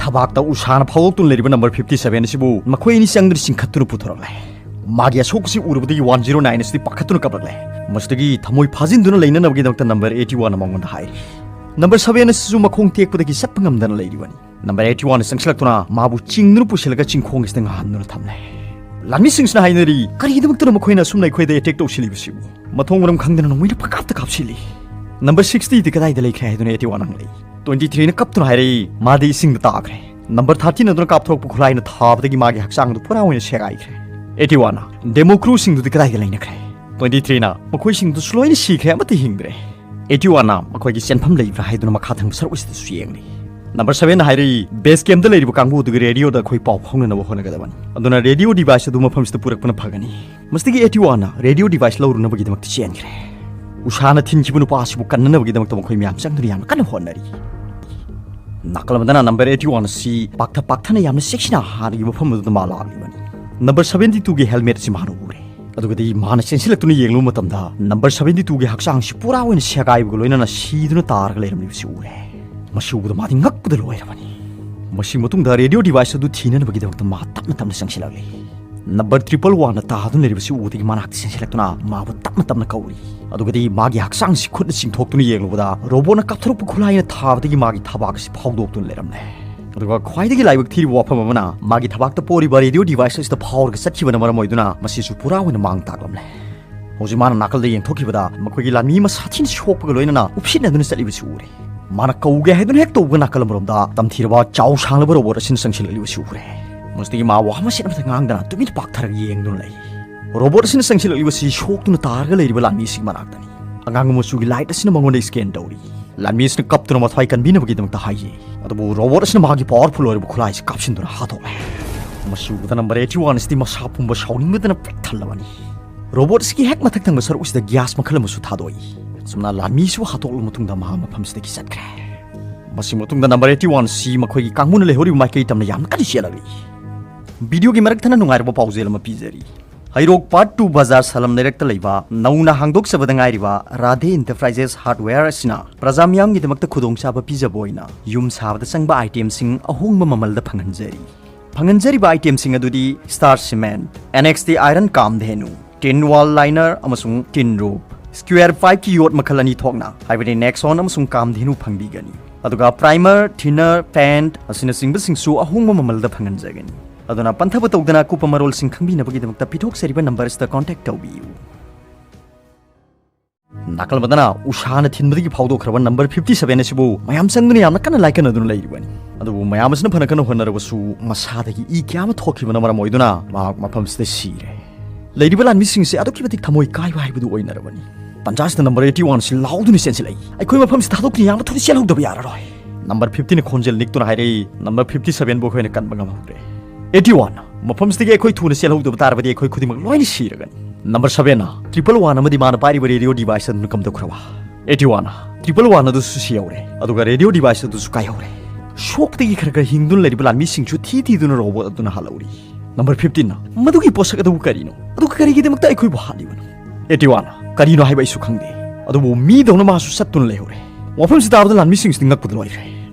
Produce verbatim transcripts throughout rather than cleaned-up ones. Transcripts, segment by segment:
ꯊꯕꯥꯛꯇ ꯎꯁꯥꯅ ꯐꯥꯎꯗꯣꯛꯇꯨꯅ ꯂꯩꯔꯤꯕ number fifty seven ꯑꯁꯤꯕꯨ ꯃꯈꯣꯏ ꯑꯅꯤ ꯆꯪꯗꯨꯅ ꯆꯤꯡꯈꯠꯇꯨꯅ ꯄꯨꯊꯣꯔꯛꯂꯦ꯫ ꯃꯥꯒꯤ ꯑꯁꯣꯛꯄꯁꯤ ꯎꯔꯨꯕꯗꯒꯤ one zero nine ꯑꯁꯤꯗꯤ ꯄꯥꯈꯠꯇꯨꯅ ꯀꯞꯂꯛꯂꯦ꯫ ꯃꯁꯤꯗꯒꯤ ꯊꯃꯣꯏ ꯐꯥꯖꯤꯟꯗꯨꯅ ꯂꯩꯅꯅꯕꯒꯤꯗꯃꯛꯇ ꯅꯝꯕꯔ eighty one ꯃꯉꯣꯟꯗ ꯍꯥꯏꯔꯤ꯫ ꯅꯝꯕꯔ seven ꯑꯁꯤꯁꯨ ꯃꯈꯣꯡ ꯇꯦꯛꯄꯗꯒꯤ ꯆꯠꯄ ꯉꯝꯗꯅ ꯂꯩꯔꯤꯕꯅꯤ꯫ ꯅꯝꯕꯔ eighty one ꯆꯪꯁꯤꯜꯂꯛꯇꯨꯅ ꯃꯥꯕꯨ ꯆꯤꯡꯗꯨꯅ ꯄꯨꯁꯤꯜꯂꯒ ꯆꯤꯡꯈꯣꯡ ꯑꯁꯤꯗ ꯉꯍꯥꯟꯗꯨꯅ ꯊꯝꯂꯦ꯫ ꯂꯥꯟꯃꯤꯁꯤꯡꯁꯤꯅ ꯍꯥꯏꯅꯔꯤ, "ꯀꯔꯤꯒꯤꯗꯃꯛꯇꯅꯣ ꯃꯈꯣꯏꯅ ꯑꯁꯨꯝꯅ ꯑꯩꯈꯣꯏꯗ ꯑꯦꯇꯦꯛ ꯇꯧꯁꯤꯜꯂꯤꯕꯁꯤꯕꯨ?" ꯃꯊꯣꯡ ꯃꯔꯝ ꯈꯪꯗꯅ ꯅꯣꯡꯃꯩꯅ ꯄꯪꯀꯥꯞꯇ ꯀꯥꯞꯁꯤꯜꯂꯤ꯫ "ꯅꯝꯕꯔ sixty ꯗꯤ ꯀꯗꯥꯏꯗ ꯂꯩꯈ꯭ꯔꯦ?" ꯍꯥꯏꯗꯨꯅ eighty one ꯍꯪꯂꯛꯏ꯫ Twenty three ꯅ ꯀꯞꯇꯨꯅ ꯍꯥꯏꯔꯛꯏ, "ꯃꯥꯗꯤ ꯏꯁꯤꯡꯗ ꯇꯥꯈ꯭ꯔꯦ꯫ ꯅꯝꯕꯔ thirty ꯅ ꯑꯗꯨꯅ ꯀꯥꯞꯊꯣꯔꯛꯄ ꯈꯨꯠꯂꯥꯏꯅ ꯊꯥꯕꯗꯒꯤ ꯃꯥꯒꯤ ꯍꯛꯆꯥꯡꯗꯨ ꯄꯨꯔꯥ ꯑꯣꯏꯅ ꯁꯦꯒꯥꯏꯈ꯭ꯔꯦ꯫" eighty one ꯅ, "ꯗꯦꯃꯣ ꯀ꯭ꯔꯨꯁꯤꯡꯗꯨꯗꯤ ꯀꯗꯥꯏꯗ ꯂꯩꯅꯈ꯭ꯔꯦ?" Twenty three ꯅ, "ꯃꯈꯣꯏꯁꯤꯡꯗꯨꯁꯨ ꯂꯣꯏꯅ ꯁꯤꯈ꯭ꯔꯦ, ꯑꯃꯠꯇ ꯍꯤꯡꯗ꯭ꯔꯦ꯫" eighty one ꯅ, "ꯃꯈꯣꯏꯒꯤ ꯆꯦꯟꯐꯝ ꯂꯩꯕ꯭ꯔꯥ?" ꯍꯥꯏꯗꯨꯅ ꯃꯈꯥ ꯊꯪꯕ ꯁꯔꯨꯛ ꯑꯁꯤꯗꯁꯨ ꯌꯦꯡꯂꯤ꯫ ꯅꯝꯕꯔ seven ꯅ ꯍꯥꯏꯔꯛꯏ, "ꯕꯦꯁ ꯀꯦꯝꯞꯇ ꯂꯩꯔꯤꯕ ꯀꯥꯡꯕꯨ ꯑꯗꯨꯒ ꯔꯦꯗꯤꯑꯣꯗ ꯑꯩꯈꯣꯏ ꯄꯥꯎ ꯐꯥꯎꯅꯅꯕ ꯍꯣꯠꯅꯒꯗꯕꯅꯤ꯫ ꯑꯗꯨꯅ ꯔꯦꯗꯤꯑꯣ ꯗꯤꯚꯥꯏꯁ ꯑꯗꯨ ꯃꯐꯝꯁꯤꯗ ꯄꯨꯔꯛꯄꯅ ꯐꯒꯅꯤ꯫" ꯃꯁꯤꯗꯒꯤ eighty one ꯅ ꯔꯦꯗꯤꯑꯣ ꯗꯤꯚꯥꯏꯁ ꯂꯧꯔꯨꯅꯕꯒꯤꯗꯃꯛꯇ ꯆꯦꯟꯈ꯭ꯔꯦ꯫ ꯎꯁꯥꯅ ꯊꯤꯟꯈꯤꯕ ꯅꯨꯄꯥ ꯑꯁꯤꯕꯨ ꯀꯟꯅꯅꯕꯒꯤꯗꯃꯛꯇ ꯃꯈꯣꯏ ꯃꯌꯥꯝ ꯆꯪꯗꯨꯅ ꯌꯥꯝꯅ ꯀꯟꯅ ꯍꯣꯠꯅꯔꯤ꯫ ꯅꯥꯀꯜ ꯑꯃꯗꯅ ꯅꯝꯕꯔ eighty one ꯑꯁꯤ ꯄꯥꯛꯊ ꯄꯥꯛꯊꯅ ꯌꯥꯝꯅ ꯆꯦꯛꯁꯤꯟꯅ ꯍꯥꯟꯅꯒꯤ ꯃꯐꯝ ꯑꯗꯨꯗ ꯃꯥ ꯂꯥꯛꯂꯤꯕꯅꯤ꯫ ꯅꯝꯕꯔ seventy two ꯒꯤ ꯍꯦꯜꯃꯦꯠ ꯑꯁꯤ ꯃꯥꯅ ꯎꯔꯦ꯫ ꯑꯗꯨꯒꯗꯤ ꯃꯥꯅ ꯆꯦꯟꯁꯤꯜꯂꯛꯇꯨꯅ ꯌꯦꯡꯂꯨꯕ ꯃꯇꯝꯗ ꯅꯝꯕꯔ seventy two ꯒꯤ ꯍꯛꯆꯥꯡꯁꯤ ꯄꯨꯔꯥ ꯑꯣꯏꯅ ꯁꯦꯒꯥꯏꯕꯒ ꯂꯣꯏꯅꯅ ꯁꯤꯗꯨꯅ ꯇꯥꯔꯒ ꯂꯩꯔꯝꯂꯤꯕꯁꯤ ꯎꯔꯦ꯫ ꯃꯁꯤ ꯎꯕꯗ ꯃꯥꯗꯤ ꯉꯛꯄꯗ ꯂꯣꯏꯔꯕꯅꯤ꯫ ꯃꯁꯤ ꯃꯇꯨꯡꯗ ꯔꯦꯗꯤꯑꯣ ꯗꯤꯚꯥꯏꯁ ꯑꯗꯨ ꯊꯤꯅꯅꯕꯒꯤꯗꯃꯛꯇ ꯃꯥ ꯇꯞꯅ ꯇꯞꯅ ꯆꯪꯁꯤꯜꯂꯛꯂꯤ꯫ ꯅꯝꯕꯔ triple one ꯅ ꯇꯥꯗꯨꯅ ꯂꯩꯔꯤꯕꯁꯤ ꯎꯕꯗꯒꯤ ꯃꯅꯥꯛꯇ ꯆꯦꯟꯁꯤꯜꯂꯛꯇꯨꯅ ꯃꯥꯕꯨ ꯇꯞꯅ ꯇꯞꯅ ꯀꯧꯔꯤ꯫ ꯑꯗꯨꯒꯗꯤ ꯃꯥꯒꯤ ꯍꯛꯆꯥꯡꯁꯤ ꯈꯨꯠꯅ ꯆꯤꯡꯊꯣꯛꯇꯨꯅ ꯌꯦꯡꯂꯨꯕꯗ ꯔꯣꯕꯣꯠꯅ ꯀꯥꯞꯊꯣꯔꯛꯄ ꯈꯨꯠꯂꯥꯏꯅ ꯊꯥꯕꯗꯒꯤ ꯃꯥꯒꯤ ꯊꯕꯥꯛ ꯑꯁꯤ ꯐꯥꯎꯗꯣꯛꯇꯨꯅ ꯂꯩꯔꯝꯂꯦ꯫ ꯑꯗꯨꯒ ꯈ꯭ꯋꯥꯏꯗꯒꯤ ꯂꯥꯏꯕꯛ ꯊꯤꯔꯤꯕ ꯋꯥꯐꯝ ꯑꯃꯅ, ꯃꯥꯒꯤ ꯊꯕꯥꯛꯇ ꯄꯣꯔꯤꯕ ꯔꯦꯗꯤꯑꯣ ꯗꯤꯚꯥꯏꯁ ꯑꯁꯤꯗ ꯐꯥꯎꯔꯒ ꯆꯠꯈꯤꯕꯅ ꯃꯔꯝ ꯑꯣꯏꯗꯨꯅ ꯃꯁꯤꯁꯨ ꯄꯨꯔꯥ ꯑꯣꯏꯅ ꯃꯥꯡ ꯇꯥꯛꯂꯝꯂꯦ꯫ ꯍꯧꯖꯤꯛ ꯃꯥꯅ ꯅꯥꯀꯜꯗ ꯌꯦꯡꯊꯣꯛꯈꯤꯕꯗ ꯃꯈꯣꯏꯒꯤ ꯂꯥꯟꯃꯤ ꯃꯁꯥ ꯊꯤꯅ ꯁꯣꯛꯄꯒ ꯂꯣꯏꯅꯅ ꯎꯞꯁꯤꯠꯅꯗꯨꯅ ꯆꯠꯂꯤꯕꯁꯤ ꯎꯔꯦ꯫ ꯃꯥꯅ ꯀꯧꯒꯦ ꯍꯥꯏꯗꯨꯅ ꯍꯦꯛ ꯇꯧꯕꯒ ꯅꯥꯀꯜ ꯑꯃꯔꯣꯝꯗ ꯇꯝꯊꯤꯔꯕ ꯆꯥꯎ ꯁꯥꯡꯂꯕ ꯔꯣꯕꯣꯠ ꯑꯁꯤꯅ ꯆꯪꯁꯤꯜꯂꯛꯂꯤꯕꯁꯤ ꯎꯔꯦ꯫ ꯃꯁꯤꯗꯒꯤ ꯃꯥ ꯋꯥ ꯃꯆꯦꯠ ꯑꯃꯠꯇ ꯉꯥꯡꯗꯅ ꯇꯨꯃꯤꯟꯅ ꯄꯥꯛꯊꯔꯒ ꯌꯦꯡꯗꯨꯅ ꯂꯩ꯫ ꯔꯣꯕꯣꯠ ꯑꯁꯤꯅ ꯆꯪꯁꯤꯜꯂꯛꯂꯤꯕꯁꯤ ꯁꯣꯛꯇꯨꯅ ꯇꯥꯔꯒ ꯂꯩꯔꯤꯕ ꯂꯥꯟꯃꯤꯁꯤꯒꯤ ꯃꯅꯥꯛꯇꯅꯤ꯫ ꯑꯉꯥꯡꯕ ꯃꯆꯨꯒꯤ ꯂꯥꯏꯠ ꯑꯁꯤꯅ ꯃꯉꯣꯟꯗ ꯁ꯭ꯀꯦꯟ ꯇꯧꯔꯤ꯫ ꯂꯥꯟꯃꯤ ꯑꯁꯤꯅ ꯀꯞꯇꯨꯅ ꯃꯊ꯭ꯋꯥꯏ ꯀꯟꯕꯤꯅꯕꯒꯤꯗꯃꯛꯇ ꯍꯥꯏꯖꯩ꯫ ꯑꯗꯨꯕꯨ ꯔꯣꯕꯣꯠ ꯑꯁꯤꯅ ꯃꯥꯒꯤ ꯄꯥꯋꯔꯐꯨꯜ ꯑꯣꯏꯔꯕ ꯈꯨꯠꯂꯥꯏꯁꯤ ꯀꯥꯞꯁꯤꯟꯗꯨꯅ ꯍꯥꯠꯇꯣꯛꯂꯦ꯫ ꯃꯁꯤ ꯎꯕꯗ ꯅꯝꯕꯔ eighty one ꯑꯁꯤꯗꯤ ꯃꯁꯥ ꯄꯨꯝꯕ ꯁꯥꯎꯅꯤꯡꯕꯗꯅ ꯄꯤꯛ ꯊꯜꯂꯕꯅꯤ꯫ ꯔꯣꯕꯣꯠ ꯑꯁꯤꯒꯤ ꯍꯦꯛ ꯃꯊꯛ ꯊꯪꯕ ꯁꯔꯨꯛ ꯑꯁꯤꯗ ꯒ꯭ꯌꯥꯁ ꯃꯈꯜ ꯑꯃꯁꯨ ꯊꯥꯗꯣꯛꯏ꯫ ꯑꯁꯨꯝꯅ ꯂꯥꯟꯃꯤꯁꯨ ꯍꯥꯠꯇꯣꯛꯂꯕ ꯃꯇꯨꯡꯗ ꯃꯍꯥꯛ ꯃꯐꯝꯁꯤꯗꯒꯤ ꯆꯠꯈ꯭ꯔꯦ꯫ ꯃꯁꯤ ꯃꯇꯨꯡꯗ ꯅꯝꯕꯔ eighty one ꯑꯁꯤ ꯃꯈꯣꯏꯒꯤ ꯀꯥꯡꯕꯨꯅ ꯂꯩꯍꯧꯔꯤꯕ ꯃꯥꯏꯀꯩ ꯇꯝꯅ ꯌꯥꯝꯅ ꯀꯟꯅ ꯆꯦꯜꯂꯛꯂꯤ꯫ ꯚꯤꯗꯤꯑꯣꯒꯤ ꯃꯔꯛ ꯊꯠꯅ ꯅꯨꯡꯉꯥꯏꯔꯕ ꯄꯥꯎꯖꯦꯜ ꯑꯃ ꯄꯤꯖꯔꯤ꯫ ꯍꯩꯔꯣꯛ Part two ꯕꯖꯥꯔ ꯁꯂꯝ ꯂꯩꯔꯛꯇ ꯂꯩꯕ ꯅꯧꯅ ꯍꯥꯡꯗꯣꯛꯆꯕꯗ ꯉꯥꯏꯔꯤꯕ ꯔꯥꯙꯦ Enterprises Hardware ꯑꯁꯤꯅ ꯄ꯭ꯔꯖꯥ ꯃꯤꯌꯥꯝꯒꯤꯗꯃꯛꯇ ꯈꯨꯗꯣꯡꯆꯥꯕ ꯄꯤꯖꯕ ꯑꯣꯏꯅ ꯌꯨꯝ ꯁꯥꯕꯗ ꯆꯪꯕ itemꯁꯤꯡ ꯑꯍꯣꯡꯕ ꯃꯃꯜꯗ ꯐꯪꯍꯟꯖꯔꯤ꯫ ꯐꯪꯍꯟꯖꯔꯤꯕ itemꯁꯤꯡ ꯑꯗꯨꯗꯤ Star Cement, NXT Iron Kamdhenu, Tin Wall Liner ꯑꯃꯁꯨꯡ Tin Roof, Square Pipeꯀꯤ ꯌꯣꯠ ꯃꯈꯜ ꯑꯅꯤ ꯊꯣꯛꯅ, ꯍꯥꯏꯕꯗꯤ Nexon ꯑꯃꯁꯨꯡ Kamdhenu ꯐꯪꯕꯤꯒꯅꯤ꯫ ꯑꯗꯨꯒ primer, thinner, paint ꯑꯁꯤꯅꯆꯤꯡꯕꯁꯤꯡꯁꯨ ꯑꯍꯣꯡꯕ ꯃꯃꯜꯗ ꯐꯪꯍꯟꯖꯒꯅꯤ꯫ ꯑꯗꯨꯅ ꯄꯟꯊꯕ ꯇꯧꯗꯅ ꯑꯀꯨꯞꯄ ꯃꯔꯣꯜꯁꯤꯡ ꯈꯪꯕꯤꯅꯕꯒꯤꯗꯃꯛꯇ ꯄꯤꯊꯣꯛꯆꯔꯤꯕ numberꯁꯤꯗ contact ꯇꯧꯕꯤꯌꯨ꯫ ꯅꯥꯀꯜ ꯑꯃꯗꯅ ꯎꯁꯥꯅ ꯊꯤꯟꯕꯗꯒꯤ ꯐꯥꯎꯗꯣꯛꯈ꯭ꯔꯕ number fifty seven ꯑꯁꯤꯕꯨ ꯃꯌꯥꯝ ꯆꯪꯗꯨꯅ ꯌꯥꯝꯅ ꯀꯟꯅ ꯂꯥꯏꯀꯠꯅꯗꯨꯅ ꯂꯩꯔꯤꯕꯅꯤ꯫ ꯑꯗꯨꯕꯨ ꯃꯌꯥꯝ ꯑꯁꯤꯅ ꯐꯅ ꯀꯟꯅ ꯍꯣꯠꯅꯔꯕꯁꯨ ꯃꯁꯥꯗꯒꯤ ꯏ ꯀꯌꯥ ꯑꯃ ꯊꯣꯛꯈꯤꯕꯅ ꯃꯔꯝ ꯑꯣꯏꯗꯨꯅ ꯃꯍꯥꯛ ꯃꯐꯝꯁꯤꯗ ꯁꯤꯔꯦ꯫ ꯂꯩꯔꯤꯕ ꯂꯥꯟꯃꯤꯁꯤꯡꯁꯦ ꯑꯗꯨꯛꯀꯤ ꯃꯇꯤꯛ ꯊꯃꯣꯏ ꯀꯥꯏꯕ ꯍꯥꯏꯕꯗꯨ ꯑꯣꯏꯅꯔꯕꯅꯤ꯫ ꯇꯟꯖꯥꯁꯤꯗ number eighty one ꯑꯁꯤ ꯂꯥꯎꯗꯨꯅ ꯆꯦꯟꯁꯤꯜꯂꯛꯏ꯫ "ꯑꯩꯈꯣꯏ ꯃꯐꯝꯁꯤ ꯊꯥꯗꯣꯛꯇꯨꯅ ꯌꯥꯝꯅ ꯊꯨꯅ ꯆꯦꯜꯍꯧꯗꯕ ꯌꯥꯔꯔꯣꯏ!" Number fiftyꯅ ꯈꯣꯟꯖꯦꯜ ꯅꯤꯛꯇꯨꯅ ꯍꯥꯏꯔꯛꯏ, "Number fifty sevenꯕꯨ ꯑꯩꯈꯣꯏꯅ ꯀꯟꯕ ꯉꯝꯍꯧꯗ꯭ꯔꯦ꯫ Eighty one, ꯃꯐꯝꯁꯤꯗꯒꯤ ꯑꯩꯈꯣꯏ ꯊꯨꯅ ꯆꯦꯜꯍꯧꯗꯕ ꯇꯥꯔꯕꯗꯤ ꯑꯩꯈꯣꯏ ꯈꯨꯗꯤꯡꯃꯛ ꯂꯣꯏꯅ ꯁꯤꯔꯒꯅꯤ꯫ Number sevenꯅ triple one ꯑꯃꯗꯤ ꯃꯥꯅ ꯄꯥꯏꯔꯤꯕ radio device ꯑꯗꯨꯅ ꯀꯝꯗꯧꯈ꯭ꯔꯕ?" Eighty one, triple one ꯑꯗꯨꯁꯨ ꯁꯤꯍꯧꯔꯦ, ꯑꯗꯨꯒ radio device ꯑꯗꯨꯁꯨ ꯀꯥꯏꯍꯧꯔꯦ꯫ ꯁꯣꯛꯇꯒꯤ ꯈꯔ ꯈꯔ ꯍꯤꯡꯗꯨꯅ ꯂꯩꯔꯤꯕ ꯂꯥꯟꯃꯤꯁꯤꯡꯁꯨ ꯊꯤ ꯊꯤꯗꯨꯅ robot ꯑꯗꯨꯅ ꯍꯥꯠꯍꯧꯔꯤ꯫ Number fifteenꯅ, "ꯃꯗꯨꯒꯤ ꯄꯣꯠꯁꯛ ꯑꯗꯨꯕꯨ ꯀꯔꯤꯅꯣ? ꯑꯗꯨꯒ ꯀꯔꯤꯒꯤꯗꯃꯛꯇ ꯑꯩꯈꯣꯏꯕꯨ ꯍꯥꯠꯂꯤꯕꯅꯣ?" Eighty one, "ꯀꯔꯤꯅꯣ ꯍꯥꯏꯕ ꯑꯩꯁꯨ ꯈꯪꯗꯦ, ꯑꯗꯨꯕꯨ ꯃꯤꯗꯧꯅ ꯃꯥꯁꯨ ꯆꯠꯇꯨꯅ ꯂꯩꯍꯧꯔꯦ꯫ ꯋꯥꯐꯝꯁꯤ ꯇꯥꯕꯗ ꯂꯥꯟꯃꯤꯁꯤꯡꯁꯤꯗꯤ ꯉꯛꯄꯗ ꯂꯣꯏꯈ꯭ꯔꯦ꯫"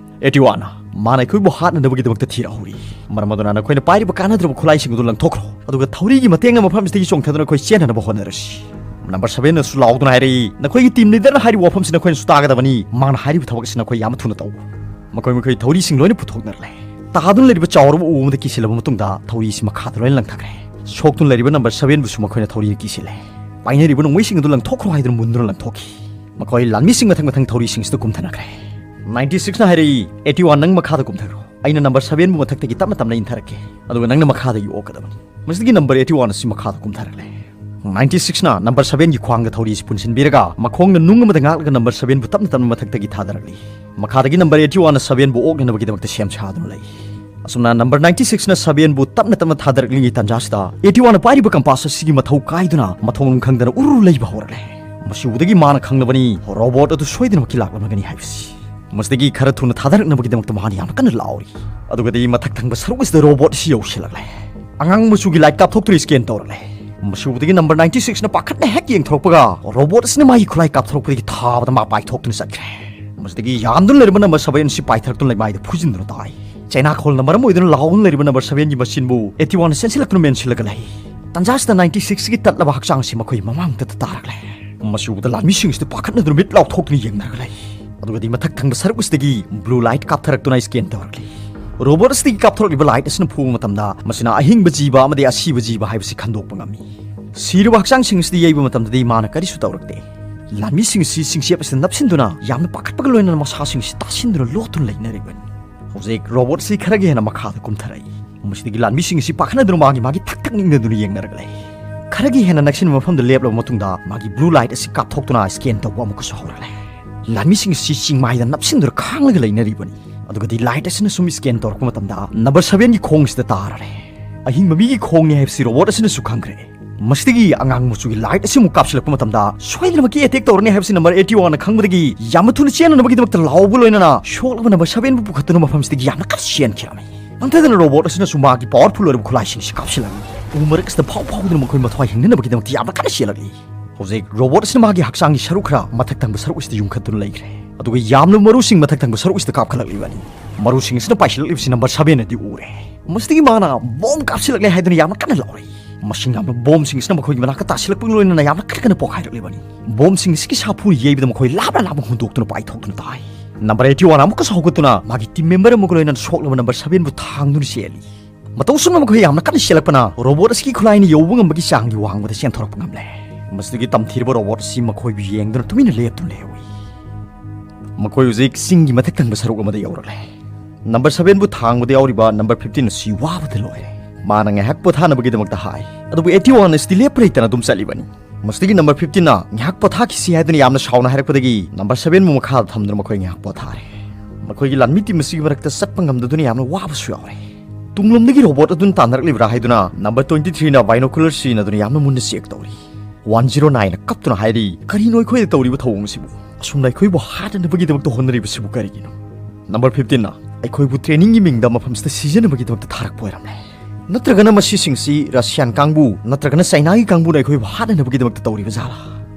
Eighty one, "ꯃꯥꯅ ꯑꯩꯈꯣꯏꯕꯨ ꯍꯥꯠꯅꯅꯕꯒꯤꯗꯃꯛꯇ ꯊꯤꯔꯛꯍꯧꯔꯤ꯫ ꯃꯔꯝ ꯑꯗꯨꯅ ꯅꯈꯣꯏꯅ ꯄꯥꯏꯔꯤꯕ ꯀꯥꯟꯅꯗ꯭ꯔꯕ ꯈꯨꯠꯂꯥꯏꯁꯤꯡ ꯑꯗꯨ ꯂꯪꯊꯣꯛꯈ꯭ꯔꯣ, ꯑꯗꯨꯒ ꯊꯧꯔꯤꯒꯤ ꯃꯇꯦꯡꯅ ꯃꯐꯝꯁꯤꯗꯒꯤ ꯆꯣꯡꯊꯗꯨꯅ ꯑꯩꯈꯣꯏ ꯆꯦꯟꯅꯅꯕ ꯍꯣꯠꯅꯔꯁꯤ꯫" Number sevenꯅꯁꯨ ꯂꯥꯎꯗꯨꯅ ꯍꯥꯏꯔꯛꯏ, "ꯅꯈꯣꯏꯒꯤ team leaderꯅ ꯍꯥꯏꯔꯤꯕ ꯋꯥꯐꯝꯁꯤ ꯅꯈꯣꯏꯅꯁꯨ ꯇꯥꯒꯗꯕꯅꯤ꯫ ꯃꯥꯅ ꯍꯥꯏꯔꯤꯕ ꯊꯕꯛ ꯑꯁꯤ ꯅꯈꯣꯏ ꯌꯥꯝꯅ ꯊꯨꯅ ꯇꯧ꯫" ꯃꯈꯣꯏ ꯃꯈꯣꯏ ꯊꯧꯔꯤꯁꯤꯡ ꯂꯣꯏꯅ ꯄꯨꯊꯣꯛꯅꯔꯦ꯫ ꯇꯥꯗꯨꯅ ꯂꯩꯔꯤꯕ ꯆꯥꯎꯔꯕ ꯎ ꯑꯃꯗ ꯀꯤꯁꯤꯜꯂꯕ ꯃꯇꯨꯡꯗ ꯊꯧꯔꯤꯁꯤ ꯃꯈꯥꯗ ꯂꯣꯏꯅ ꯂꯪꯊꯈ꯭ꯔꯦ꯫ ꯁꯣꯛꯇꯨꯅ ꯂꯩꯔꯤꯕ number sevenꯕꯨꯁꯨ ꯃꯈꯣꯏꯅ ꯊꯧꯔꯤꯅ ꯀꯤꯁꯤꯜꯂꯦ꯫ ꯄꯥꯏꯅꯔꯤꯕ ꯅꯣꯡꯃꯩꯁꯤꯡ ꯑꯗꯨ ꯂꯪꯊꯣꯛꯈ꯭ꯔꯣ ꯍꯥꯏꯗꯨꯅ ꯃꯨꯟꯗꯨꯅ ꯂꯪꯊꯣꯛꯈꯤ꯫ ꯃꯈꯣꯏ ꯂꯥꯟꯃꯤꯁꯤꯡ ꯃꯊꯪ ꯃꯊꯪ ꯊꯧꯔꯤꯁꯤꯡꯁꯤꯗ ꯀꯨꯝꯊꯅꯈ꯭ꯔꯦ꯫ Ninety sixꯅ ꯍꯥꯏꯔꯛꯏ, "Eighty one, ꯅꯪ ꯃꯈꯥꯗ ꯀꯨꯝꯊꯈ꯭ꯔꯣ꯫ ꯑꯩꯅ number sevenꯕꯨ ꯃꯊꯛꯇꯒꯤ ꯇꯞꯅ ꯇꯞꯅ ꯏꯟꯊꯔꯛꯀꯦ, ꯑꯗꯨꯒ ꯅꯪꯅ ꯃꯈꯥꯗꯒꯤ ꯑꯣꯛꯀꯗꯕꯅꯤ꯫" ꯃꯁꯤꯗꯒꯤ number eighty one ꯑꯁꯤ ꯃꯈꯥꯗ ꯀꯨꯝꯊꯔꯛꯂꯦ꯫ Ninety sixꯅ number sevenꯒꯤ ꯈ꯭ꯋꯥꯡꯗ ꯊꯧꯔꯤ ꯑꯁꯤ ꯄꯨꯟꯁꯤꯟꯕꯤꯔꯒ ꯃꯈꯣꯡꯅ ꯅꯨꯡ ꯑꯃꯗ ꯉꯥꯛꯂꯒ number sevenꯕꯨ ꯇꯞꯅ ꯇꯞꯅ ꯃꯊꯛꯇꯒꯤ ꯊꯥꯗꯔꯛꯂꯤ꯫ ꯃꯈꯥꯗꯒꯤ number eighty oneꯅ sevenꯕꯨ ꯑꯣꯛꯅꯅꯕꯒꯤꯗꯃꯛꯇ ꯁꯦꯝ ꯁꯥꯗꯨꯅ ꯂꯩ꯫ ꯑꯁꯨꯝꯅ number ninety sixꯅ sevenꯕꯨ ꯇꯞꯅ ꯇꯞꯅ ꯊꯥꯗꯔꯛꯂꯤꯉꯩ ꯇꯥꯟꯖꯥꯁꯤꯗ eighty oneꯅ ꯄꯥꯏꯔꯤꯕ compass ꯑꯁꯤꯒꯤ ꯃꯊꯧ ꯀꯥꯏꯗꯨꯅ ꯃꯊꯣꯡ ꯈꯪꯗꯅ ꯎꯔꯨ ꯂꯩꯕ ꯍꯧꯔꯛꯂꯦ꯫ ꯃꯁꯤ ꯎꯕꯗꯒꯤ ꯃꯥꯅ ꯈꯪꯂꯕꯅꯤ, robot ꯑꯗꯨ ꯁꯣꯏꯗꯅꯃꯛꯀꯤ ꯂꯥꯛꯂꯝꯂꯒꯅꯤ ꯍꯥꯏꯕꯁꯤ꯫ ꯃꯁꯤꯗꯒꯤ ꯈꯔ ꯊꯨꯅ ꯊꯥꯗꯔꯛꯅꯕꯒꯤꯗꯃꯛꯇ ꯃꯥꯅ ꯌꯥꯝꯅ ꯀꯟꯅ ꯂꯥꯎꯔꯤ꯫ ꯑꯗꯨꯒꯗꯤ ꯃꯊꯛ ꯊꯪꯕ ꯁꯔꯨꯛ ꯑꯁꯤꯗ robot ꯑꯁꯤ ꯌꯧꯁꯤꯜꯂꯛꯂꯦ꯫ ꯑꯉꯥꯡꯕ ꯃꯆꯨꯒꯤ light ꯀꯥꯞꯊꯣꯛꯇꯨꯅ scan ꯇꯧꯔꯛꯂꯦ꯫ ꯃꯁꯤ ꯎꯕꯗꯒꯤ ꯅꯝꯕꯔ ꯅꯥꯏꯟꯇꯤ ꯁꯤꯛꯁꯅ ꯄꯥꯈꯠꯅ ꯍꯦꯛ ꯌꯦꯡꯊꯣꯔꯛꯄꯒ ꯔꯣꯕꯣꯠ ꯑꯁꯤꯅ ꯃꯥꯒꯤ ꯈꯨꯠꯂꯥꯏ ꯀꯥꯞꯊꯣꯔꯛꯄꯗꯒꯤ ꯊꯥꯕꯗ ꯃꯥ ꯄꯥꯏꯊꯣꯛꯇꯨꯅ ꯆꯠꯈ꯭ꯔꯦ꯫ ꯃꯁꯤꯗꯒꯤ ꯌꯥꯝꯗꯨꯅ ꯂꯩꯔꯝꯕ ꯅꯝꯕꯔ ꯁꯚꯦꯟ ꯑꯁꯤ ꯄꯥꯏꯊꯔꯛꯇꯨꯅ ꯂꯩꯃꯥꯏꯗ ꯐꯨꯖꯤꯟꯗꯨꯅ ꯇꯥꯏ꯫ ꯆꯩꯅꯥꯈꯣꯜꯅ ꯃꯔꯝ ꯑꯣꯏꯗꯨꯅ ꯂꯥꯎꯗꯨꯅ ꯂꯩꯔꯤꯕ ꯅꯝꯕꯔ ꯁꯚꯦꯟꯒꯤ ꯃꯆꯤꯟꯕꯨ ꯑꯦꯇꯤ ꯋꯥꯟꯅ ꯆꯦꯟꯁꯤꯜꯂꯛꯇꯨꯅ ꯃꯦꯟꯁꯤꯜꯂꯒ ꯂꯩ꯫ ꯇꯟꯖꯥꯁꯤꯗ ꯅꯥꯏꯟꯇꯤ ꯁꯤꯛꯁꯀꯤ ꯇꯠꯂꯕ ꯍꯛꯆꯥꯡ ꯑꯁꯤ ꯃꯈꯣꯏ ꯃꯃꯥꯡꯗ ꯇꯥꯔꯛꯂꯦ꯫ ꯃꯁꯤ ꯎꯕꯗ ꯂꯥꯟꯃꯤꯁꯤꯡ ꯑꯁꯤꯗ ꯄꯥꯈꯠꯅꯗꯨꯅ ꯃꯤꯠ ꯂꯥꯎꯊꯣꯛꯇꯨꯅ ꯌꯦꯡꯅꯔꯒ ꯂꯩ꯫ ꯑꯗꯨꯒꯗꯤ ꯃꯊꯛ ꯊꯪꯕ ꯁꯔꯨꯛ ꯑꯁꯤꯗꯒꯤ ꯕ꯭ꯂꯨ ꯂꯥꯏꯠ ꯀꯥꯞꯊꯔꯛꯇꯨꯅ ꯁ꯭ꯀꯦꯟ ꯇꯧꯔꯛꯂꯤ꯫ ꯔꯣꯕꯣꯠ ꯑꯁꯤꯗꯒꯤ ꯀꯥꯞꯊꯣꯔꯛꯂꯤꯕ ꯂꯥꯏꯠ ꯑꯁꯤꯅ ꯐꯨꯕ ꯃꯇꯝꯗ ꯃꯁꯤꯅ ꯑꯍꯤꯡꯕ ꯖꯤꯕ ꯑꯃꯗꯤ ꯑꯁꯤꯕ ꯖꯤꯕ ꯍꯥꯏꯕꯁꯤ ꯈꯟꯗꯣꯛꯄ ꯉꯝꯃꯤ꯫ ꯁꯤꯔꯕ ꯍꯛꯆꯥꯡꯁꯤꯡ ꯑꯁꯤꯗ ꯌꯩꯕ ꯃꯇꯝꯗꯗꯤ ꯃꯥꯅ ꯀꯔꯤꯁꯨ ꯇꯧꯔꯛꯇꯦ꯫ ꯂꯥꯟꯃꯤꯁꯤꯡ ꯑꯁꯤ ꯆꯤꯡꯆꯦꯞ ꯑꯁꯤꯗ ꯅꯞꯁꯤꯟꯗꯨꯅ ꯌꯥꯝꯅ ꯄꯥꯈꯠꯄꯒ ꯂꯣꯏꯅꯅ ꯃꯁꯥꯁꯤꯡ ꯑꯁꯤ ꯇꯥꯁꯤꯟꯗꯨꯅ ꯂꯣꯠꯇꯨꯅ ꯂꯩꯅꯔꯤꯕꯅꯤ꯫ ꯍꯧꯖꯤꯛ ꯔꯣꯕꯣꯠ ꯑꯁꯤ ꯈꯔꯒ ꯍꯦꯟꯅ ꯃꯈꯥꯗ ꯀꯨꯝꯊꯔꯛꯏ꯫ ꯃꯁꯤꯗꯒꯤ ꯂꯥꯟꯃꯤꯁꯤꯡ ꯑꯁꯤ ꯄꯥꯈꯠꯅꯗꯨꯅ ꯃꯥꯒꯤ ꯃꯥꯒꯤ ꯊꯛ ꯊꯛ ꯅꯤꯛꯅꯗꯨꯅ ꯌꯦꯡꯅꯔꯒ ꯂꯩ꯫ ꯈꯔꯒꯤ ꯍꯦꯟꯅ ꯅꯛꯁꯤꯟꯕ ꯃꯐꯝꯗ ꯂꯦꯞꯂꯕ ꯃꯇꯨꯡꯗ ꯃꯥꯒꯤ ꯕ꯭ꯂꯨ ꯂꯥꯏꯠ ꯑꯁꯤ ꯀꯥꯞꯊꯣꯛꯇꯨꯅ ꯁ꯭ꯀꯦꯟ ꯇꯧꯕ ꯑꯃꯨꯛꯀꯁꯨ ꯍꯧꯔꯛꯂꯦ꯫ ꯂꯥꯟꯃꯤꯁꯤꯡ ꯑꯁꯤ ꯆꯤꯡꯃꯥꯏꯗ ꯅꯞꯁꯤꯟꯗꯨꯅ ꯈꯥꯡꯂꯒ ꯂꯩꯅꯔꯤꯕꯅꯤ꯫ ꯑꯗꯨꯒꯗꯤ ꯂꯥꯏꯠ ꯑꯁꯤꯅ ꯁꯨꯝ ꯁ꯭ꯀꯦꯟ ꯇꯧꯔꯛꯄ ꯃꯇꯝꯗ ꯅꯝꯕꯔ ꯁꯚꯦꯟꯒꯤ ꯈꯣꯡꯁꯤꯗ ꯇꯥꯔꯔꯦ꯫ ꯑꯍꯤꯡꯕ ꯃꯤꯒꯤ ꯈꯣꯡꯅꯤ ꯍꯥꯏꯕꯁꯤ ꯔꯣꯕꯣꯠ ꯑꯁꯤꯅꯁꯨ ꯈꯪꯈ꯭ꯔꯦ꯫ ꯃꯁꯤꯗꯒꯤ ꯑꯉꯥꯡ ꯃꯆꯨꯒꯤ ꯂꯥꯏꯠ ꯑꯁꯤꯃꯨꯛ ꯀꯥꯞꯁꯤꯜꯂꯛꯄ ꯃꯇꯝꯗ ꯁꯣꯏꯗꯅꯃꯛꯀꯤ ꯑꯦꯇꯦꯛ ꯇꯧꯔꯅꯤ ꯍꯥꯏꯕꯁꯤ ꯅꯝꯕꯔ ꯑꯩꯠꯇꯤ ꯋꯥꯟꯅ ꯈꯪꯕꯗꯒꯤ ꯌꯥꯝꯅ ꯊꯨꯅ ꯆꯦꯟꯅꯅꯕꯒꯤꯗꯃꯛꯇ ꯂꯥꯎꯕ ꯂꯣꯏꯅꯅ ꯁꯣꯛꯂꯕ ꯅꯝꯕꯔ ꯁꯚꯦꯟꯕꯨ ꯄꯨꯈꯠꯇꯨꯅ ꯃꯐꯝꯁꯤꯗꯒꯤ ꯌꯥꯝꯅ ꯀꯟꯅ ꯆꯦꯟꯈꯤꯔꯝꯃꯤ꯫ ꯅꯝꯊꯗꯅ ꯔꯣꯕꯣꯠ ꯑꯁꯤꯅꯁꯨ ꯃꯥꯒꯤ ꯄꯥꯋꯔꯐꯨꯜ ꯑꯣꯏꯔꯕ ꯈꯨꯠꯂꯥꯏꯁꯤꯡꯁꯤ ꯀꯥꯞꯁꯤꯜꯂꯛꯏ꯫ ꯎ ꯃꯔꯛ ꯑꯁꯤꯗ ꯐꯥꯎ ꯐꯥꯎꯗꯨꯅ ꯃꯈꯣꯏ ꯃꯊ꯭ꯋꯥꯏ ꯍꯤꯡꯅꯅꯕꯒꯤꯗꯃꯛꯇ ꯌꯥꯝꯅ ꯀꯟꯅ ꯆꯦꯜꯂꯛꯏ꯫ ꯍꯧꯖꯤꯛ ꯔꯣꯕꯣꯠ ꯑꯁꯤꯅ ꯃꯥꯒꯤ ꯍꯛꯆꯥꯡꯒꯤ ꯁꯔꯨꯛ ꯈꯔ ꯃꯊꯛ ꯊꯪꯕ ꯁꯔꯨꯛ ꯑꯁꯤꯗ ꯌꯨꯡꯈꯠꯇꯨꯅ ꯂꯩꯈ꯭ꯔꯦ꯫ ꯑꯗꯨꯒ ꯌꯥꯝꯂꯕ ꯃꯔꯨꯁꯤꯡ ꯃꯊꯛ ꯊꯪꯕ ꯁꯔꯨꯛ ꯑꯁꯤꯗ ꯀꯥꯞꯈꯠꯂꯛꯂꯤꯕꯅꯤ꯫ ꯃꯔꯨꯁꯤꯡ ꯑꯁꯤꯅ ꯄꯥꯏꯁꯤꯜꯂꯛꯂꯤꯕꯁꯤ ꯅꯝꯕꯔ ꯁꯚꯦꯟꯅꯗꯤ ꯎꯔꯦ꯫ ꯃꯁꯤꯗꯒꯤ ꯃꯥꯅ ꯕꯣꯝ ꯀꯥꯞꯁꯤꯜꯂꯛꯂꯦ ꯍꯥꯏꯗꯨꯅ ꯌꯥꯝꯅ ꯀꯟꯅ ꯂꯥꯎꯔꯛꯏ꯫ ꯃꯁꯤꯡ ꯌꯥꯝꯂꯕ ꯕꯣꯝꯁꯤꯡ ꯑꯁꯤꯅ ꯃꯈꯣꯏꯒꯤ ꯃꯅꯥꯛꯇ ꯇꯥꯁꯤꯜꯂꯛꯄꯒ ꯂꯣꯏꯅꯅ ꯌꯥꯝꯅ ꯀꯟꯅ ꯀꯟꯅ ꯄꯣꯈꯥꯏꯔꯛꯂꯤꯕꯅꯤ꯫ ꯕꯣꯝꯁꯤꯡ ꯑꯁꯤꯒꯤ ꯁꯥꯐꯨꯅ ꯌꯩꯕꯗ ꯃꯈꯣꯏ ꯂꯥꯞꯅ ꯂꯥꯞꯅ ꯍꯨꯟꯗꯣꯛꯇꯨꯅ ꯄꯥꯏꯊꯣꯛꯇꯨꯅ ꯇꯥꯏ꯫ ꯅꯝꯕꯔ ꯑꯩꯠꯇꯤ ꯋꯥꯟ ꯑꯃꯨꯛꯀꯁꯨ ꯍꯧꯒꯠꯇꯨꯅ ꯃꯥꯒꯤ ꯇꯤꯝ ꯃꯦꯝꯕꯔ ꯑꯃꯒ ꯂꯣꯏꯅꯅ ꯁꯣꯛꯂꯕ ꯅꯝꯕꯔ ꯁꯚꯦꯟꯕꯨ ꯊꯥꯡꯗꯨꯅ ꯆꯦꯜꯂꯤ꯫ ꯃꯇꯧ ꯑꯁꯨꯝꯅ ꯃꯈꯣꯏ ꯌꯥꯝꯅ ꯀꯟꯅ ꯆꯦꯜꯂꯛꯄꯅ ꯔꯣꯕꯣꯠ ꯑꯁꯤꯒꯤ ꯈꯨꯠꯂꯥꯏꯅ ꯌꯧꯕ ꯉꯝꯕꯒꯤ ꯆꯥꯡꯒꯤ ꯋꯥꯡꯃꯗ ꯆꯦꯟꯊꯣꯔꯛꯄ ꯉꯝꯂꯦ꯫ ꯃꯁꯤꯗꯒꯤ ꯇꯝꯊꯤꯔꯕ ꯔꯣꯕꯣꯠ ꯑꯁꯤ ꯃꯈꯣꯏꯕꯨ ꯌꯦꯡꯗꯨꯅ ꯇꯨꯃꯤꯟꯅ ꯂꯦꯞꯇꯨꯅ ꯂꯩꯍꯧꯏ꯫ ꯃꯈꯣꯏ ꯍꯧꯖꯤꯛ ꯆꯤꯡꯒꯤ ꯃꯊꯛ ꯊꯪꯕ ꯁꯔꯨꯛ ꯑꯃꯗ ꯌꯧꯔꯛꯂꯦ꯫ ꯅꯝꯕꯔ ꯁꯚꯦꯟꯕꯨ ꯊꯥꯡꯕꯗ ꯌꯥꯎꯔꯤꯕ ꯅꯝꯕꯔ ꯐꯤꯐꯇꯤꯟ ꯑꯁꯤ ꯋꯥꯕꯗ ꯂꯣꯏꯔꯦ꯫ ꯃꯥꯅ ꯉꯥꯏꯍꯥꯛ ꯄꯣꯊꯥꯅꯕꯒꯤꯗꯃꯛꯇ ꯍꯥꯏ, ꯑꯗꯨꯕꯨ ꯑꯩꯠꯇꯤ ꯋꯥꯟ ꯑꯁꯤꯗꯤ ꯂꯦꯞꯄ ꯂꯩꯇꯅ ꯑꯗꯨꯝ ꯆꯠꯂꯤꯕꯅꯤ꯫ ꯃꯁꯤꯗꯒꯤ ꯅꯝꯕꯔ ꯐꯤꯐꯇꯤꯟꯅ ꯉꯥꯏꯍꯥꯛ ꯄꯣꯊꯥꯈꯤꯁꯤ ꯍꯥꯏꯗꯨꯅ ꯌꯥꯝꯅ ꯁꯥꯎꯅ ꯍꯥꯏꯔꯛꯄꯗꯒꯤ ꯅꯝꯕꯔ ꯁꯚꯦꯟꯕꯨ ꯃꯈꯥꯗ ꯊꯝꯗꯨꯅ ꯃꯈꯣꯏ ꯉꯥꯏꯍꯥꯛ ꯄꯣꯊꯥꯔꯦ꯫ ꯃꯈꯣꯏꯒꯤ ꯂꯥꯟꯃꯤ ꯇꯤꯝ ꯑꯁꯤꯒꯤ ꯃꯔꯛꯇ ꯆꯠꯄ ꯉꯝꯗꯗꯨꯅ ꯌꯥꯝꯅ ꯋꯥꯕꯁꯨ ꯌꯥꯎꯔꯦ꯫ ꯇꯨꯡꯂꯣꯝꯗꯒꯤ ꯔꯣꯕꯣꯠ ꯑꯗꯨꯅ ꯇꯥꯟꯅꯔꯛꯂꯤꯕ꯭ꯔꯥ ꯍꯥꯏꯗꯨꯅ ꯅꯝꯕꯔ ꯇ꯭ꯋꯦꯟꯇꯤ ꯊ꯭ꯔꯤꯅ ꯕꯥꯏꯅꯣꯀꯨꯂꯔ ꯁꯤꯖꯤꯟꯅꯗꯨꯅ ꯌꯥꯝꯅ ꯃꯨꯟꯅ ꯆꯦꯛ ꯇꯧꯔꯤ꯫ ꯋꯥꯟ ꯖꯤꯔꯣ ꯅꯥꯏꯟꯅ ꯀꯞꯇꯨꯅ ꯍꯥꯏꯔꯤ, "ꯀꯔꯤꯅꯣ ꯑꯩꯈꯣꯏꯗ ꯇꯧꯔꯤꯕ ꯊꯧꯑꯣꯡ ꯑꯁꯤꯕꯨ? ꯑꯁꯨꯝꯅ ꯑꯩꯈꯣꯏꯕꯨ ꯍꯥꯠꯅꯅꯕꯒꯤꯗꯃꯛꯇ ꯍꯣꯠꯅꯔꯤꯕꯁꯤꯕꯨ ꯀꯔꯤꯒꯤꯅꯣ?" ꯅꯝꯕꯔ ꯐꯤꯐꯇꯤꯟꯅ ꯑꯩꯈꯣꯏꯕꯨ ꯇ꯭ꯔꯦꯅꯤꯡꯒꯤ ꯃꯤꯡꯗ ꯃꯐꯝꯁꯤꯗ ꯁꯤꯖꯤꯟꯅꯕꯒꯤꯗꯃꯛꯇ ꯊꯥꯔꯛꯄ ꯑꯣꯏꯔꯝꯂꯦ꯫ ꯅꯠꯇ꯭ꯔꯒꯅ ꯃꯁꯤꯁꯤꯡꯁꯤ ꯔꯁꯤꯌꯥꯟ ꯀꯥꯡꯕꯨ ꯅꯠꯇ꯭ꯔꯒꯅ ꯆꯥꯏꯅꯥꯒꯤ ꯀꯥꯡꯕꯨꯅ ꯑꯩꯈꯣꯏꯕꯨ ꯍꯥꯠꯅꯅꯕꯒꯤꯗꯃꯛꯇ ꯇꯧꯔꯤꯕ ꯖꯥꯠꯂꯥ?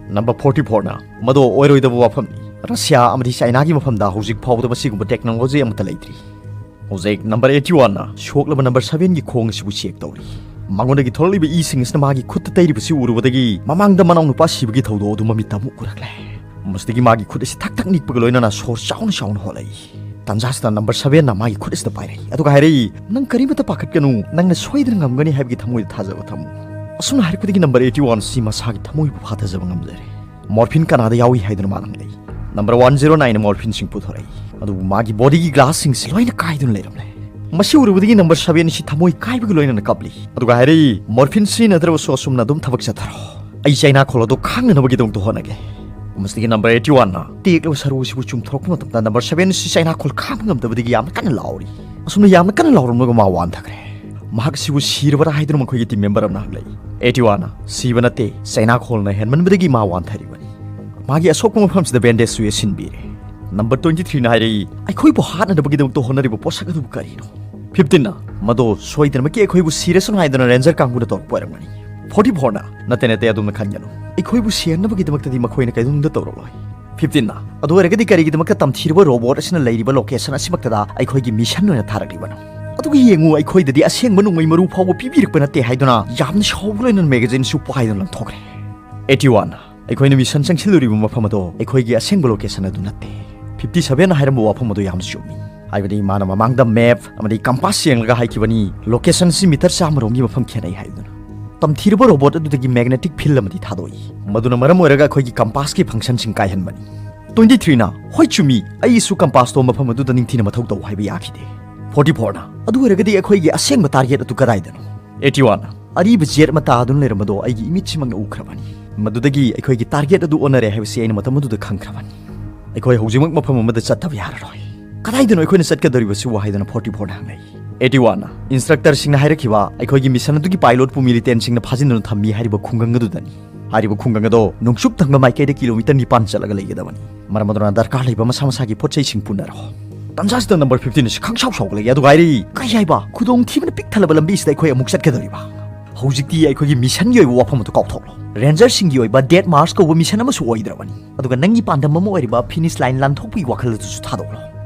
ꯅꯝꯕꯔ ꯐꯣꯔꯇꯤ ꯐꯣꯔꯅ, ꯃꯗꯨ ꯑꯣꯏꯔꯣꯏꯗꯕ ꯋꯥꯐꯝꯅꯤ꯫ ꯔꯁꯤꯌꯥ ꯑꯃꯗꯤ ꯆꯥꯏꯅꯥꯒꯤ ꯃꯐꯝꯗ ꯍꯧꯖꯤꯛ ꯐꯥꯎꯕꯗ ꯃꯁꯤꯒꯨꯝꯕ ꯇꯦꯛꯅꯣꯂꯣꯖꯤ ꯑꯃꯠꯇ ꯂꯩꯇ꯭ꯔꯤ꯫ ꯍꯧꯖꯤꯛ ꯅꯝꯕꯔ ꯑꯩꯠꯇꯤ ꯋꯥꯟꯅ ꯁꯣꯛꯂꯕ ꯅꯝꯕꯔ ꯁꯚꯦꯟꯒꯤ ꯈꯣꯡ ꯑꯁꯤꯕꯨ ꯆꯦꯛ ꯇꯧꯔꯤ꯫ ꯃꯉꯣꯟꯗꯒꯤ ꯊꯣꯛꯂꯛꯂꯤꯕ ꯏꯁꯤꯡ ꯑꯁꯤꯅ ꯃꯥꯒꯤ ꯈꯨꯠꯇ ꯇꯩꯔꯤꯕꯁꯤ ꯎꯔꯨꯕꯗꯒꯤ ꯃꯃꯥꯡꯗ ꯃꯅꯥꯎꯅꯨꯄꯥ ꯁꯤꯕꯒꯤ ꯊꯧꯗꯣꯛ ꯑꯗꯨ ꯃꯃꯤꯠꯇ ꯑꯃꯨꯛ ꯎꯔꯛꯂꯦ꯫ ꯃꯁꯤꯗꯒꯤ ꯃꯥꯒꯤ ꯈꯨꯠ ꯑꯁꯤ ꯊꯛ ꯊꯛ ꯅꯤꯛꯄꯒ ꯂꯣꯏꯅꯅ ꯁꯣꯔ ꯆꯥꯎꯅ ꯆꯥꯎꯅ ꯍꯣꯜꯂꯛꯏ꯫ ꯇꯟꯖꯥꯁꯤꯗ ꯅꯝꯕꯔ ꯁꯚꯦꯟꯅ ꯃꯥꯒꯤ ꯈꯨꯠ ꯑꯁꯤꯗ ꯄꯥꯏꯔꯛꯏ, ꯑꯗꯨꯒ ꯍꯥꯏꯔꯛꯏ, "ꯅꯪ ꯀꯔꯤꯃꯠꯇ ꯄꯥꯈꯠꯀꯅꯨ, ꯅꯪꯅ ꯁꯣꯏꯗꯅ ꯉꯝꯒꯅꯤ ꯍꯥꯏꯕꯒꯤ ꯊꯃꯣꯏꯗ ꯊꯥꯖꯕ ꯊꯝꯃꯨ"꯫ ꯑꯁꯨꯝꯅ ꯍꯥꯏꯔꯛꯄꯗꯒꯤ ꯅꯝꯕꯔ ꯑꯩꯠꯇꯤ ꯋꯥꯟ ꯑꯁꯤ ꯃꯁꯥꯒꯤ ꯊꯃꯣꯏꯕꯨ ꯐꯥꯊꯖꯕ ꯉꯝꯖꯔꯦ꯫ ꯃꯣꯔꯐꯤꯟ ꯀꯅꯥꯗ ꯌꯥꯎꯏ ꯍꯥꯏꯗꯨꯅ ꯃꯥ ꯍꯪꯂꯛꯏ꯫ ꯅꯝꯕꯔ ꯋꯥꯟ ꯖꯤꯔꯣ ꯅꯥꯏꯟꯅ ꯃꯣꯔꯐꯤꯟꯁꯤꯡ ꯄꯨꯊꯣꯔꯛꯏ, ꯑꯗꯨꯕꯨ ꯃꯥꯒꯤ ꯕꯣꯗꯤꯒꯤ ꯒ꯭ꯂꯥꯁꯁꯤꯡꯁꯤ ꯂꯣꯏꯅ ꯀꯥꯏꯗꯨꯅ ꯂꯩꯔꯝꯂꯦ꯫ ꯃꯁꯤ ꯎꯔꯨꯕꯗꯒꯤ ꯅꯝꯕꯔ ꯁꯚꯦꯟ ꯑꯁꯤ ꯊꯃꯣꯏ ꯀꯥꯏꯕꯒ ꯂꯣꯏꯅꯅ ꯀꯞꯂꯤ, ꯑꯗꯨꯒ ꯍꯥꯏꯔꯛꯏ, "ꯃꯣꯔꯐꯤꯟ ꯁꯤꯖꯤꯟꯅꯗ꯭ꯔꯕꯁꯨ ꯑꯁꯨꯝꯅ ꯑꯗꯨꯝ ꯊꯕꯛ ꯆꯠꯊꯔꯣ꯫ ꯑꯩ ꯆꯩꯅꯥ ꯈꯣꯜ ꯑꯗꯨ ꯈꯥꯡꯅꯅꯕꯒꯤꯗꯃꯛꯇ ꯍꯣꯠꯅꯒꯦ"꯫ ꯃꯁꯤꯗꯒꯤ ꯅꯝꯕꯔ ꯑꯩꯠꯇꯤ ꯋꯥꯟꯅ ꯇꯦꯛꯂꯕ ꯁꯔꯨ ꯑꯁꯤꯕꯨ ꯆꯨꯝꯊꯣꯔꯛꯄ ꯃꯇꯝꯗ ꯅꯝꯕꯔ ꯁꯚꯦꯟ ꯑꯁꯤ ꯆꯩꯅꯥ ꯈꯣꯜ ꯈꯥꯡꯕ ꯉꯝꯗꯕꯗꯒꯤ ꯌꯥꯝꯅ ꯀꯟꯅ ꯂꯥꯎꯔꯤ꯫ ꯑꯁꯨꯝꯅ ꯌꯥꯝꯅ ꯀꯟꯅ ꯂꯥꯎꯔꯝꯂꯒ ꯃꯥ ꯋꯥꯟꯊꯈ꯭ꯔꯦ꯫ ꯃꯍꯥꯛ ꯑꯁꯤꯕꯨ ꯁꯤꯔꯕꯔꯥ ꯍꯥꯏꯗꯨꯅ ꯃꯈꯣꯏꯒꯤ ꯇꯤꯝ ꯃꯦꯝꯕꯔ ꯑꯃꯅ ꯍꯪꯂꯛꯏ꯫ ꯑꯩꯠꯇꯤ ꯋꯥꯟꯅ, "ꯁꯤꯕ ꯅꯠꯇꯦ, ꯆꯩꯅꯥ ꯈꯣꯜꯅ ꯍꯦꯟꯃꯟꯕꯗꯒꯤ ꯃꯥ ꯋꯥꯟꯊꯔꯤꯕꯅꯤ"꯫ ꯃꯥꯒꯤ ꯑꯁꯣꯛꯄ ꯃꯐꯝꯁꯤꯗ ꯕꯦꯟꯗꯦꯖꯁꯨ ꯌꯦꯠꯁꯤꯟꯕꯤꯔꯦ꯫ ꯅꯝꯕꯔ ꯇ꯭ꯋꯦꯟꯇꯤ ꯊ꯭ꯔꯤꯅ ꯍꯥꯏꯔꯛꯏ, "ꯑꯩꯈꯣꯏꯕꯨ ꯍꯥꯠꯅꯅꯕꯒꯤꯗꯃꯛꯇ ꯍꯣꯠꯅꯔꯤꯕ ꯄꯣꯠꯁꯛ ꯑꯗꯨꯕꯨ ꯀꯔꯤꯅꯣ?" ꯐꯤꯐꯇꯤꯟꯅ, "ꯃꯗꯣ ꯁꯣꯏꯗꯅꯃꯛꯀꯤ ꯑꯩꯈꯣꯏꯕꯨ ꯁꯤꯔꯁꯅꯨ ꯍꯥꯏꯗꯨꯅ ꯔꯦꯟꯖꯔ ꯀꯥꯡꯕꯨꯅ ꯇꯧꯔꯛꯄ ꯑꯣꯏꯔꯝꯒꯅꯤ"꯫ ꯐꯣꯔꯇꯤ ꯐꯣꯔꯅ, "ꯅꯠꯇꯦ, ꯅꯠꯇꯦ, ꯑꯗꯨꯝꯅ ꯈꯟꯒꯅꯨ꯫ ꯑꯩꯈꯣꯏꯕꯨ ꯁꯤꯍꯟꯅꯕꯒꯤꯗꯃꯛꯇꯗꯤ ꯃꯈꯣꯏꯅ ꯀꯩꯗꯧꯅꯨꯡꯗ ꯇꯧꯔꯛꯂꯣꯏ"꯫ ꯐꯤꯐꯇꯤꯟꯅ, "ꯑꯗꯨ ꯑꯣꯏꯔꯒꯗꯤ ꯀꯔꯤꯒꯤꯗꯃꯛꯇ ꯇꯝꯊꯤꯔꯕ ꯔꯣꯕꯣꯠ ꯑꯁꯤꯅ ꯂꯩꯔꯤꯕ ꯂꯣꯀꯦꯁꯟ ꯑꯁꯤꯃꯛꯇꯗ ꯑꯩꯈꯣꯏꯒꯤ ꯃꯤꯁꯟ ꯑꯣꯏꯅ ꯊꯥꯔꯛꯂꯤꯕꯅꯣ? ꯑꯗꯨꯒ ꯌꯦꯡꯉꯨ, ꯑꯩꯈꯣꯏꯗꯗꯤ ꯑꯁꯦꯡꯕ ꯅꯣꯡꯃꯩ ꯃꯔꯨ ꯐꯥꯎꯕ ꯄꯤꯕꯤꯔꯛꯄ ꯅꯠꯇꯦ" ꯍꯥꯏꯗꯨꯅ ꯌꯥꯝꯅ ꯁꯥꯎꯕꯒ ꯂꯣꯏꯅꯅ ꯃꯦꯒꯥꯖꯤꯟꯁꯨ ꯄꯣꯈꯥꯏꯗꯨꯅ ꯂꯪꯊꯣꯛꯈ꯭ꯔꯦ꯫ ꯑꯩꯠꯇꯤ ꯋꯥꯟ, "ꯑꯩꯈꯣꯏꯅ ꯃꯤꯁꯟ ꯆꯪꯁꯤꯜꯂꯨꯔꯤꯕ ꯃꯐꯝ ꯑꯗꯣ ꯑꯩꯈꯣꯏꯒꯤ ꯑꯁꯦꯡꯕ ꯂꯣꯀꯦꯁꯟ ꯑꯗꯨ ꯅꯠꯇꯦ"꯫ ꯐꯤꯐꯇꯤ ꯁꯚꯦꯟꯅ ꯍꯥꯏꯔꯝꯕ ꯋꯥꯐꯝ ꯑꯗꯨ ꯌꯥꯝꯅ ꯆꯨꯝꯃꯤ꯫ ꯍꯥꯏꯕꯗꯤ ꯃꯥꯅ ꯃꯃꯥꯡꯗ ꯃꯦꯞ ꯑꯃꯗꯤ ꯀꯝꯄꯥꯁ ꯌꯦꯡꯂꯒ ꯍꯥꯏꯈꯤꯕꯅꯤ, ꯂꯣꯀꯦꯁꯟꯁꯤ ꯃꯤꯇꯔ ꯆꯥꯝꯃꯔꯣꯝꯒꯤ ꯃꯐꯝ ꯈꯦꯠꯅꯩ ꯍꯥꯏꯗꯨꯅ꯫ ꯇꯝꯊꯤꯔꯕ ꯔꯣꯕꯣꯠ ꯑꯗꯨꯗꯒꯤ ꯃꯦꯒꯅꯦꯇꯤꯛ ꯐꯤꯜ ꯑꯃꯗꯤ ꯊꯥꯗꯣꯛꯏ, ꯃꯗꯨꯅ ꯃꯔꯝ ꯑꯣꯏꯔꯒ ꯑꯩꯈꯣꯏꯒꯤ ꯀꯝꯄꯥꯁꯀꯤ ꯐꯪꯁꯟꯁꯤꯡ ꯀꯥꯏꯍꯟꯕꯅꯤ꯫ ꯇ꯭ꯋꯦꯟꯇꯤ ꯊ꯭ꯔꯤꯅ, "ꯍꯣꯏ, ꯆꯨꯝꯃꯤ, ꯑꯩꯁꯨ ꯀꯝꯄꯥꯁꯇꯣ ꯃꯐꯝ ꯑꯗꯨꯗ ꯅꯤꯡꯊꯤꯅ ꯃꯊꯧ ꯇꯧ ꯍꯥꯏꯕ ꯌꯥꯈꯤꯗꯦ"꯫ ꯐꯣꯔꯇꯤ ꯐꯣꯔꯅ, "ꯑꯗꯨ ꯑꯣꯏꯔꯒꯗꯤ ꯑꯩꯈꯣꯏꯒꯤ ꯑꯁꯦꯡꯕ ꯇꯥꯔꯒꯦꯠ ꯑꯗꯨ ꯀꯗꯥꯏꯗꯅꯣ?" ꯑꯩꯠꯇꯤ ꯋꯥꯟꯅ, "ꯑꯔꯤꯕ ꯖꯦꯠ ꯑꯃ ꯇꯥꯗꯨꯅ ꯂꯩꯔꯝꯕꯗꯣ ꯑꯩꯒꯤ ꯏꯃꯤꯠꯁꯤꯃꯛꯅ ꯎꯈ꯭ꯔꯕꯅꯤ꯫ ꯃꯗꯨꯗꯒꯤ ꯑꯩꯈꯣꯏꯒꯤ ꯇꯥꯔꯒꯦꯠ ꯑꯗꯨ ꯑꯣꯟꯅꯔꯦ ꯍꯥꯏꯕꯁꯤ ꯑꯩꯅ ꯃꯇꯝ ꯑꯗꯨꯗ ꯈꯪꯈ꯭ꯔꯕꯅꯤ꯫ ꯑꯩꯈꯣꯏ ꯍꯧꯖꯤꯛꯃꯛ ꯃꯐꯝ ꯑꯃꯗ ꯆꯠꯇꯕ ꯌꯥꯔꯔꯣꯏ꯫ ꯀꯗꯥꯏꯗꯅꯣ ꯑꯩꯈꯣꯏꯅ ꯆꯠꯀꯗꯧꯔꯤꯕꯁꯤꯕꯨ?" ꯍꯥꯏꯗꯨꯅ ꯐꯣꯔꯇꯤ ꯐꯣꯔꯅ ꯍꯪꯂꯛꯏ꯫ ꯑꯩꯠꯇꯤ ꯋꯥꯟꯅ, "ꯏꯟꯁꯇ꯭ꯔꯛꯇꯔꯁꯤꯡꯅ ꯍꯥꯏꯔꯛꯈꯤꯕ ꯑꯩꯈꯣꯏꯒꯤ ꯃꯤꯁꯟ ꯑꯗꯨꯒꯤ ꯄꯥꯏꯂꯣꯠꯄꯨ ꯃꯤꯂꯤꯇꯦꯟꯁꯤꯡꯅ ꯐꯥꯖꯤꯟꯗꯨꯅ ꯊꯝꯃꯤ ꯍꯥꯏꯔꯤꯕ ꯈꯨꯡꯒꯪ ꯑꯗꯨꯗꯅꯤ꯫ ꯍꯥꯏꯔꯤꯕ ꯈꯨꯡꯒꯪ ꯑꯗꯣ ꯅꯣꯡꯆꯨꯞ ꯊꯪꯕ ꯃꯥꯏꯀꯩꯗ ꯀꯤꯂꯣꯃꯤꯇꯔ ꯅꯤꯄꯥꯟ ꯆꯠꯂꯒ ꯂꯩꯒꯗꯕꯅꯤ꯫ ꯃꯔꯝ ꯑꯗꯨꯅ ꯗꯔꯀꯥꯔ ꯂꯩꯕ ꯃꯁꯥ ꯃꯁꯥꯒꯤ ꯄꯣꯠ ꯆꯩꯁꯤꯡ ꯄꯨꯅꯔꯣ"꯫ ꯇꯟꯖꯥꯁꯤꯗ ꯅꯝꯕꯔ ꯐꯤꯐꯇꯤꯟ ꯑꯁꯤ ꯈꯪꯁꯥꯎ ꯁꯥꯎꯒꯠꯂꯛꯏ꯫ ꯑꯗꯨꯒ ꯍꯥꯏꯔꯛꯏ, "ꯀꯩ ꯍꯥꯏꯕ? ꯈꯨꯗꯣꯡꯊꯤꯕꯅ ꯄꯤꯛ ꯊꯜꯂꯕ ꯂꯝꯕꯤ ꯑꯁꯤꯗ ꯑꯩꯈꯣꯏ ꯑꯃꯨꯛ ꯆꯠꯀꯗꯧꯔꯤꯕ?" ꯍꯧꯖꯤꯛꯇꯤ ꯑꯩꯈꯣꯏꯒꯤ ꯃꯤꯁꯟꯒꯤ ꯑꯣꯏꯕ ꯋꯥꯐꯝ ꯑꯗꯨ ꯀꯥꯎꯊꯣꯛꯂꯣ꯫ ꯔꯦꯟꯖꯔꯁꯤꯡꯒꯤ ꯑꯣꯏꯕ ꯗꯦꯠ ꯃꯥꯔꯆ ꯀꯧꯕ ꯃꯤꯁꯟ ꯑꯃꯁꯨ ꯑꯣꯏꯗ꯭ꯔꯕꯅꯤ꯫ ꯑꯗꯨꯒ ꯅꯪꯒꯤ ꯄꯥꯟꯗꯝ ꯑꯃ ꯑꯣꯏꯔꯤꯕ ꯐꯤꯅꯤꯁ ꯂꯥꯏꯟ ꯂꯥꯟꯊꯣꯛꯄꯒꯤ ꯋꯥꯈꯜ ꯑꯗꯨꯁꯨ ꯊꯥꯗꯣꯛꯂꯣ꯫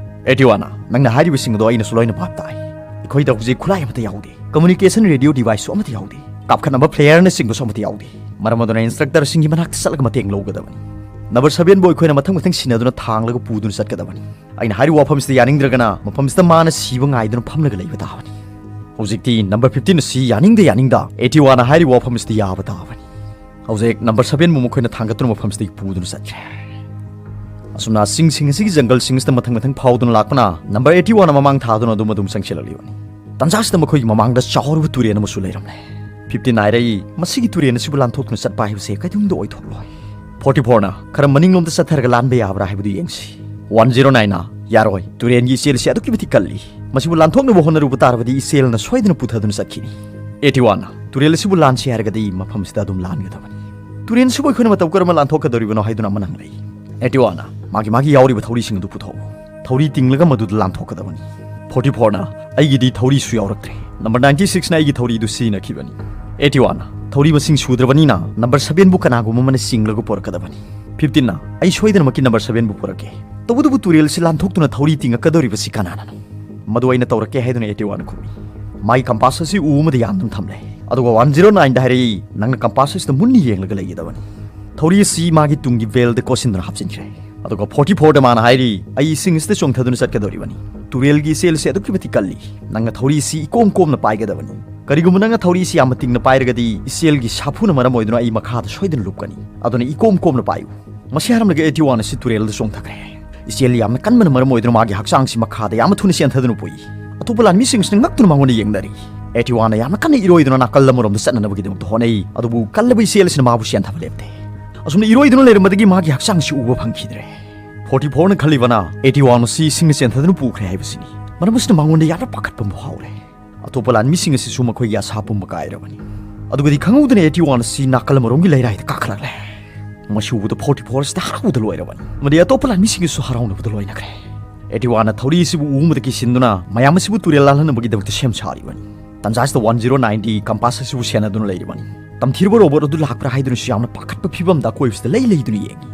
ꯑꯦꯇꯤꯋꯥꯅ, ꯅꯪꯅ ꯍꯥꯏꯔꯤꯕꯁꯤꯡ ꯑꯗꯣ ꯑꯩꯅꯁꯨ ꯂꯣꯏꯅ ꯚꯥꯞ ꯇꯥꯏ꯫ ꯑꯩꯈꯣꯏꯗ ꯍꯧꯖꯤꯛ ꯈꯨꯠꯂꯥꯏ ꯑꯃꯠꯇ ꯌꯥꯎꯗꯦ, ꯀꯝꯃ꯭ꯌꯨꯅꯤꯀꯦꯁꯟ ꯔꯦꯗꯤꯑꯣ ꯗꯤꯚꯥꯏꯁꯁꯨ ꯑꯃꯠꯇ ꯌꯥꯎꯗꯦ, ꯀꯥꯞꯈꯠꯅꯕ ꯄ꯭ꯂꯦꯌꯔꯅꯆꯤꯡꯕꯁꯨ ꯑꯃꯠꯇ ꯌꯥꯎꯗꯦ꯫ ꯃꯔꯝ ꯑꯗꯨꯅ ꯏꯟꯁꯇ꯭ꯔꯛꯇꯔꯁꯤꯡꯒꯤ ꯃꯅꯥꯛꯇ ꯆꯠꯂꯒ ꯃꯇꯦꯡ ꯂꯧꯒꯗꯕꯅꯤ꯫ ꯅꯝꯕꯔ ꯁꯚꯦꯟꯕꯨ ꯑꯩꯈꯣꯏꯅ ꯃꯊꯪ ꯃꯊꯪ ꯁꯤꯟꯅꯗꯨꯅ ꯊꯥꯡꯂꯒ ꯄꯨꯗꯨꯅ ꯆꯠꯀꯗꯕꯅꯤ꯫ ꯑꯩꯅ ꯍꯥꯏꯔꯤꯕ ꯋꯥꯐꯝꯁꯤꯗ ꯌꯥꯅꯤꯡꯗ꯭ꯔꯒꯅ ꯃꯐꯝꯁꯤꯗ ꯃꯥꯅ ꯁꯤꯕ ꯉꯥꯏꯗꯨꯅ ꯐꯝꯂꯒ ꯂꯩꯕ ꯇꯥꯕꯅꯤ꯫ ꯍꯧꯖꯤꯛꯇꯤ ꯅꯝꯕꯔ ꯐꯤꯐꯇꯤꯟ ꯑꯁꯤ ꯌꯥꯅꯤꯡꯗ ꯌꯥꯅꯤꯡꯗ ꯑꯦꯇꯤꯋꯥꯅ ꯍꯥꯏꯔꯤꯕ ꯋꯥꯐꯝ ꯑꯁꯤꯗ ꯌꯥꯕ ꯇꯥꯕꯅꯤ꯫ ꯍꯧꯖꯤꯛ ꯅꯝꯕꯔ ꯁꯚꯦꯟꯕꯨ ꯃꯈꯣꯏꯅ ꯊꯥꯡꯒꯠꯇꯨꯅ ꯃꯐꯝꯁꯤꯗꯒꯤ ꯄꯨꯗꯨꯅ ꯆꯠꯈ꯭ꯔꯦ꯫ ꯑꯁꯨꯝꯅ ꯆꯤꯡꯁꯤꯡ ꯑꯁꯤꯒꯤ ꯖꯪꯒꯜꯁꯤꯡ ꯑꯁꯤꯗ ꯃꯊꯪ ꯃꯊꯪ ꯐꯥꯎꯗꯨꯅ ꯂꯥꯛꯄꯅ ꯅꯝꯕꯔ ꯑꯦꯇꯤꯋꯥꯅ ꯃꯃꯥꯡ ꯊꯥꯗꯨꯅ ꯑꯗꯨꯝ ꯑꯗꯨꯝ ꯆꯪꯁꯤꯜꯂꯛꯂꯤꯕꯅꯤ꯫ ꯇꯟꯖꯥꯁꯤꯗ ꯃꯈꯣꯏꯒꯤ ꯃꯃꯥꯡꯗ ꯆꯥꯎꯔꯕ ꯇꯨꯔꯦꯜ ꯑꯃꯁꯨ ꯂꯩꯔꯝꯂꯦ꯫ ꯐꯤꯐꯇꯤꯟ ꯍꯥꯏꯔꯛꯏ, "ꯃꯁꯤꯒꯤ ꯇꯨꯔꯦꯜ ꯑꯁꯤꯕꯨ ꯂꯥꯟꯊꯣꯛꯇꯨꯅ ꯆꯠꯄ ꯍꯥꯏꯕꯁꯦ ꯀꯩꯗꯧꯅꯨꯡꯗ ꯑꯣꯏꯊꯣꯛꯂꯣꯏ꯫" ꯐꯣꯔꯇꯤ ꯐꯣꯔꯅ, "ꯈꯔ ꯃꯅꯤꯡꯂꯣꯝꯗ ꯆꯠꯊꯔꯒ ꯂꯥꯟꯕ ꯌꯥꯕ꯭ꯔꯥ ꯍꯥꯏꯕꯗꯨ ꯌꯦꯡꯁꯤ꯫" ꯋꯥꯟ ꯖꯤꯔꯣ ꯅꯥꯏꯟꯅ, "ꯌꯥꯔꯣꯏ, ꯇꯨꯔꯦꯜꯒꯤ ꯏꯆꯦꯜ ꯑꯁꯤ ꯑꯗꯨꯛꯀꯤ ꯃꯇꯤꯛ ꯀꯜꯂꯤ꯫ ꯃꯁꯤꯕꯨ ꯂꯥꯟꯊꯣꯛꯅꯕ ꯍꯣꯠꯅꯔꯨꯕ ꯇꯥꯔꯕꯗꯤ ꯏꯆꯦꯜꯅ ꯁꯣꯏꯗꯅ ꯄꯨꯊꯗꯨꯅ ꯆꯠꯈꯤꯅꯤ꯫" ꯑꯦꯇꯤꯋꯥꯅ, "ꯇꯨꯔꯦꯜ ꯑꯁꯤꯕꯨ ꯂꯥꯟꯁꯤ ꯍꯥꯏꯔꯒꯗꯤ ꯃꯐꯝꯁꯤꯗ ꯑꯗꯨꯝ ꯂꯥꯟꯒꯗꯕꯅꯤ꯫ ꯇꯨꯔꯦꯜ ꯑꯁꯤꯕꯨ ꯑꯩꯈꯣꯏꯅ ꯃꯇꯧ ꯀꯔꯝꯅ ꯂꯥꯟꯊꯣꯛꯀꯗꯧꯔꯤꯕꯅꯣ ꯍꯥꯏꯗꯨꯅ ꯑꯃ ꯅꯪ ꯂꯩ꯫" ꯑꯦꯇꯤꯋꯥꯅ, "ꯃꯥꯒꯤ ꯃꯥꯒꯤ ꯌꯥꯎꯔꯤꯕ ꯊꯧꯔꯤꯁꯤꯡ ꯑꯗꯨ ꯄꯨꯊꯣꯛꯎ꯫ ꯊꯧꯔꯤ ꯇꯤꯡꯂꯒ ꯃꯗꯨꯗ ꯂꯥꯟꯊꯣꯛꯀꯗꯕꯅꯤ꯫" ꯐꯣꯔꯇꯤ ꯐꯣꯔꯅ, "ꯑꯩꯒꯤꯗꯤ ꯊꯧꯔꯤꯁꯨ ꯌꯥꯎꯔꯛꯇ꯭ꯔꯦ꯫ ꯅꯝꯕꯔ ꯅꯥꯏꯟꯇꯤ ꯁꯤꯛꯁꯅ ꯑꯩꯒꯤ ꯊꯧꯔꯤꯗꯨ ꯁꯤꯖꯤꯟꯅꯈꯤꯕꯅꯤ꯫" ꯑꯦꯇꯤꯋꯥꯅ, "ꯊꯧꯔꯤ ꯃꯁꯤꯡ ꯁꯨꯗ꯭ꯔꯕꯅꯤꯅ ꯅꯝꯕꯔ ꯁꯚꯦꯟꯕꯨ ꯀꯅꯥꯒꯨꯝꯕ ꯑꯃꯅ ꯆꯤꯡꯂꯒ ꯄꯨꯔꯛꯀꯗꯕꯅꯤ꯫" ꯐꯤꯐꯇꯤꯟꯅ, "ꯑꯩ ꯁꯣꯏꯗꯅꯃꯛꯀꯤ ꯅꯝꯕꯔ ꯁꯚꯦꯟꯕꯨ ꯄꯨꯔꯛꯀꯦ꯫ ꯇꯧꯕꯇꯕꯨ ꯇꯨꯔꯦꯜ ꯑꯁꯤ ꯂꯥꯟꯊꯣꯛꯇꯨꯅ ꯊꯧꯔꯤ ꯇꯤꯡꯉꯛꯀꯗꯧꯔꯤꯕꯁꯤ ꯀꯅꯥꯅꯅꯣ?" "ꯃꯗꯨ ꯑꯩꯅ ꯇꯧꯔꯛꯀꯦ," ꯍꯥꯏꯗꯨꯅ ꯑꯦꯇꯤꯋꯥꯅ ꯈꯨꯝꯃꯤ꯫ ꯃꯥꯒꯤ ꯀꯝꯄꯥꯁ ꯑꯁꯤ ꯎ ꯑꯃꯗ ꯌꯥꯟꯗꯨꯅ ꯊꯝꯂꯦ꯫ ꯑꯗꯨꯒ ꯋꯥꯟ ꯖꯤꯔꯣ ꯅꯥꯏꯟꯗ ꯍꯥꯏꯔꯛꯏ, "ꯅꯪꯅ ꯀꯝꯄꯥꯁ ꯑꯁꯤꯗ ꯃꯨꯟꯅ ꯌꯦꯡꯂꯒ ꯂꯩꯒꯗꯕꯅꯤ꯫ ꯊꯧꯔꯤ ꯑꯁꯤ ꯃꯥꯒꯤ ꯇꯨꯡꯒꯤ ꯕꯦꯜꯗ ꯀꯣꯠꯁꯤꯟꯗꯨꯅ ꯍꯥꯞꯆꯤꯟꯈ꯭ꯔꯦ꯫" ꯑꯗꯨꯒ ꯐꯣꯔꯇꯤ ꯐꯣꯔꯗ ꯃꯥꯅ ꯍꯥꯏꯔꯤ, "ꯑꯩ ꯏꯁꯤꯡ ꯑꯁꯤꯗ ꯆꯣꯡꯊꯗꯨꯅ ꯆꯠꯀꯗꯧꯔꯤꯕꯅꯤ꯫ ꯇꯨꯔꯦꯜꯒꯤ ꯏꯆꯦꯜ ꯑꯁꯤ ꯑꯗꯨꯛꯀꯤ ꯃꯇꯤꯛ ꯀꯜꯂꯤ꯫ ꯅꯪꯅ ꯊꯧꯔꯤ ꯑꯁꯤ ꯏꯀꯣꯝ ꯀꯣꯝꯅ ꯄꯥꯏꯒꯗꯕꯅꯤ꯫ ꯀꯔꯤꯒꯨꯝꯕ ꯅꯪꯅ ꯊꯧꯔꯤ ꯑꯁꯤ ꯌꯥꯝꯅ ꯇꯤꯡꯅ ꯄꯥꯏꯔꯒꯗꯤ ꯏꯆꯦꯜꯒꯤ ꯁꯥꯐꯨꯅ ꯃꯔꯝ ꯑꯣꯏꯗꯨꯅ ꯑꯩ ꯃꯈꯥꯗ ꯁꯣꯏꯗꯅ ꯂꯨꯞꯀꯅꯤ꯫ ꯑꯗꯨꯅ ꯏꯀꯣꯝ ꯀꯣꯝꯅ ꯄꯥꯏꯌꯨ꯫" ꯃꯁꯤ ꯍꯥꯏꯔꯝꯂꯒ ꯑꯦꯇꯤꯋꯥꯟ ꯑꯁꯤ ꯇꯨꯔꯦꯜꯗ ꯆꯣꯡꯊꯈ꯭ꯔꯦ꯫ ꯏꯆꯦꯜ ꯌꯥꯝꯅ ꯀꯟꯕꯅ ꯃꯔꯝ ꯑꯣꯏꯗꯨꯅ ꯃꯥꯒꯤ ꯍꯛꯆꯥꯡꯁꯤ ꯃꯈꯥꯗ ꯌꯥꯝꯅ ꯊꯨꯅ ꯆꯦꯟꯊꯗꯨꯅ ꯄꯨꯏ꯫ ꯑꯇꯣꯞꯄ ꯂꯥꯟꯃꯤꯁꯤꯡꯁꯤꯅ ꯉꯛꯇꯨꯅ ꯃꯉꯣꯟꯗ ꯌꯦꯡꯅꯔꯤ꯫ ꯑꯦꯇꯤꯋꯥꯅ ꯌꯥꯝꯅ ꯀꯟꯅ ꯏꯔꯣꯏꯗꯨꯅ ꯅꯥꯀꯜ ꯑꯃꯔꯣꯝꯗ ꯆꯠꯅꯅꯕꯒꯤꯗꯃꯛꯇ ꯍꯣꯠꯅꯩ, ꯑꯗꯨꯕꯨ ꯀꯜꯂꯕ ꯏꯆꯦꯜ ꯑꯁꯤꯅ ꯃꯥꯕꯨ ꯆꯦꯟꯊꯕ ꯂꯦꯞꯇꯦ꯫ ꯑꯁꯨꯝꯅ ꯏꯔꯣꯏꯗꯨꯅ ꯂꯩꯔꯝꯕꯗꯒꯤ ꯃꯥꯒꯤ ꯍꯛꯆꯥꯡꯁꯤ ꯎꯕ ꯐꯪꯈꯤꯗ꯭ꯔꯦ꯫ ꯐꯣꯔꯇꯤ ꯐꯣꯔꯅ ꯈꯜꯂꯤꯕꯅ ꯑꯦꯇꯤꯋꯥꯟ ꯑꯁꯤ ꯏꯁꯤꯡꯅ ꯆꯦꯟꯊꯗꯨꯅ ꯄꯨꯈ꯭ꯔꯦ ꯍꯥꯏꯕꯁꯤꯅꯤ꯫ ꯃꯔꯝ ꯑꯁꯤꯅ ꯃꯉꯣꯟꯗ ꯌꯥꯝꯅ ꯄꯥꯈꯠꯄ ꯑꯃ ꯐꯥꯎꯔꯦ꯫ ꯑꯇꯣꯞꯄ ꯂꯥꯟꯃꯤꯁꯤꯡ ꯑꯁꯤꯁꯨ ꯃꯈꯣꯏꯒꯤ ꯑꯁꯥ ꯄꯨꯝꯕ ꯀꯥꯏꯔꯕꯅꯤ꯫ ꯑꯗꯨꯒꯗꯤ ꯈꯪꯍꯧꯗꯅ ꯑꯦꯇꯤꯋꯥꯟ ꯑꯁꯤ ꯅꯥꯀꯜ ꯑꯃꯔꯣꯝꯒꯤ ꯂꯩꯔꯥꯏꯗ ꯀꯥꯈꯠꯂꯛꯂꯦ꯫ ꯃꯁꯤ ꯎꯕꯗ ꯐꯣꯔꯇꯤ ꯐꯣꯔ ꯑꯁꯤꯗ ꯍꯔꯥꯎꯕꯗ ꯂꯣꯏꯔꯕꯅꯤ, ꯑꯃꯗꯤ ꯑꯇꯣꯞꯄ ꯂꯥꯟꯃꯤꯁꯤꯡꯒꯤꯁꯨ ꯍꯔꯥꯎꯅꯕꯗ ꯂꯣꯏꯅꯈ꯭ꯔꯦ꯫ ꯑꯦꯇꯤꯋꯥꯅ ꯊꯧꯔꯤ ꯑꯁꯤꯕꯨ ꯎ ꯑꯃꯗ ꯀꯤꯁꯤꯟꯗꯨꯅ ꯃꯌꯥꯝ ꯑꯁꯤꯕꯨ ꯇꯨꯔꯦꯜ ꯂꯥꯜꯍꯟꯅꯕꯒꯤꯗꯃꯛꯇ ꯁꯦꯝ ꯁꯥꯔꯤꯕꯅꯤ꯫ ꯇꯟꯖꯥꯁꯤꯗ ꯋꯥꯟ ꯖꯤꯔꯣ ꯅꯥꯏꯟꯗꯤ ꯀꯝꯄꯥꯁ ꯑꯁꯤꯕꯨ ꯁꯦꯟꯅꯗꯨꯅ ꯂꯩꯔꯤꯕꯅꯤ꯫ ꯇꯝꯊꯤꯔꯕ ꯔꯣꯕꯣꯠ ꯑꯗꯨ ꯂꯥꯛꯄ꯭ꯔꯥ ꯍꯥꯏꯗꯨꯅꯁꯨ ꯌꯥꯝꯅ ꯄꯥꯈꯠꯄ ꯐꯤꯕꯝꯗ ꯑꯀꯣꯏꯕꯁꯤꯗ ꯂꯩ ꯂꯩꯗꯨꯅ ꯌꯦꯡꯏ꯫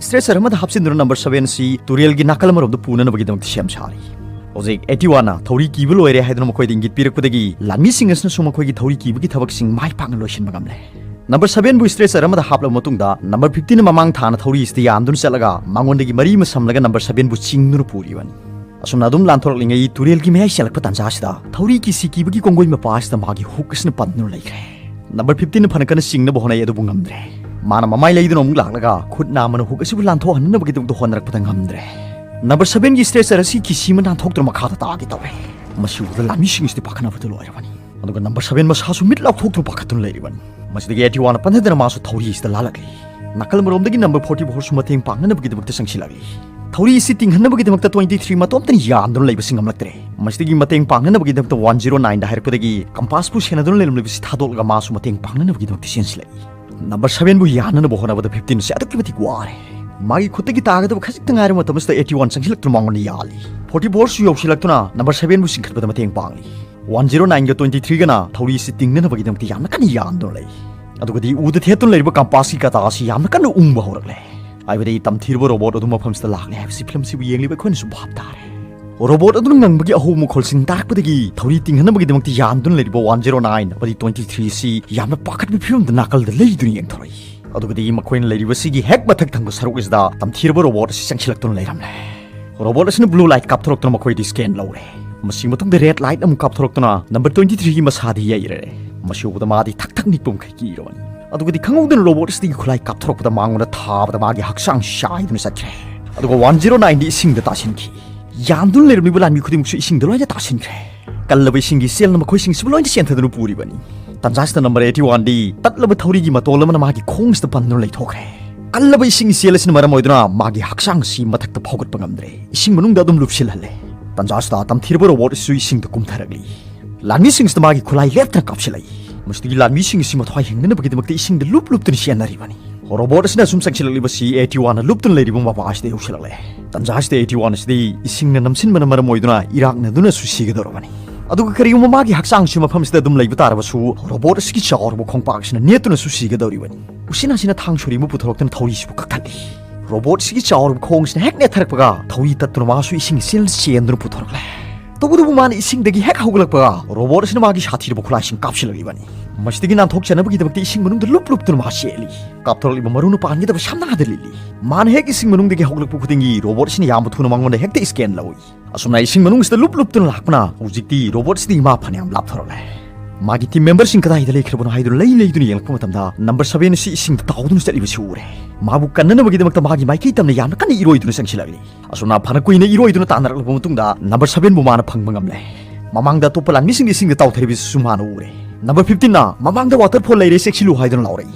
ꯁ꯭ꯇ꯭ꯔꯦꯆꯔ ꯑꯃꯗ ꯍꯥꯞꯆꯤꯟꯗꯨꯅ ꯅꯝꯕꯔ ꯁꯕꯦꯟ ꯑꯁꯤ ꯇꯨꯔꯦꯜꯒꯤ ꯅꯥꯀꯜ ꯑꯃꯔꯣꯝꯗ ꯄꯨꯅꯅꯕꯒꯤꯗꯃꯛꯇ ꯁꯦꯝ ꯁꯥꯔꯤ꯫ ꯍꯧꯖꯤꯛ ꯑꯦꯇꯤꯋꯥꯅ ꯊꯧꯔꯤ ꯀꯤꯕ ꯂꯣꯏꯔꯦ ꯍꯥꯏꯗꯨꯅ ꯃꯈꯣꯏꯗ ꯏꯪꯒꯤꯠ ꯄꯤꯔꯛꯄꯗꯒꯤ ꯂꯥꯟꯃꯤꯁꯤꯡ ꯑꯁꯤꯅꯁꯨ ꯃꯈꯣꯏꯒꯤ ꯊꯧꯔꯤ ꯀꯤꯕꯒꯤ ꯊꯕꯛꯁꯤꯡ ꯃꯥꯏ ꯄꯥꯛꯅ ꯂꯣꯏꯁꯤꯟꯕ ꯉꯝꯂꯦ꯫ ꯅꯝꯕꯔ ꯁꯕꯦꯟꯕꯨ ꯁ꯭ꯇ꯭ꯔꯦꯆꯔ ꯑꯃꯗ ꯍꯥꯞꯂꯕ ꯃꯇꯨꯡꯗ ꯅꯝꯕꯔ ꯐꯤꯐꯇꯤꯟꯅ ꯃꯃꯥꯡ ꯊꯥꯅ ꯊꯧꯔꯤ ꯑꯁꯤꯗ ꯌꯥꯟꯗꯨꯅ ꯆꯠꯂꯒ ꯃꯉꯣꯟꯗꯒꯤ ꯃꯔꯤ ꯑꯃ ꯁꯝꯂꯒ ꯅꯝꯕꯔ ꯁꯕꯦꯟꯕꯨ ꯆꯤꯡꯗꯨꯅ ꯄꯨꯔꯤꯕꯅꯤ꯫ ꯑꯁꯨꯝꯅ ꯑꯗꯨꯝ ꯂꯥꯟꯊꯣꯔꯛꯂꯤꯉꯩ ꯇꯨꯔꯦꯜꯒꯤ ꯃꯌꯥꯏ ꯆꯦꯜꯂꯛꯄ ꯇꯥꯟꯖꯥ ꯑꯁꯤꯗ ꯊꯧꯔꯤ ꯀꯤꯁꯤ ꯀꯤꯕꯒꯤ ꯀꯣꯡꯒꯣꯏ ꯃꯄꯥ ꯑꯁꯤꯗ ꯃꯥꯒꯤ ꯍꯨꯛ ꯑꯁꯤꯅ ꯄꯟꯗꯨꯅ ꯂꯩꯈ꯭ꯔꯦ꯫ ꯅꯝꯕꯔ ꯐꯤꯐꯇꯤꯟꯅ ꯐꯅ ꯀꯟꯅ ꯆꯤꯡꯅꯕ ꯍꯣꯠꯅꯩ, ꯑꯗꯨꯕꯨ ꯉꯝꯗ꯭ꯔꯦ꯫ ꯃꯥꯅ ꯃꯃꯥꯏ ꯂꯩꯗꯨꯅ ꯑꯃꯨꯛ ꯂꯥꯛꯂꯒ ꯈꯨꯠ ꯅꯥꯝꯃꯅ ꯍꯨꯛ ꯑꯁꯤꯕꯨ ꯂꯥꯟꯊꯣꯛꯍꯟꯅꯕꯒꯤꯗꯃꯛꯇ ꯍꯣꯠꯅꯔꯛꯄꯗ ꯉꯝꯗ꯭ꯔꯦ꯫ ꯅꯝꯕꯔ ꯁꯕꯦꯟꯒꯤ ꯁ꯭ꯇ꯭ꯔꯦꯆꯔ ꯑꯁꯤ ꯀꯤꯁꯤ ꯑꯃ ꯅꯥꯟꯊꯣꯛꯇꯨꯅ ꯃꯈꯥꯗ ꯇꯥꯒꯦ ꯇꯧꯔꯦ꯫ ꯃꯁꯤ ꯎꯕꯗ ꯂꯥꯟꯃꯤꯁꯤꯡ ꯑꯁꯤꯗꯤ ꯄꯥꯈꯠꯅꯕꯗ ꯂꯣꯏꯔꯕꯅꯤ꯫ ꯑꯗꯨꯒ ꯅꯝꯕꯔ ꯁꯕꯦꯟ ꯃꯁꯥꯁꯨ ꯃꯤꯠ ꯂꯥꯎꯊꯣꯛꯇꯨꯅ ꯄꯥꯈꯠꯇꯨꯅ ꯂꯩꯔꯤꯕꯅꯤ꯫ ꯃꯁꯤꯗꯒꯤ ꯑꯦꯇꯤꯋꯥꯅ ꯄꯟꯊꯗꯅ ꯃꯥꯁꯨ ꯊꯧꯔꯤ ꯑꯁꯤꯗ ꯂꯥꯜꯂꯛꯂꯤ꯫ ꯅꯥꯀꯜ ꯑꯃꯔꯣꯝꯗꯒꯤ ꯅꯝꯕꯔ ꯐꯣꯔꯇꯤ ꯐꯣꯔꯁꯨ ꯃꯇꯦꯡ ꯄꯥꯡꯅꯅꯕꯒꯤꯗꯃꯛꯇ ꯆꯪꯁꯤꯜꯂꯛꯂꯤ꯫ ꯊꯧꯔꯤ ꯑꯁꯤ ꯇꯤꯡꯍꯟꯅꯕꯒꯤꯗꯃꯛꯇ ꯇ꯭ꯋꯦꯟꯇꯤ ꯊ꯭ꯔꯤ ꯃꯇꯣꯝꯇꯅ ꯌꯥꯟꯗꯨꯅ ꯂꯩꯕꯁꯤ ꯉꯝꯂꯛꯇ꯭ꯔꯦ꯫ ꯃꯁꯤꯗꯒꯤ ꯃꯇꯦꯡ ꯄꯥꯡꯅꯅꯕꯒꯤꯗꯃꯛꯇ ꯋꯥꯟ ꯖꯤꯔꯣ ꯅꯥꯏꯟꯗ ꯍꯥꯏꯔꯛꯄꯗꯒꯤ ꯀꯝꯄꯥꯁꯄꯨ ꯁꯦꯟꯅꯗꯨꯅ ꯂꯩꯔꯝꯂꯤꯕꯁꯤ ꯊꯥꯗꯣꯛꯂꯒ ꯃꯥꯁꯨ ꯃꯇꯦꯡ ꯄꯥꯡꯅꯅꯕꯒꯤꯗꯃꯛꯇ ꯆꯦꯟꯁꯤꯜꯂꯛꯏ꯫ ꯅꯝꯕꯔ ꯁꯕꯦꯟꯕꯨ ꯌꯥꯟꯅꯅꯕ ꯍꯣꯠꯅꯕꯗ ꯐꯤꯐꯇꯤꯟꯁꯤ ꯑꯗꯨꯛꯀꯤ ꯃꯇꯤꯛ ꯋꯥꯔꯦ꯫ ꯃꯥꯒꯤ ꯈꯨꯠꯇꯒꯤ ꯇꯥꯒꯗꯕ ꯈꯖꯤꯛꯇ ꯉꯥꯏꯔꯕ ꯃꯇꯝ ꯑꯁꯤꯗ ꯑꯦꯇꯤꯋꯥꯟ ꯆꯪꯁꯤꯜꯂꯛꯇꯨꯅ ꯃꯉꯣꯟꯗ ꯌꯥꯜꯂꯤ꯫ ꯐꯣꯔꯇꯤ ꯐꯣꯔꯁꯨ ꯌꯧꯁꯤꯜꯂꯛꯇꯨꯅ ꯅꯝꯕꯔ ꯁꯕꯦꯟꯕꯨ ꯆꯤꯡꯈꯠꯄꯗ ꯃꯇꯦꯡ ꯄꯥꯡꯂꯤ꯫ ꯋꯥꯟ ꯖꯤꯔꯣ ꯅꯥꯏꯟꯒ ꯇ꯭ꯋꯦꯟꯇꯤ ꯊ꯭ꯔꯤꯒꯅ ꯊꯧꯔꯤ ꯑꯁꯤ ꯇꯤꯡꯅꯅꯕꯒꯤꯗꯃꯛꯇ ꯌꯥꯝꯅ ꯀꯟꯅ ꯌꯥꯟꯗꯨꯅ ꯂꯩ꯫ ꯑꯗꯨꯒꯗꯤ ꯎꯗ ꯊꯦꯠꯇꯨꯅ ꯂꯩꯔꯤꯕ ꯀꯝꯄꯥꯁꯀꯤ ꯀꯇꯥ ꯑꯁꯤ ꯌꯥꯝꯅ ꯀꯟꯅ ꯎꯪꯕ ꯍꯧꯔꯛꯂꯦ꯫ ꯍꯥꯏꯕꯗꯤ ꯇꯝꯊꯤꯔꯕ ꯔꯣꯕꯣꯠ ꯑꯗꯨ ꯃꯐꯝꯁꯤꯗ ꯂꯥꯛꯂꯦ ꯍꯥꯏꯕꯁꯤ ꯐꯤꯂꯝꯁꯤꯕꯨ ꯌꯦꯡꯂꯤꯕ ꯑꯩꯈꯣꯏꯅꯁꯨ ꯚꯥꯞ ꯇꯥꯔꯦ꯫ ꯔꯣꯕꯣꯠ ꯑꯗꯨꯅ ꯉꯪꯕꯒꯤ ꯑꯍꯧꯕ ꯃꯈꯣꯜꯁꯤꯡ ꯇꯥꯔꯛꯄꯗꯒꯤ ꯊꯧꯔꯤ ꯇꯤꯡꯍꯟꯅꯕꯒꯤꯗꯃꯛꯇ ꯌꯥꯟꯗꯨꯅ ꯂꯩꯔꯤꯕ ꯋꯥꯟ ꯖꯤꯔꯣ ꯅꯥꯏꯟ ꯑꯃꯗꯤ ꯇ꯭ꯋꯦꯟꯇꯤ ꯊ꯭ꯔꯤ ꯑꯁꯤ ꯌꯥꯝꯅ ꯄꯥꯈꯠꯄ ꯐꯤꯕꯝꯗ ꯅꯥꯀꯜꯗ ꯂꯩꯗꯨꯅ ꯌꯦꯡꯊꯣꯔꯛꯏ꯫ ꯑꯗꯨꯒꯗꯤ ꯃꯈꯣꯏꯅ ꯂꯩꯔꯤꯕꯁꯤꯒꯤ ꯍꯦꯛ ꯃꯊꯛ ꯊꯪꯕ ꯁꯔꯨꯛ ꯑꯁꯤꯗ ꯇꯝꯊꯤꯔꯕ ꯔꯣꯕꯣꯠ ꯑꯁꯤ ꯆꯪꯁꯤꯜꯂꯛꯇꯨꯅ ꯂꯩꯔꯝꯂꯦ꯫ ꯔꯣꯕꯣꯠ ꯑꯁꯤꯅ ꯕ꯭ꯂꯨ ꯂꯥꯏꯠ ꯀꯥꯞꯊꯣꯔꯛꯇꯨꯅ ꯃꯈꯣꯏꯗ ꯁ꯭ꯀꯦꯟ ꯂꯧꯔꯦ꯫ ꯃꯁꯤ ꯃꯇꯨꯡꯗ ꯔꯦꯗ ꯂꯥꯏꯠ ꯑꯃꯨꯛ ꯀꯥꯞꯊꯣꯔꯛꯇꯨꯅ ꯅꯝꯕꯔ ꯇ꯭ꯋꯦꯟꯇꯤ ꯊ꯭ꯔꯤꯒꯤ ꯃꯁꯥꯗ ꯌꯩꯔꯦ꯫ ꯃꯁꯤ ꯎꯕꯗ ꯃꯥꯗꯤ ꯊꯛ ꯊꯛ ꯅꯤꯛꯄ ꯃꯈꯩ ꯀꯤꯔꯕꯅꯤ꯫ ꯑꯗꯨꯒꯗꯤ ꯈꯪꯍꯧꯗꯅ ꯔꯣꯕꯣꯠ ꯑꯁꯤꯗꯒꯤ ꯈꯨꯠꯂꯥꯏ ꯀꯥꯞꯊꯣꯔꯛꯄꯗ ꯃꯉꯣꯟꯗ ꯊꯥꯕꯗ ꯃꯥꯒꯤ ꯍꯛꯆꯥꯡ ꯆꯥꯏꯗꯨꯅ ꯆꯠꯈ꯭ꯔꯦ꯫ ꯑꯗꯨꯒ ꯋꯥꯟ ꯖꯤꯔꯣ ꯅꯥꯏꯟꯗꯤ ꯏꯁꯤꯡꯗ ꯇꯥꯁꯤꯟꯈꯤ꯫ ꯌꯥꯟꯗꯨꯅ ꯂꯩꯔꯝꯂꯤꯕ ꯂꯥꯟꯃꯤ ꯈꯨꯗꯤꯡꯃꯛꯁꯨ ꯏꯁꯤꯡꯗ ꯂꯣꯏꯅ ꯇꯥꯁꯤꯟꯈ꯭ꯔꯦ꯫ ꯀꯜꯂꯕ ꯏꯁꯤꯡꯒꯤ ꯏꯆꯦꯜꯅ ꯃꯈꯣꯏꯁꯤꯡꯁꯤꯕꯨ ꯂꯣꯏꯅ ꯆꯦꯟꯊꯗꯨꯅ ꯄꯨꯔꯤꯕꯅꯤ꯫ ꯇꯟꯖꯥꯁꯤꯗ ꯅꯝꯕꯔ ꯑꯩꯠꯇꯤ ꯋꯥꯟꯗꯤ ꯇꯠꯂꯕ ꯊꯧꯔꯤꯒꯤ ꯃꯇꯣꯜ ꯑꯃꯅ ꯃꯥꯒꯤ ꯈꯣꯡꯁꯤꯗ ꯄꯟꯗꯨꯅ ꯂꯩꯊꯣꯛꯈ꯭ꯔꯦ꯫ ꯀꯜꯂꯕ ꯏꯁꯤꯡ ꯏꯆꯦꯜ ꯑꯁꯤꯅ ꯃꯔꯝ ꯑꯣꯏꯗꯨꯅ ꯃꯥꯒꯤ ꯍꯛꯆꯥꯡ ꯑꯁꯤ ꯃꯊꯛꯇ ꯐꯥꯎꯒꯠꯄ ꯉꯝꯗ꯭ꯔꯦ꯫ ꯏꯁꯤꯡ ꯃꯅꯨꯡꯗ ꯑꯗꯨꯝ ꯂꯨꯞꯁꯤꯜꯍꯜꯂꯦ꯫ ꯇꯟꯖꯥꯁꯤꯗ ꯇꯝꯊꯤꯔꯕ ꯔꯣꯕꯣꯠ ꯑꯁꯤꯁꯨ ꯏꯁꯤꯡꯗ ꯀꯨꯝꯊꯔꯛꯂꯤ꯫ ꯂꯥꯟꯃꯤꯁꯤꯡꯁꯤꯗ ꯃꯥꯒꯤ ꯈꯨꯠꯂꯥꯏ ꯂꯦꯞꯇꯅ ꯀꯥꯞꯁꯤꯜꯂꯛꯏ꯫ ꯃꯁꯤꯗꯒꯤ ꯂꯥꯟꯃꯤꯁꯤꯡ ꯑꯁꯤ ꯃꯊ꯭ꯋꯥꯏ ꯍꯤꯡꯅꯅꯕꯒꯤꯗꯃꯛꯇ ꯏꯁꯤꯡꯗ ꯂꯨꯞ ꯂꯨꯞꯇꯨꯅ ꯆꯦꯟꯅꯔꯤꯕꯅꯤ꯫ ꯔꯣꯕꯣꯠ ꯑꯁꯤꯅ ꯁꯨꯝ ꯆꯪꯁꯤꯜꯂꯛꯂꯤꯕꯁꯤ ꯑꯦꯇꯤ ꯋꯥꯟꯅ ꯂꯨꯞꯇꯨꯅ ꯂꯩꯔꯤꯕ ꯃꯄꯥ ꯑꯁꯤꯗ ꯌꯧꯁꯤꯜꯂꯛꯂꯦ꯫ ꯇꯟꯖꯥ ꯑꯁꯤꯗ ꯑꯦꯇꯤ ꯋꯥꯟ ꯑꯁꯤꯗꯤ ꯏꯁꯤꯡꯅ ꯅꯝꯁꯤꯟꯕꯅ ꯃꯔꯝ ꯑꯣꯏꯗꯨꯅ ꯏꯔꯥꯛꯅꯗꯨꯅꯁꯨ ꯁꯤꯒꯗꯧꯔꯕꯅꯤ꯫ ꯑꯗꯨꯒ ꯀꯔꯤꯒꯨꯝꯕ ꯃꯥꯒꯤ ꯍꯛꯆꯥꯡꯁꯤ ꯃꯐꯝꯁꯤꯗ ꯑꯗꯨꯝ ꯂꯩꯕ ꯇꯥꯔꯕꯁꯨ, ꯔꯣꯕꯣꯠ ꯑꯁꯤꯒꯤ ꯆꯥꯎꯔꯕ ꯈꯣꯡꯄꯥꯛ ꯑꯁꯤꯅ ꯅꯦꯠꯇꯨꯅꯁꯨ ꯁꯤꯒꯗꯧꯔꯤꯕꯅꯤ꯫ ꯎꯆꯤꯟ ꯅꯥꯆꯤꯟꯅ ꯊꯥꯡ ꯁꯣꯔꯤ ꯑꯃ ꯄꯨꯊꯣꯔꯛꯇꯨꯅ ꯊꯧꯔꯤꯁꯤꯕꯨ ꯀꯛꯊꯠꯂꯤ꯫ ꯔꯣꯕꯣꯠ ꯑꯁꯤꯒꯤ ꯆꯥꯎꯔꯕ ꯈꯣꯡ ꯑꯁꯤꯅ ꯍꯦꯛ ꯅꯦꯠꯊꯔꯛꯄꯒ, ꯊꯧꯔꯤ ꯇꯠꯇꯨꯅ ꯃꯥꯁꯨ ꯏꯁꯤꯡ ꯏꯆꯦꯜ ꯆꯦꯟꯗꯨꯅ ꯄꯨꯊꯣꯔꯛꯂꯦ꯫ ꯇꯧꯕꯇꯕꯨ ꯃꯥꯅ ꯏꯁꯤꯡꯗꯒꯤ ꯍꯦꯛ ꯍꯧꯒꯠꯂꯛꯄꯒ, ꯔꯣꯕꯣꯠ ꯑꯁꯤꯅ ꯃꯥꯒꯤ ꯁꯥꯊꯤꯔꯕ ꯈꯨꯠꯂꯥꯏꯁꯤꯡ ꯀꯥꯞꯁꯤꯜꯂꯛꯂꯤꯕꯅꯤ꯫ ꯃꯁꯤꯗꯒꯤ ꯅꯥꯟꯊꯣꯛꯆꯅꯕꯒꯤꯗꯃꯛꯇ ꯏꯁꯤꯡ ꯃꯅꯨꯡꯗ ꯂꯨꯞ ꯂꯨꯞꯇꯨꯅ ꯃꯥ ꯆꯦꯜꯂꯤ꯫ ꯀꯥꯞꯊꯣꯔꯛꯂꯤꯕ ꯃꯔꯨꯅ ꯄꯥꯟꯒꯗꯕ ꯁꯝꯅꯥꯗ ꯂꯤꯜꯂꯤ꯫ ꯃꯥꯅ ꯍꯦꯛ ꯏꯁꯤꯡ ꯃꯅꯨꯡꯗꯒꯤ ꯍꯧꯒꯠꯂꯛꯄ ꯈꯨꯗꯤꯡꯒꯤ, ꯔꯣꯕꯣꯠ ꯑꯁꯤꯅ ꯌꯥꯝꯕ ꯊꯨꯅ ꯃꯉꯣꯟꯗ ꯍꯦꯛꯇ ꯁ꯭ꯀꯦꯟ ꯂꯧꯏ꯫ ꯑꯁꯨꯝꯅ ꯏꯁꯤꯡ ꯃꯅꯨꯡꯁꯤꯗ ꯂꯨꯞ ꯂꯨꯞꯇꯨꯅ ꯂꯥꯛꯄꯅ ꯍꯧꯖꯤꯛꯇꯤ ꯔꯣꯕꯣꯠꯁꯤꯗꯤ ꯃꯥ ꯐꯅꯌꯥꯝ ꯂꯥꯞꯊꯣꯔꯛꯂꯦ꯫ ꯃꯥꯒꯤ ꯇꯤꯝ ꯃꯦꯝꯕꯔꯁꯤꯡ ꯀꯗꯥꯏꯗ ꯂꯩꯈ꯭ꯔꯕꯅꯣ ꯍꯥꯏꯗꯨꯅ ꯂꯩ ꯂꯩꯗꯨꯅ ꯌꯦꯡꯂꯛꯄ ꯃꯇꯝꯗ, ꯅꯝꯕꯔ ꯁꯚꯦꯟ ꯑꯁꯤ ꯏꯁꯤꯡꯗ ꯇꯥꯎꯗꯨꯅ ꯆꯠꯂꯤꯕꯁꯤ ꯎꯔꯦ꯫ ꯃꯥꯕꯨ ꯀꯟꯅꯅꯕꯒꯤꯗꯃꯛꯇ ꯃꯥꯒꯤ ꯃꯥꯏꯀꯩ ꯇꯝꯅ ꯌꯥꯝꯅ ꯀꯟꯅ ꯏꯔꯣꯏꯗꯨꯅ ꯆꯪꯁꯤꯜꯂꯛꯂꯤ꯫ ꯑꯁꯨꯝꯅ ꯐꯅ ꯀꯨꯏꯅ ꯏꯔꯣꯏꯗꯨꯅ ꯇꯥꯟꯅꯔꯛꯂꯕ ꯃꯇꯨꯡꯗ, ꯅꯝꯕꯔ ꯁꯚꯦꯟꯕꯨ ꯃꯥꯅ ꯐꯪꯕ ꯉꯝꯂꯦ꯫ ꯃꯃꯥꯡꯗ ꯑꯇꯣꯞꯄ ꯂꯥꯟꯃꯤꯁꯤꯡꯅ ꯏꯁꯤꯡꯗ ꯇꯥꯎꯊꯔꯤꯕꯁꯤꯁꯨ ꯃꯥꯅ ꯎꯔꯦ꯫ ꯅꯝꯕꯔ ꯐꯤꯐꯇꯤꯟꯅ, "ꯃꯃꯥꯡꯗ ꯋꯥꯇꯔꯐꯣꯜ ꯂꯩꯔꯦ, ꯆꯦꯛꯁꯤꯜꯂꯨ" ꯍꯥꯏꯗꯨꯅ ꯂꯥꯎꯔꯛꯏ꯫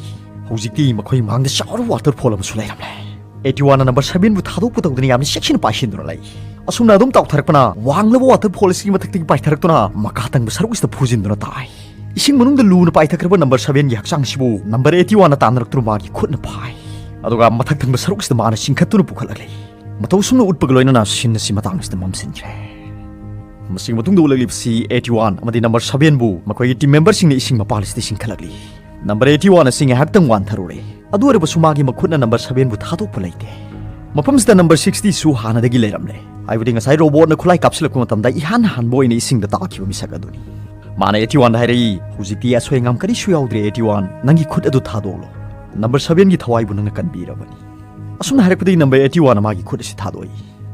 ꯍꯧꯖꯤꯛꯇꯤ ꯃꯈꯣꯏ ꯃꯥꯡꯗ ꯆꯥꯎꯔꯕ ꯋꯥꯇꯔꯐꯣꯜ ꯑꯃꯁꯨ ꯂꯩꯔꯝꯂꯦ꯫ ꯑꯦꯇꯤ ꯋꯥꯟꯅ ꯅꯝꯕꯔ ꯁꯚꯦꯟꯕꯨ ꯊꯥꯗꯣꯛꯄ ꯇꯧꯗꯅ ꯌꯥꯝꯅ ꯆꯦꯛꯁꯤꯟꯅ ꯄꯥꯏꯁꯤꯟꯗꯨꯅ ꯂꯩ꯫ ꯑꯁꯨꯝꯅ ꯑꯗꯨꯝ ꯇꯥꯎꯊꯔꯛꯄꯅ, ꯋꯥꯡꯂꯕ ꯋꯥꯇꯔꯐꯣꯜ ꯑꯁꯤꯒꯤ ꯃꯊꯛꯇꯒꯤ ꯄꯥꯏꯊꯔꯛꯇꯨꯅ ꯃꯈꯥ ꯊꯪꯕ ꯁꯔꯨꯛ ꯑꯁꯤꯗ ꯐꯨꯖꯤꯟꯗꯨꯅ ꯇꯥꯏ꯫ ꯏꯁꯤꯡ ꯃꯅꯨꯡꯗ ꯂꯨꯅ ꯄꯥꯏꯊꯈ꯭ꯔꯕ ꯅꯝꯕꯔ ꯁꯚꯦꯟꯒꯤ ꯍꯛꯆꯥꯡꯁꯤꯕꯨ ꯅꯝꯕꯔ ꯑꯦꯇꯤ ꯋꯥꯟꯅ ꯇꯥꯟꯅꯔꯛꯇꯨꯅ ꯃꯥꯒꯤ ꯈꯨꯠꯅ ꯐꯥꯏ꯫ ꯑꯗꯨꯒ ꯃꯊꯛ ꯊꯪꯕ ꯁꯔꯨꯛ ꯑꯁꯤꯗ ꯃꯥꯅ ꯆꯤꯡꯈꯠꯇꯨꯅ ꯄꯨꯈꯠꯂꯛꯂꯤ꯫ ꯃꯇꯧ ꯑꯁꯨꯝꯅ ꯎꯠꯄꯒ ꯂꯣꯏꯅꯅ ꯁꯤꯟ ꯑꯁꯤ ꯃꯇꯥꯡ ꯑꯁꯤꯗ ꯃꯝꯁꯤꯟꯈ꯭ꯔꯦ꯫ ꯃꯁꯤꯒꯤ ꯃꯇꯨꯡꯗ ꯎꯠꯂꯛꯂꯤꯕꯁꯤ ꯑꯦꯇꯤ ꯋꯥꯟ ꯑꯃꯗꯤ ꯅꯝꯕꯔ ꯁꯚꯦꯟꯕꯨ ꯃꯈꯣꯏꯒꯤ ꯇꯤꯝ ꯃꯦꯝꯕꯔꯁꯤꯡꯅ ꯏꯁꯤꯡ ꯃꯄꯥꯜ ꯑꯁꯤꯗ ꯆꯤꯡꯈꯠꯂꯛꯂꯤ꯫ ꯅꯝꯕꯔ ꯑꯦꯇꯤ ꯋꯥꯟ ꯑꯁꯤ ꯉꯥꯏꯍꯥꯛꯇꯪ ꯋꯥꯟꯊꯔꯨꯔꯦ꯫ ꯑꯗꯨ ꯑꯣꯏꯔꯕꯁꯨ ꯃꯥꯒꯤ ꯃꯈꯨꯠꯅ ꯅꯝꯕꯔ ꯁꯚꯦꯟꯕꯨ ꯊꯥꯗꯣꯛꯄ ꯂꯩꯇꯦ꯫ ꯃꯐꯝꯁꯤꯗ ꯅꯝꯕꯔ ꯁꯤꯛꯁꯇꯤꯁꯨ ꯍꯥꯟꯅꯗꯒꯤ ꯂꯩꯔꯝꯂꯦ, ꯍꯥꯏꯕꯗꯤ ꯉꯁꯥꯏ ꯔꯣꯕꯣꯠꯅ ꯈꯨꯠꯂꯥꯏ ꯀꯥꯞꯁꯤꯜꯂꯛꯄ ꯃꯇꯝꯗ ꯏꯍꯥꯟ ꯍꯥꯟꯕ ꯑꯣꯏꯅ ꯏꯁꯤꯡꯗ ꯇꯥꯈꯤꯕ ꯃꯤꯁꯛ ꯑꯗꯨꯅꯤ꯫ ꯃꯥꯅ ꯑꯦꯇꯤ ꯋꯥꯟꯗ ꯍꯥꯏꯔꯛꯏ, "ꯍꯧꯖꯤꯛꯇꯤ ꯑꯁꯣꯏ ꯑꯉꯥꯝ ꯀꯔꯤꯁꯨ ꯌꯥꯎꯗ꯭ꯔꯦ, ꯑꯦꯇꯤ ꯋꯥꯟ, ꯅꯪꯒꯤ ꯈꯨꯠ ꯑꯗꯨ ꯊꯥꯗꯣꯛꯂꯣ꯫ ꯅꯝꯕꯔ ꯁꯚꯦꯟꯒꯤ ꯊꯋꯥꯏꯕꯨ ꯅꯪꯅ ꯀꯟꯕꯤꯔꯕꯅꯤ"꯫ ꯑꯁꯨꯝꯅ ꯍꯥꯏꯔꯛꯄꯗꯒꯤ ꯅꯝꯕꯔ ꯑꯦꯇꯤ ꯋꯥꯟꯅ ꯃꯥꯒꯤ ꯈꯨꯠ ꯑꯁꯤ ꯊꯥꯗꯣꯛꯏ꯫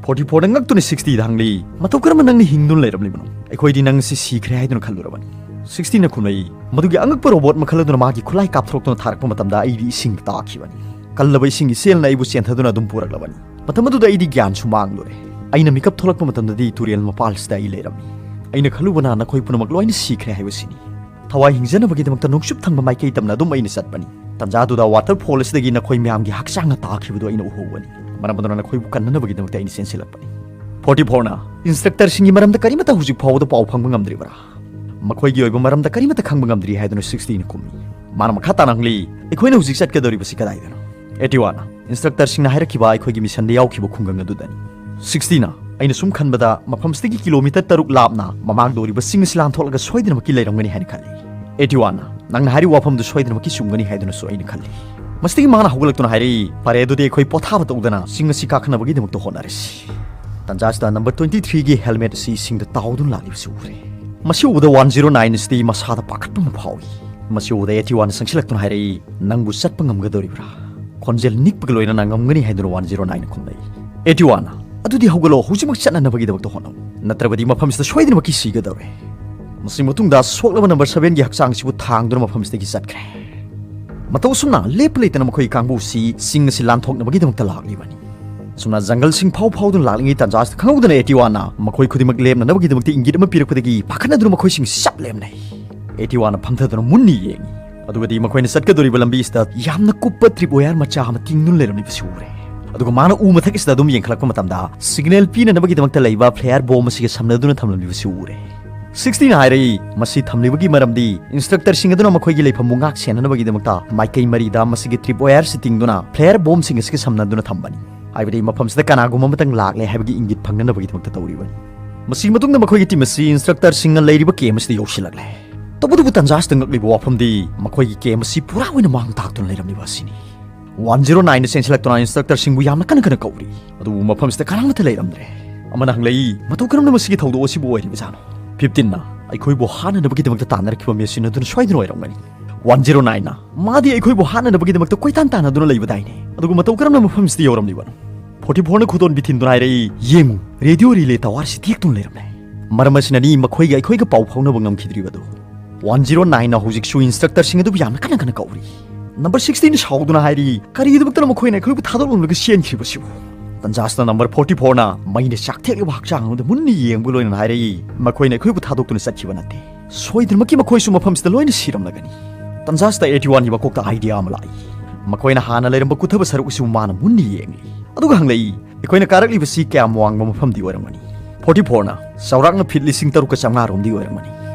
ꯐꯣꯔꯇꯤ ꯐꯣꯔꯅ ꯉꯛꯇꯨꯅ ꯁꯤꯛꯁꯇꯤꯗ ꯍꯪꯂꯤ, "ꯃꯇꯧ ꯀꯔꯝꯅ ꯅꯪꯅ ꯍꯤꯡꯗꯨꯅ ꯂꯩꯔꯝꯂꯤꯕꯅꯣ? ꯑꯩꯈꯣꯏꯗꯤ ꯅꯪ ꯑꯁꯤ ꯁꯤꯈ꯭ꯔꯦ ꯍꯥꯏꯗꯨꯅ ꯈꯜꯂꯨꯔꯕꯅꯤ"꯫ ꯁꯤꯛꯁꯇꯤꯅ ꯈꯨꯝꯂꯛꯏ, "ꯃꯗꯨꯒꯤ ꯑꯉꯛꯄ ꯔꯣꯕꯣꯠ ꯃꯈꯜ ꯑꯗꯨꯅ ꯃꯥꯒꯤ ꯈꯨꯠꯂꯥꯏ ꯀꯥꯞꯊꯣꯔꯛꯇꯨꯅ ꯊꯥꯔꯛꯄ ꯃꯇꯝꯗ ꯑꯩꯗꯤ ꯏꯁꯤꯡꯗ ꯇꯥꯈꯤꯕꯅꯤ꯫ ꯀꯜꯂꯕ ꯏꯁꯤꯡ ꯏꯆꯦꯜꯅ ꯑꯩꯕꯨ ꯆꯦꯟꯊꯗꯨꯅ ꯑꯗꯨꯝ ꯄꯨꯔꯛꯂꯕꯅꯤ꯫ ꯃꯇꯝ ꯑꯗꯨꯗ ꯑꯩꯗꯤ ꯒ꯭ꯌꯥꯟꯁꯨ ꯃꯥꯡꯂꯨꯔꯦ꯫ ꯑꯩꯅ ꯃꯤꯀꯞ ꯊꯣꯛꯂꯛꯄ ꯃꯇꯝꯗꯗꯤ ꯇꯨꯔꯦꯜ ꯃꯄꯥꯜꯁꯤꯗ ꯑꯩ ꯂꯩꯔꯝꯃꯤ꯫ ꯑꯩꯅ ꯈꯜꯂꯨꯕꯅ ꯅꯈꯣꯏ ꯄꯨꯝꯅꯃꯛ ꯂꯣꯏꯅ ꯁꯤꯈ꯭ꯔꯦ ꯍꯥꯏꯕꯁꯤꯅꯤ꯫ ꯊꯋꯥꯏ ꯍꯤꯡꯖꯅꯕꯒꯤꯗꯃꯛꯇ ꯅꯣꯡꯆꯨꯞ ꯊꯪꯕ ꯃꯥꯏꯀꯩ ꯇꯝꯅ ꯑꯗꯨꯝ ꯑꯩꯅ ꯆꯠꯄꯅꯤ꯫ ꯇꯟꯖꯥꯗꯨꯗ ꯋꯥꯇꯔꯐꯣꯜ ꯑꯁꯤꯗꯒꯤ ꯅꯈꯣꯏ ꯃꯌꯥꯝꯒꯤ ꯍꯛꯆꯥꯡꯅ ꯇꯥꯈꯤꯕꯗꯨ ꯑꯩꯅ ꯎꯍꯧꯕꯅꯤ꯫ ꯃꯔꯝ ꯑꯗꯨꯅ ꯅꯈꯣꯏꯕꯨ ꯀꯟꯅꯅꯕꯒꯤꯗꯃꯛꯇ ꯑꯩꯅ ꯆꯦꯟꯁꯤꯜꯂꯛꯄꯅꯤ"꯫ ꯐꯣꯔꯇꯤ ꯐꯣꯔꯅ, "ꯏꯟꯁꯇ꯭ꯔꯛꯇꯔꯁꯤꯡꯒꯤ ꯃꯔꯝꯗ ꯀꯔꯤꯃꯠꯇ ꯍꯧꯖꯤꯛ ꯐꯥꯎꯕꯗ ꯄꯥꯎ ꯐꯪꯕ ꯉꯝꯗ꯭ꯔꯤꯕ꯭ꯔꯥ? ꯃꯈꯣꯏꯒꯤ ꯑꯣꯏꯕ ꯃꯔꯝꯗ ꯀꯔꯤꯃꯠꯇ ꯈꯪꯕ ꯉꯝꯗ꯭ꯔꯤ" ꯍꯥꯏꯗꯨꯅ ꯁꯤꯛꯁꯇꯤꯅ ꯈꯨꯝꯃꯤ꯫ ꯃꯥꯅ ꯃꯈꯥ ꯇꯥꯅ ꯍꯪꯂꯤ, "ꯑꯩꯈꯣꯏꯅ ꯍꯧꯖꯤꯛ ꯆꯠꯀꯗꯧꯔꯤꯕꯁꯤ ꯀꯗꯥꯏꯗꯅꯣ?" ꯑꯦꯇꯤꯋꯥꯅ, "ꯏꯟꯁꯇ꯭ꯔꯛꯇꯔꯁꯤꯡꯅ ꯍꯥꯏꯔꯛꯈꯤꯕ ꯑꯩꯈꯣꯏꯒꯤ ꯃꯤꯁꯟꯗ ꯌꯥꯎꯈꯤꯕ ꯈꯨꯡꯒꯪ ꯑꯗꯨꯗꯅꯤ꯫" ꯁꯤꯛꯁꯇꯤꯅ, "ꯑꯩꯅ ꯁꯨꯝ ꯈꯟꯕꯗ ꯃꯐꯝꯁꯤꯗꯒꯤ ꯀꯤꯂꯣꯃꯤꯇꯔ ꯇꯔꯨꯛ ꯂꯥꯞꯅ ꯃꯃꯥꯡꯗ ꯑꯣꯏꯔꯤꯕ ꯆꯤꯡ ꯑꯁꯤ ꯂꯥꯟꯊꯣꯛꯂꯒ ꯁꯣꯏꯗꯅꯃꯛꯀꯤ ꯂꯩꯔꯝꯒꯅꯤ ꯍꯥꯏꯅ ꯈꯜꯂꯤ꯫" ꯑꯦꯇꯤꯋꯥꯅ, "ꯅꯪꯅ ꯍꯥꯏꯔꯤꯕ ꯋꯥꯐꯝꯗꯨ ꯁꯣꯏꯗꯅꯃꯛꯀꯤ ꯆꯨꯝꯒꯅꯤ ꯍꯥꯏꯗꯨꯅꯁꯨ ꯑꯩꯅ ꯈꯜꯂꯤ꯫" ꯃꯁꯤꯗꯒꯤ ꯃꯥꯅ ꯍꯧꯒꯠꯂꯛꯇꯨꯅ ꯍꯥꯏꯔꯛꯏ, "ꯐꯔꯦ, ꯑꯗꯨꯗꯤ ꯑꯩꯈꯣꯏ ꯄꯣꯊꯥꯕ ꯇꯧꯗꯅ ꯆꯤꯡ ꯑꯁꯤ ꯀꯥꯈꯠꯅꯕꯒꯤꯗꯃꯛꯇ ꯍꯣꯠꯅꯔꯁꯤ꯫" ꯇꯟꯖꯥꯁꯤꯗ ꯅꯝꯕꯔ ꯇ꯭ꯋꯦꯟꯇꯤ ꯊ꯭ꯔꯤꯒꯤ ꯍꯦꯜꯃꯦꯠ ꯑꯁꯤ ꯏꯁꯤꯡꯗ ꯇꯥꯎꯗꯨꯅ ꯂꯥꯛꯂꯤꯕꯁꯤ ꯎꯔꯦ꯫ ꯃꯁꯤ ꯎꯕꯗ ꯋꯥꯟ ꯖꯤꯔꯣ ꯅꯥꯏꯟ ꯑꯁꯤꯗꯤ ꯃꯁꯥꯗ ꯄꯥꯈꯠꯄ ꯑꯃ ꯐꯥꯎꯏ꯫ ꯃꯁꯤ ꯎꯕꯗ ꯑꯦꯇꯤꯋꯥꯅ ꯆꯪꯁꯤꯜꯂꯛꯇꯨꯅ ꯍꯥꯏꯔꯛꯏ, "ꯅꯪꯕꯨ ꯆꯠꯄ ꯉꯝꯒꯗꯧꯔꯤꯕ꯭ꯔꯥ?" ꯈꯣꯟꯖꯦꯜ ꯅꯤꯛꯄꯒ ꯂꯣꯏꯅꯅ "ꯉꯝꯒꯅꯤ" ꯍꯥꯏꯗꯨꯅ ꯋꯥꯟ ꯖꯤꯔꯣ ꯅꯥꯏꯟꯅ ꯈꯨꯝꯂꯛꯏ꯫ ꯑꯦꯇꯤꯋꯥꯅ, "ꯑꯗꯨꯗꯤ ꯍꯧꯒꯠꯂꯣ, ꯍꯧꯖꯤꯛꯃꯛ ꯆꯠꯅꯅꯕꯒꯤꯗꯃꯛꯇ ꯍꯣꯠꯅꯧ, ꯅꯠꯇ꯭ꯔꯕꯗꯤ ꯃꯐꯝꯁꯤꯗ ꯁꯣꯏꯗꯅꯃꯛꯀꯤ ꯁꯤꯒꯗꯧꯔꯦ꯫" ꯃꯁꯤ ꯃꯇꯨꯡꯗ ꯁꯣꯛꯂꯕ ꯅꯝꯕꯔ ꯁꯚꯦꯟꯒꯤ ꯍꯛꯆꯥꯡꯁꯤꯕꯨ ꯊꯥꯡꯗꯨꯅ ꯃꯐꯝꯁꯤꯗꯒꯤ ꯆꯠꯈ꯭ꯔꯦ꯫ ꯃꯇꯧ ꯑꯁꯨꯝꯅ ꯂꯦꯞꯄ ꯂꯩꯇꯅ ꯃꯈꯣꯏꯒꯤ ꯀꯥꯡꯕꯨꯁꯤ ꯆꯤꯡ ꯑꯁꯤ ꯂꯥꯟꯊꯣꯛꯅꯕꯒꯤꯗꯃꯛꯇ ꯂꯥꯛꯂꯤꯕꯅꯤ꯫ ꯑꯁꯨꯝꯅ ꯖꯪꯒꯜꯁꯤꯡ ꯐꯥꯎ ꯐꯥꯎꯗꯨꯅ ꯂꯥꯛꯂꯤꯉꯩ ꯇꯥꯟꯖꯥꯁꯤꯗ ꯈꯪꯍꯧꯗꯅ ꯑꯦꯇꯤꯋꯥꯅ ꯃꯈꯣꯏ ꯈꯨꯗꯤꯡꯃꯛ ꯂꯦꯞꯅꯅꯕꯒꯤꯗꯃꯛꯇ ꯏꯪꯒꯤꯠ ꯑꯃ ꯄꯤꯔꯛꯄꯗꯒꯤ ꯄꯥꯈꯠꯅꯗꯨꯅ ꯃꯈꯣꯏꯁꯤꯡ ꯆꯞ ꯂꯦꯞꯅꯩ꯫ ꯑꯦꯇꯤꯋꯥꯅ ꯐꯝꯊꯗꯨꯅ ꯃꯨꯟꯅ ꯌꯦꯡꯉꯤ꯫ ꯑꯗꯨꯒꯗꯤ ꯃꯈꯣꯏꯅ ꯆꯠꯀꯗꯧꯔꯤꯕ ꯂꯝꯕꯤ ꯑꯁꯤꯗ ꯌꯥꯝꯅ ꯀꯨꯞꯄ ꯇ꯭ꯔꯤꯞ ꯋꯥꯌꯔ ꯃꯆꯥ ꯑꯃ ꯇꯤꯡꯗꯨꯅ ꯂꯩꯔꯝꯂꯤꯕꯁꯤ ꯎꯔꯦ꯫ ꯑꯗꯨꯒ ꯃꯥꯅ ꯎ ꯃꯊꯛ ꯑꯁꯤꯗ ꯑꯗꯨꯝ ꯌꯦꯡꯈꯠꯂꯛꯄ ꯃꯇꯝꯗ ꯁꯤꯒꯅꯦꯜ ꯄꯤꯅꯅꯕꯒꯤꯗꯃꯛꯇ ꯂꯩꯕ ꯐ꯭ꯂꯦꯌꯔ ꯕꯣꯝ ꯑꯁꯤꯒ ꯁꯝꯅꯗꯨꯅ ꯊꯝꯂꯝꯂꯤꯕꯁꯤ ꯎꯔꯦ꯫ ꯁꯤꯛꯁꯇꯤꯅ ꯍꯥꯏꯔꯛꯏ, ꯃꯁꯤ ꯊꯝꯂꯤꯕꯒꯤ ꯃꯔꯝꯗꯤ ꯏꯟꯁꯇ꯭ꯔꯛꯇꯔꯁꯤꯡ ꯑꯗꯨꯅ ꯃꯈꯣꯏꯒꯤ ꯂꯩꯐꯝꯕꯨ ꯉꯥꯛ ꯁꯦꯟꯅꯅꯕꯒꯤꯗꯃꯛꯇ ꯃꯥꯏꯀꯩ ꯃꯔꯤꯗ ꯃꯁꯤꯒꯤ ꯇ꯭ꯔꯤꯞ ꯋꯥꯌꯔꯁꯤ ꯇꯤꯡꯗꯨꯅ ꯐ꯭ꯂꯦꯌꯔ ꯕꯣꯝꯁꯤꯡ ꯑꯁꯤꯒ ꯁꯝꯅꯗꯨꯅ ꯊꯝꯕꯅꯤ꯫ ꯍꯥꯏꯕꯗꯤ ꯃꯐꯝꯁꯤꯗ ꯀꯅꯥꯒꯨꯝꯕ ꯑꯃꯇꯪ ꯂꯥꯛꯂꯦ ꯍꯥꯏꯕꯒꯤ ꯏꯪꯒꯤꯠ ꯐꯪꯅꯅꯕꯒꯤꯗꯃꯛꯇ ꯇꯧꯔꯤꯕꯅꯤ꯫ ꯃꯁꯤꯒꯤ ꯃꯇꯨꯡꯗ ꯃꯈꯣꯏꯒꯤ ꯇꯤꯝ ꯑꯁꯤ ꯏꯟꯁꯇ꯭ꯔꯛꯇꯔꯁꯤꯡꯅ ꯂꯩꯔꯤꯕ ꯀꯦꯝ ꯑꯁꯤꯗ ꯌꯧꯁꯤꯜꯂꯛꯂꯦ꯫ ꯇꯧꯕꯇꯕꯨ ꯇꯟꯖꯥ ꯑꯁꯤꯗ ꯉꯛꯂꯤꯕ ꯋꯥꯐꯝꯗꯤ ꯃꯈꯣꯏꯒꯤ ꯀꯦꯝ ꯑꯁꯤ ꯄꯨꯔꯥ ꯑꯣꯏꯅ ꯃꯥꯡ ꯇꯥꯛꯇꯨꯅ ꯂꯩꯔꯝꯂꯤꯕ ꯑꯁꯤꯅꯤ꯫ ꯋꯥꯟ ꯖꯤꯔꯣ ꯅꯥꯏꯟꯅ ꯆꯦꯟꯁꯤꯜꯂꯛꯇꯨꯅ ꯏꯟꯁꯇ꯭ꯔꯛꯇꯔꯁꯤꯡꯕꯨ ꯌꯥꯝꯅ ꯀꯟꯅ ꯀꯟꯅ ꯀꯧꯔꯤ꯫ ꯑꯗꯨꯕꯨ ꯃꯐꯝꯁꯤꯗ ꯀꯅꯥꯃꯠꯇ ꯂꯩꯔꯝꯗ꯭ꯔꯦ꯫ ꯑꯃꯅ ꯍꯪꯂꯛꯏ, "ꯃꯇꯧ ꯀꯔꯝꯅ ꯃꯁꯤꯒꯤ ꯊꯧꯗꯣꯛ ꯑꯁꯤꯕꯨ ꯑꯣꯏꯔꯤꯕꯖꯥꯠꯅꯣ?" ꯐꯤꯐꯇꯤꯟꯅ, "ꯑꯩꯈꯣꯏꯕꯨ ꯍꯥꯠꯅꯅꯕꯒꯤꯗꯃꯛꯇ ꯇꯥꯟꯅꯔꯛꯈꯤꯕ ꯃꯦꯁꯤꯟ ꯑꯗꯨꯅ ꯁꯣꯏꯗꯅ ꯑꯣꯏꯔꯝꯒꯅꯤ꯫" ꯋꯥꯟ ꯖꯤꯔꯣ ꯅꯥꯏꯟꯅ, "ꯃꯥꯗꯤ ꯑꯩꯈꯣꯏꯕꯨ ꯍꯥꯠꯅꯅꯕꯒꯤꯗꯃꯛꯇ ꯀꯣꯏꯇꯥꯟ ꯇꯥꯟꯅꯗꯨꯅ ꯂꯩꯕꯗꯥꯏꯅꯦ, ꯑꯗꯨꯒ ꯃꯇꯧ ꯀꯔꯝꯅ ꯃꯐꯝꯁꯤꯗ ꯌꯧꯔꯝꯂꯤꯕꯅꯣ?" ꯐꯣꯔꯇꯤ ꯐꯣꯔꯅ ꯈꯨꯗꯣꯟꯕꯤ ꯊꯤꯟꯗꯨꯅ ꯍꯥꯏꯔꯛꯏ, "ꯌꯦꯡꯉꯨ, ꯔꯦꯗꯤꯑꯣ ꯔꯤꯂꯦ ꯇꯋꯥꯔꯁꯤ ꯇꯦꯛꯇꯨꯅ ꯂꯩꯔꯝꯂꯦ꯫ ꯃꯔꯝ ꯑꯁꯤꯅꯅꯤ ꯃꯈꯣꯏꯒ ꯑꯩꯈꯣꯏꯒ ꯄꯥꯎ ꯐꯥꯎꯅꯕ ꯉꯝꯈꯤꯗ꯭ꯔꯤꯕꯗꯨ꯫" ꯋꯥꯟ ꯖꯤꯔꯣ ꯅꯥꯏꯟꯅ ꯍꯧꯖꯤꯛꯁꯨ ꯏꯟꯁꯇ꯭ꯔꯛꯇꯔꯁꯤꯡ ꯑꯗꯨꯕꯨ ꯌꯥꯝꯅ ꯀꯟꯅ ꯀꯟꯅ ꯀꯧꯔꯤ꯫ ꯅꯝꯕꯔ ꯁꯤꯛꯁꯇꯤꯟ ꯁꯥꯎꯗꯨꯅ ꯍꯥꯏꯔꯤ, "ꯀꯔꯤꯒꯤꯗꯃꯛꯇꯅ ꯃꯈꯣꯏꯅ ꯑꯩꯈꯣꯏꯕꯨ ꯊꯥꯗꯣꯛꯂꯝꯂꯒ ꯆꯦꯟꯈ꯭ꯔꯤꯕꯁꯤꯕꯨ?" ꯇꯟꯖꯥꯁꯤꯗ ꯅꯝꯕꯔ ꯐꯣꯔꯇꯤ ꯐꯣꯔꯅ ꯃꯩꯅ ꯆꯥꯛꯊꯦꯛꯂꯤꯕ ꯍꯛꯆꯥꯡ ꯑꯃꯗ ꯃꯨꯟꯅ ꯌꯦꯡꯕꯒ ꯂꯣꯏꯅꯅ ꯍꯥꯏꯔꯛꯏ, "ꯃꯈꯣꯏꯅ ꯑꯩꯈꯣꯏꯕꯨ ꯊꯥꯗꯣꯛꯇꯨꯅ ꯆꯠꯈꯤꯕ ꯅꯠꯇꯦ꯫ ꯁꯣꯏꯗꯅꯃꯛꯀꯤ ꯃꯈꯣꯏꯁꯨ ꯃꯐꯝꯁꯤꯗ ꯂꯣꯏꯅ ꯁꯤꯔꯝꯂꯒꯅꯤ꯫" ꯇꯟꯖꯥꯁꯤꯗ ꯑꯦꯇꯤꯋꯥꯟꯒꯤ ꯃꯀꯣꯛꯇ ꯑꯥꯏꯗꯤꯌꯥ ꯑꯃ ꯂꯥꯛꯏ꯫ ꯃꯈꯣꯏꯅ ꯍꯥꯟꯅ ꯂꯩꯔꯝꯕ ꯀꯨꯊꯕ ꯁꯔꯨꯛ ꯑꯁꯤꯕꯨ ꯃꯥꯅ ꯃꯨꯟꯅ ꯌꯦꯡꯂꯤ꯫ ꯑꯗꯨꯒ ꯍꯪꯂꯛꯏ, "ꯑꯩꯈꯣꯏꯅ ꯀꯥꯔꯛꯂꯤꯕꯁꯤ ꯀꯌꯥꯝ ꯋꯥꯡꯕ ꯃꯐꯝꯗꯤ ꯑꯣꯏꯔꯝꯒꯅꯤ?" ꯐꯣꯔꯇꯤ ꯐꯣꯔꯅ, "ꯆꯥꯎꯔꯥꯛꯅ ꯐꯤꯠ ꯂꯤꯁꯤꯡ ꯇꯔꯨꯛꯀ ꯆꯥꯝꯃꯉꯥ ꯔꯣꯝꯗꯤ ꯑꯣꯏꯔꯝꯒꯅꯤ꯫"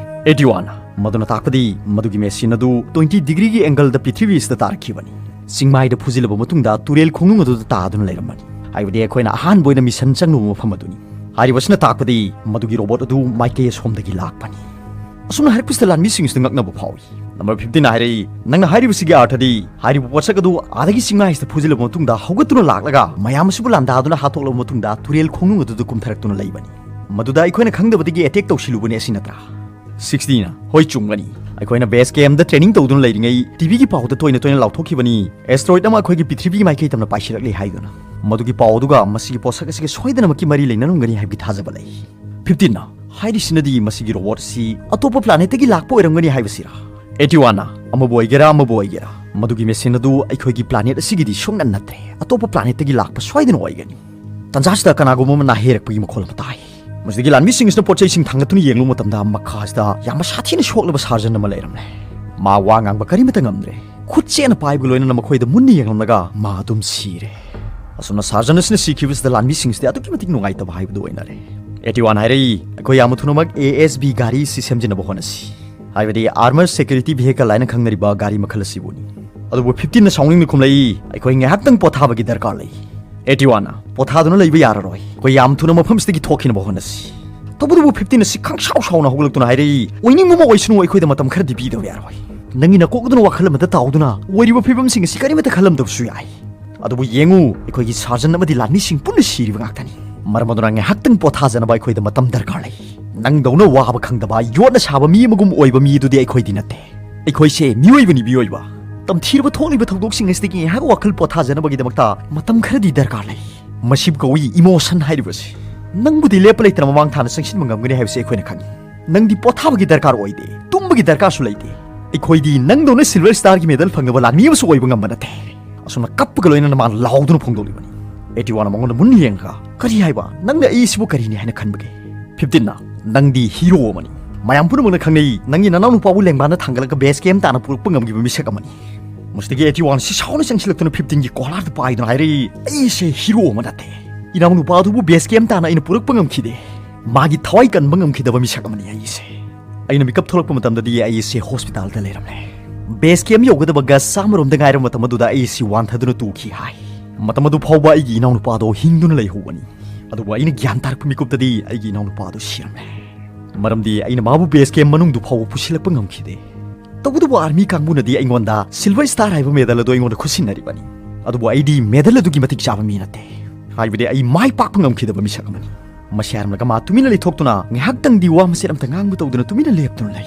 ꯑꯦꯇꯤꯋꯥꯟꯅ, ꯃꯗꯨꯅ ꯇꯥꯛꯄꯗꯤ ꯃꯗꯨꯒꯤ ꯃꯦꯁꯤꯟ ꯑꯗꯨ twenty degreeꯒꯤ angle ꯗ ꯄ꯭ꯔꯤꯊꯤꯕꯤ ꯑꯁꯤꯗ ꯇꯥꯔꯛꯈꯤꯕꯅꯤ꯫ ꯆꯤꯡꯃꯥꯏꯗ ꯐꯨꯖꯤꯜꯂꯕ ꯃꯇꯨꯡꯗ ꯇꯨꯔꯦꯜ ꯈꯣꯡꯅꯨꯡ ꯑꯗꯨꯗ ꯇꯥꯗꯨꯅ ꯂꯩꯔꯝꯕꯅꯤ꯫ ꯍꯥꯏꯕꯗꯤ ꯑꯩꯈꯣꯏꯅ ꯑꯍꯥꯟꯕ ꯑꯣꯏꯅ ꯃꯤꯁꯟ ꯆꯪꯂꯨꯕ ꯃꯐꯝ ꯑꯗꯨꯅꯤ꯫ ꯍꯥꯏꯔꯤꯕꯁꯤꯅ ꯇꯥꯛꯄꯗꯤ ꯃꯗꯨꯒꯤ ꯔꯣꯕꯣꯠ ꯑꯗꯨ ꯃꯥꯏꯀꯩ ꯑꯁꯣꯝꯗꯒꯤ ꯂꯥꯛꯄꯅꯤ꯫ ꯑꯁꯨꯝꯅ ꯍꯥꯏꯔꯛꯄꯁꯤꯗ ꯂꯥꯟꯃꯤꯁꯤꯡꯁꯤꯗ ꯉꯛꯅꯕ ꯐꯥꯎꯏ꯫ Number fifteenꯅ ꯍꯥꯏꯔꯛꯏ, "ꯅꯪꯅ ꯍꯥꯏꯔꯤꯕꯁꯤꯒꯤ ꯑꯥꯔꯊꯗꯤ ꯍꯥꯏꯔꯤꯕ ꯄꯣꯠꯁꯛ ꯑꯗꯨ ꯑꯥꯗꯒꯤ ꯆꯤꯡꯃꯥꯏꯁꯤꯗ ꯐꯨꯖꯤꯜꯂꯕ ꯃꯇꯨꯡꯗ ꯍꯧꯒꯠꯇꯨꯅ ꯂꯥꯛꯂꯒ ꯃꯌꯥꯝ ꯑꯁꯤꯕꯨ ꯂꯥꯟꯗꯥꯗꯨꯅ ꯍꯥꯠꯇꯣꯛꯂꯕ ꯃꯇꯨꯡꯗ ꯇꯨꯔꯦꯜ ꯈꯣꯡꯅꯨꯡ ꯑꯗꯨꯗ ꯀꯨꯝꯊꯔꯛꯇꯨꯅ ꯂꯩꯕꯅꯤ꯫ ꯃꯗꯨꯗ ꯑꯩꯈꯣꯏꯅ ꯈꯪꯗꯕꯗꯒꯤ attack ꯇꯧꯁꯤꯜꯂꯨꯕꯅꯤ ꯑꯁꯤ ꯅꯠꯇ꯭ꯔꯥ?" Sixteenꯅ, "ꯍꯣꯏ, ꯆꯨꯝꯒꯅꯤ꯫ ꯑꯩꯈꯣꯏꯅ base campꯇ training ꯇꯧꯗꯨꯅ ꯂꯩꯔꯤꯉꯩ TVꯒꯤ ꯄꯥꯎꯗ ꯇꯣꯏꯅ ꯇꯣꯏꯅ ꯂꯥꯎꯊꯣꯛꯈꯤꯕꯅꯤ, asteroid ꯑꯃ ꯑꯩꯈꯣꯏꯒꯤ ꯄ꯭ꯔꯤꯊꯤꯕꯤꯒꯤ ꯃꯥꯏꯀꯩ ꯇꯝꯅ ꯄꯥꯏꯁꯤꯜꯂꯛꯂꯤ ꯍꯥꯏꯗꯨꯅ꯫ ꯃꯗꯨꯒꯤ ꯄꯥꯎ ꯑꯗꯨꯒ ꯃꯁꯤꯒꯤ ꯄꯣꯠꯁꯛ ꯑꯁꯤꯒ ꯁꯣꯏꯗꯅꯃꯛꯀꯤ ꯃꯔꯤ ꯂꯩꯅꯔꯝꯒꯅꯤ ꯍꯥꯏꯕꯒꯤ ꯊꯥꯖꯕ ꯂꯩ꯫" Fifteenꯅ, "ꯍꯥꯏꯔꯤꯁꯤꯅꯗꯤ ꯃꯁꯤꯒꯤ ꯔꯣꯕꯣꯠ ꯑꯁꯤ ꯑꯇꯣꯞꯄ planetꯇꯒꯤ ꯂꯥꯛꯄ ꯑꯣꯏꯔꯝꯒꯅꯤ ꯍꯥꯏꯕꯁꯤꯔꯥ?" Eighty oneꯅ, "ꯑꯃꯕꯨ ꯑꯣꯏꯒꯦꯔꯥ ꯑꯃꯕꯨ ꯑꯣꯏꯒꯦꯔꯥ, ꯃꯗꯨꯒꯤ ꯃꯦꯁꯤꯟ ꯑꯗꯨ ꯑꯩꯈꯣꯏꯒꯤ planet ꯑꯁꯤꯒꯤꯗꯤ ꯁꯨꯡꯅ ꯅꯠꯇ꯭ꯔꯦ, ꯑꯇꯣꯞꯄ planetꯇꯒꯤ ꯂꯥꯛꯄ ꯁꯣꯏꯗꯅ ꯑꯣꯏꯒꯅꯤ꯫" ꯇꯟꯖꯥꯁꯤꯗ ꯀꯅꯥꯒꯨꯝꯕ ꯑꯃ ꯅꯥꯍꯦꯔꯛꯄꯒꯤ ꯃꯈꯣꯜ ꯑꯃ ꯇꯥꯏ꯫ ꯃꯁꯤꯗꯒꯤ ꯂꯥꯟꯃꯤꯁꯤꯡ ꯑꯁꯤꯅ ꯄꯣꯠ ꯆꯩꯁꯤꯡ ꯊꯥꯡꯒꯠꯇꯨꯅ ꯌꯦꯡꯂꯨꯕ ꯃꯇꯝꯗ ꯃꯈꯥꯁꯤꯗ ꯌꯥꯝꯅ ꯁꯥꯊꯤꯅ ꯁꯣꯛꯂꯕ surgeon ꯑꯃ ꯂꯩꯔꯝꯂꯦ꯫ ꯃꯥ ꯋꯥ ꯉꯥꯡꯕ ꯀꯔꯤꯃꯠꯇ ꯉꯝꯗ꯭ꯔꯦ꯫ ꯈꯨꯠꯁꯦꯅ ꯄꯥꯏꯕꯒ ꯂꯣꯏꯅꯅ ꯃꯈꯣꯏꯗ ꯃꯨꯟꯅ ꯌꯦꯡꯂꯝꯂꯒ ꯃꯥ ꯑꯗꯨꯝ ꯁꯤꯔꯦ꯫ ꯑꯁꯨꯝꯅ surgeon ꯑꯁꯤꯅ ꯁꯤꯈꯤꯕꯁꯤꯗ ꯂꯥꯟꯃꯤꯁꯤꯡꯁꯤꯗꯤ ꯑꯗꯨꯛꯀꯤ ꯃꯇꯤꯛ ꯅꯨꯡꯉꯥꯏꯇꯕ ꯍꯥꯏꯕꯗꯨ ꯑꯣꯏꯅꯔꯦ꯫ Eighty one ꯍꯥꯏꯔꯛꯏ, "ꯑꯩꯈꯣꯏ ꯌꯥꯝꯅ ꯊꯨꯅꯃꯛ ASV ꯒꯥꯔꯤ ꯑꯁꯤ ꯁꯦꯝꯖꯤꯟꯅꯕ ꯍꯣꯠꯅꯁꯤ, ꯍꯥꯏꯕꯗꯤ armour security vehicle ꯍꯥꯏꯅ ꯈꯪꯅꯔꯤꯕ ꯒꯥꯔꯤ ꯃꯈꯜ ꯑꯁꯤꯕꯨꯅꯤ꯫" ꯑꯗꯨꯕꯨ fifteenꯅ ꯁꯥꯎꯅꯤꯡꯅ ꯈꯨꯝꯂꯛꯏ, "ꯑꯩꯈꯣꯏ ꯉꯥꯏꯍꯥꯛꯇꯪ ꯄꯣꯊꯥꯕꯒꯤ ꯗꯔꯀꯥꯔ ꯂꯩ꯫" Eighty oneꯅ, "ꯄꯣꯊꯥꯗꯨꯅ ꯂꯩꯕ ꯌꯥꯔꯔꯣꯏ, ꯑꯩꯈꯣꯏ ꯌꯥꯝ ꯊꯨꯅ ꯃꯐꯝꯁꯤꯗꯒꯤ ꯊꯣꯛꯈꯤꯅꯕ ꯍꯣꯠꯅꯁꯤ꯫" ꯇꯧꯕꯇꯕꯨ fifteen ꯑꯁꯤ ꯈꯪꯁꯥꯎ ꯁꯥꯎꯅ ꯍꯧꯒꯠꯂꯛꯇꯨꯅ ꯍꯥꯏꯔꯛꯏ, "ꯑꯣꯏꯅꯤꯡꯕ ꯑꯃ ꯑꯣꯏꯁꯅꯨ, ꯑꯩꯈꯣꯏꯗ ꯃꯇꯝ ꯈꯔꯗꯤ ꯄꯤꯗꯕ ꯌꯥꯔꯣꯏ꯫ ꯅꯪꯒꯤ ꯅꯀꯣꯛ ꯑꯗꯨꯅ ꯋꯥꯈꯜ ꯑꯃꯗ ꯇꯥꯎꯗꯨꯅ ꯑꯣꯏꯔꯤꯕ ꯐꯤꯕꯝꯁꯤꯡ ꯑꯁꯤ ꯀꯔꯤꯃꯠꯇ ꯈꯜꯂꯝꯗꯕꯁꯨ ꯌꯥꯏ꯫ ꯑꯗꯨꯕꯨ ꯌꯦꯡꯉꯨ, ꯑꯩꯈꯣꯏꯒꯤ surgeon ꯑꯃꯗꯤ ꯂꯥꯟꯃꯤꯁꯤꯡ ꯄꯨꯟꯅ ꯁꯤꯔꯤꯕ ꯉꯥꯛꯇꯅꯤ꯫ ꯃꯔꯝ ꯑꯗꯨꯅ ꯉꯥꯏꯍꯥꯛꯇꯪ ꯄꯣꯊꯥꯖꯅꯕ ꯑꯩꯈꯣꯏꯗ ꯃꯇꯝ ꯗꯔꯀꯥꯔ ꯂꯩ꯫ ꯅꯪꯗꯧꯅ ꯋꯥꯕ ꯈꯪꯗꯕ, ꯌꯣꯠꯅ ꯁꯥꯕ ꯃꯤ ꯑꯃꯒꯨꯝ ꯑꯣꯏꯕ ꯃꯤ ꯑꯗꯨꯗꯤ ꯑꯩꯈꯣꯏꯗꯤ ꯅꯠꯇꯦ꯫ ꯑꯩꯈꯣꯏꯁꯦ ꯃꯤꯑꯣꯏꯕꯅꯤ, ꯃꯤꯑꯣꯏꯕ꯫ ꯇꯝꯊꯤꯔꯕ ꯊꯣꯛꯂꯤꯕ ꯊꯧꯗꯣꯛꯁꯤꯡ ꯑꯁꯤꯗꯒꯤ ꯉꯥꯏꯍꯥꯛ ꯋꯥꯈꯜ ꯄꯣꯊꯥꯖꯅꯕꯒꯤꯗꯃꯛꯇ ꯃꯇꯝ ꯈꯔꯗꯤ ꯗꯔꯀꯥꯔ ꯂꯩ꯫ ꯃꯁꯤꯕꯨ ꯀꯧꯏ emotion ꯍꯥꯏꯔꯤꯕꯁꯤ꯫ ꯅꯪꯕꯨꯗꯤ ꯂꯦꯞꯄ ꯂꯩꯇꯅ ꯃꯃꯥꯡ ꯊꯥꯅ ꯆꯪꯁꯤꯟꯕ ꯉꯝꯒꯅꯤ ꯍꯥꯏꯕꯁꯤ ꯑꯩꯈꯣꯏꯅ ꯈꯪꯏ꯫ ꯅꯪꯗꯤ ꯄꯣꯊꯥꯕꯒꯤ ꯗꯔꯀꯥꯔ ꯑꯣꯏꯗꯦ, ꯇꯨꯝꯕꯒꯤ ꯗꯔꯀꯥꯔꯁꯨ ꯂꯩꯇꯦ꯫ ꯑꯩꯈꯣꯏꯗꯤ ꯅꯪꯗꯧꯅ silver starꯒꯤ medal ꯐꯪꯅꯕ ꯂꯥꯟꯃꯤ ꯑꯃꯁꯨ ꯑꯣꯏꯕ ꯉꯝꯕ ꯅꯠꯇꯦ꯫" ꯑꯁꯨꯝꯅ ꯀꯞꯄꯒ ꯂꯣꯏꯅꯅ ꯃꯥꯅ ꯂꯥꯎꯗꯨꯅ ꯐꯣꯡꯗꯣꯛꯂꯤꯕꯅꯤ꯫ Eighty oneꯅ ꯃꯉꯣꯟꯗ ꯃꯨꯟꯅ ꯌꯦꯡꯂꯒ, "ꯀꯔꯤ ꯍꯥꯏꯕ? ꯅꯪꯅ ꯑꯩꯁꯤꯕꯨ ꯀꯔꯤꯅꯤ ꯍꯥꯏꯅ ꯈꯟꯕꯒꯦ?" Fifteenꯅ, "ꯅꯪꯗꯤ hero ꯑꯃꯅꯤ꯫ ꯃꯌꯥꯝ ꯄꯨꯝꯅꯃꯛꯅ ꯈꯪꯅꯩ, ꯅꯪꯒꯤ ꯅꯅꯥꯎ ꯅꯨꯄꯥꯕꯨ ꯂꯦꯡꯕꯥꯟꯗ ꯊꯥꯡꯒꯠꯂꯒ base camp ꯇꯥꯅ ꯄꯨꯔꯛꯄ ꯉꯝꯈꯤꯕ ꯃꯤꯁꯛ ꯑꯃꯅꯤ꯫" ꯃꯁꯤꯗꯒꯤ Eighty one ꯑꯁꯤ ꯁꯥꯎꯅ ꯆꯪꯁꯤꯜꯂꯛꯇꯨꯅ fifteenꯒꯤ collarꯗ ꯄꯥꯏꯗꯨꯅ ꯍꯥꯏꯔꯛꯏ, "ꯑꯩꯁꯦ hero ꯑꯃ ꯅꯠꯇꯦ꯫ ꯏꯅꯥꯎ ꯅꯨꯄꯥ ꯑꯗꯨꯕꯨ base camp ꯇꯥꯅ ꯑꯩꯅ ꯄꯨꯔꯛꯄ ꯉꯝꯈꯤꯗꯦ꯫ ꯃꯥꯒꯤ ꯊꯋꯥꯏ ꯀꯟꯕ ꯉꯝꯈꯤꯗꯕ ꯃꯤꯁꯛ ꯑꯃꯅꯤ ꯑꯩꯁꯦ꯫" ꯑꯩꯅ ꯃꯤꯀꯞ ꯊꯣꯛꯂꯛꯄ ꯃꯇꯝꯗꯗꯤ ꯑꯩꯁꯦ ꯍꯣꯁꯄꯤꯇꯥꯜꯗ ꯂꯩꯔꯝꯂꯦ꯫ ꯕꯦꯁ ꯀꯦꯝ ꯌꯧꯒꯗꯕ ꯒꯁ ꯆꯥꯝꯃꯔꯣꯝꯗ ꯉꯥꯏꯔꯕ ꯃꯇꯝ ꯑꯗꯨꯗ ꯑꯩꯁꯤ ꯋꯥꯟꯊꯗꯨꯅ ꯇꯨꯈꯤ ꯍꯥꯏ꯫ ꯃꯇꯝ ꯑꯗꯨ ꯐꯥꯎꯕ ꯑꯩꯒꯤ ꯏꯅꯥꯎꯅꯨꯄꯥꯗꯣ ꯍꯤꯡꯗꯨꯅ ꯂꯩꯍꯧꯕꯅꯤ꯫ ꯑꯗꯨꯕꯨ ꯑꯩꯅ ꯒ꯭ꯌꯥꯟ ꯇꯥꯔꯛꯄ ꯃꯤꯀꯨꯞꯇꯗꯤ ꯑꯩꯒꯤ ꯏꯅꯥꯎꯅꯨꯄꯥꯗꯣ ꯁꯤꯔꯝꯂꯦ꯫ ꯃꯔꯝꯗꯤ ꯑꯩꯅ ꯃꯥꯕꯨ ꯕꯦꯁ ꯀꯦꯝ ꯃꯅꯨꯡꯗꯨ ꯐꯥꯎꯕ ꯄꯨꯁꯤꯜꯂꯛꯄ ꯉꯝꯈꯤꯗꯦ꯫ ꯇꯧꯕꯇꯕꯨ ꯑꯥꯔꯃꯤ ꯀꯥꯡꯕꯨꯅꯗꯤ ꯑꯩꯉꯣꯟꯗ ꯁꯤꯜꯚꯔ ꯁ꯭ꯇꯥꯔ ꯍꯥꯏꯕ ꯃꯦꯗꯜ ꯑꯗꯨ ꯑꯩꯉꯣꯟꯗ ꯈꯨꯠꯁꯤꯟꯅꯔꯤꯕꯅꯤ꯫ ꯑꯗꯨꯕꯨ ꯑꯩꯗꯤ ꯃꯦꯗꯜ ꯑꯗꯨꯒꯤ ꯃꯇꯤꯛ ꯆꯥꯕ ꯃꯤ ꯅꯠꯇꯦ꯫ ꯍꯥꯏꯕꯗꯤ ꯑꯩ ꯃꯥꯏ ꯄꯥꯛꯄ ꯉꯝꯈꯤꯗꯕ ꯃꯤꯁꯛ ꯑꯃꯅꯤ꯫ ꯃꯁꯤ ꯍꯥꯏꯔꯝꯂꯒ ꯃꯥ ꯇꯨꯃꯤꯟꯅ ꯂꯩꯊꯣꯛꯇꯨꯅ ꯉꯥꯏꯍꯥꯛꯇꯪꯗꯤ ꯋꯥ ꯃꯆꯦꯠ ꯑꯃꯇ ꯉꯥꯡꯕ ꯇꯧꯗꯅ ꯇꯨꯃꯤꯟꯅ ꯂꯦꯞꯇꯨꯅ ꯂꯩ꯫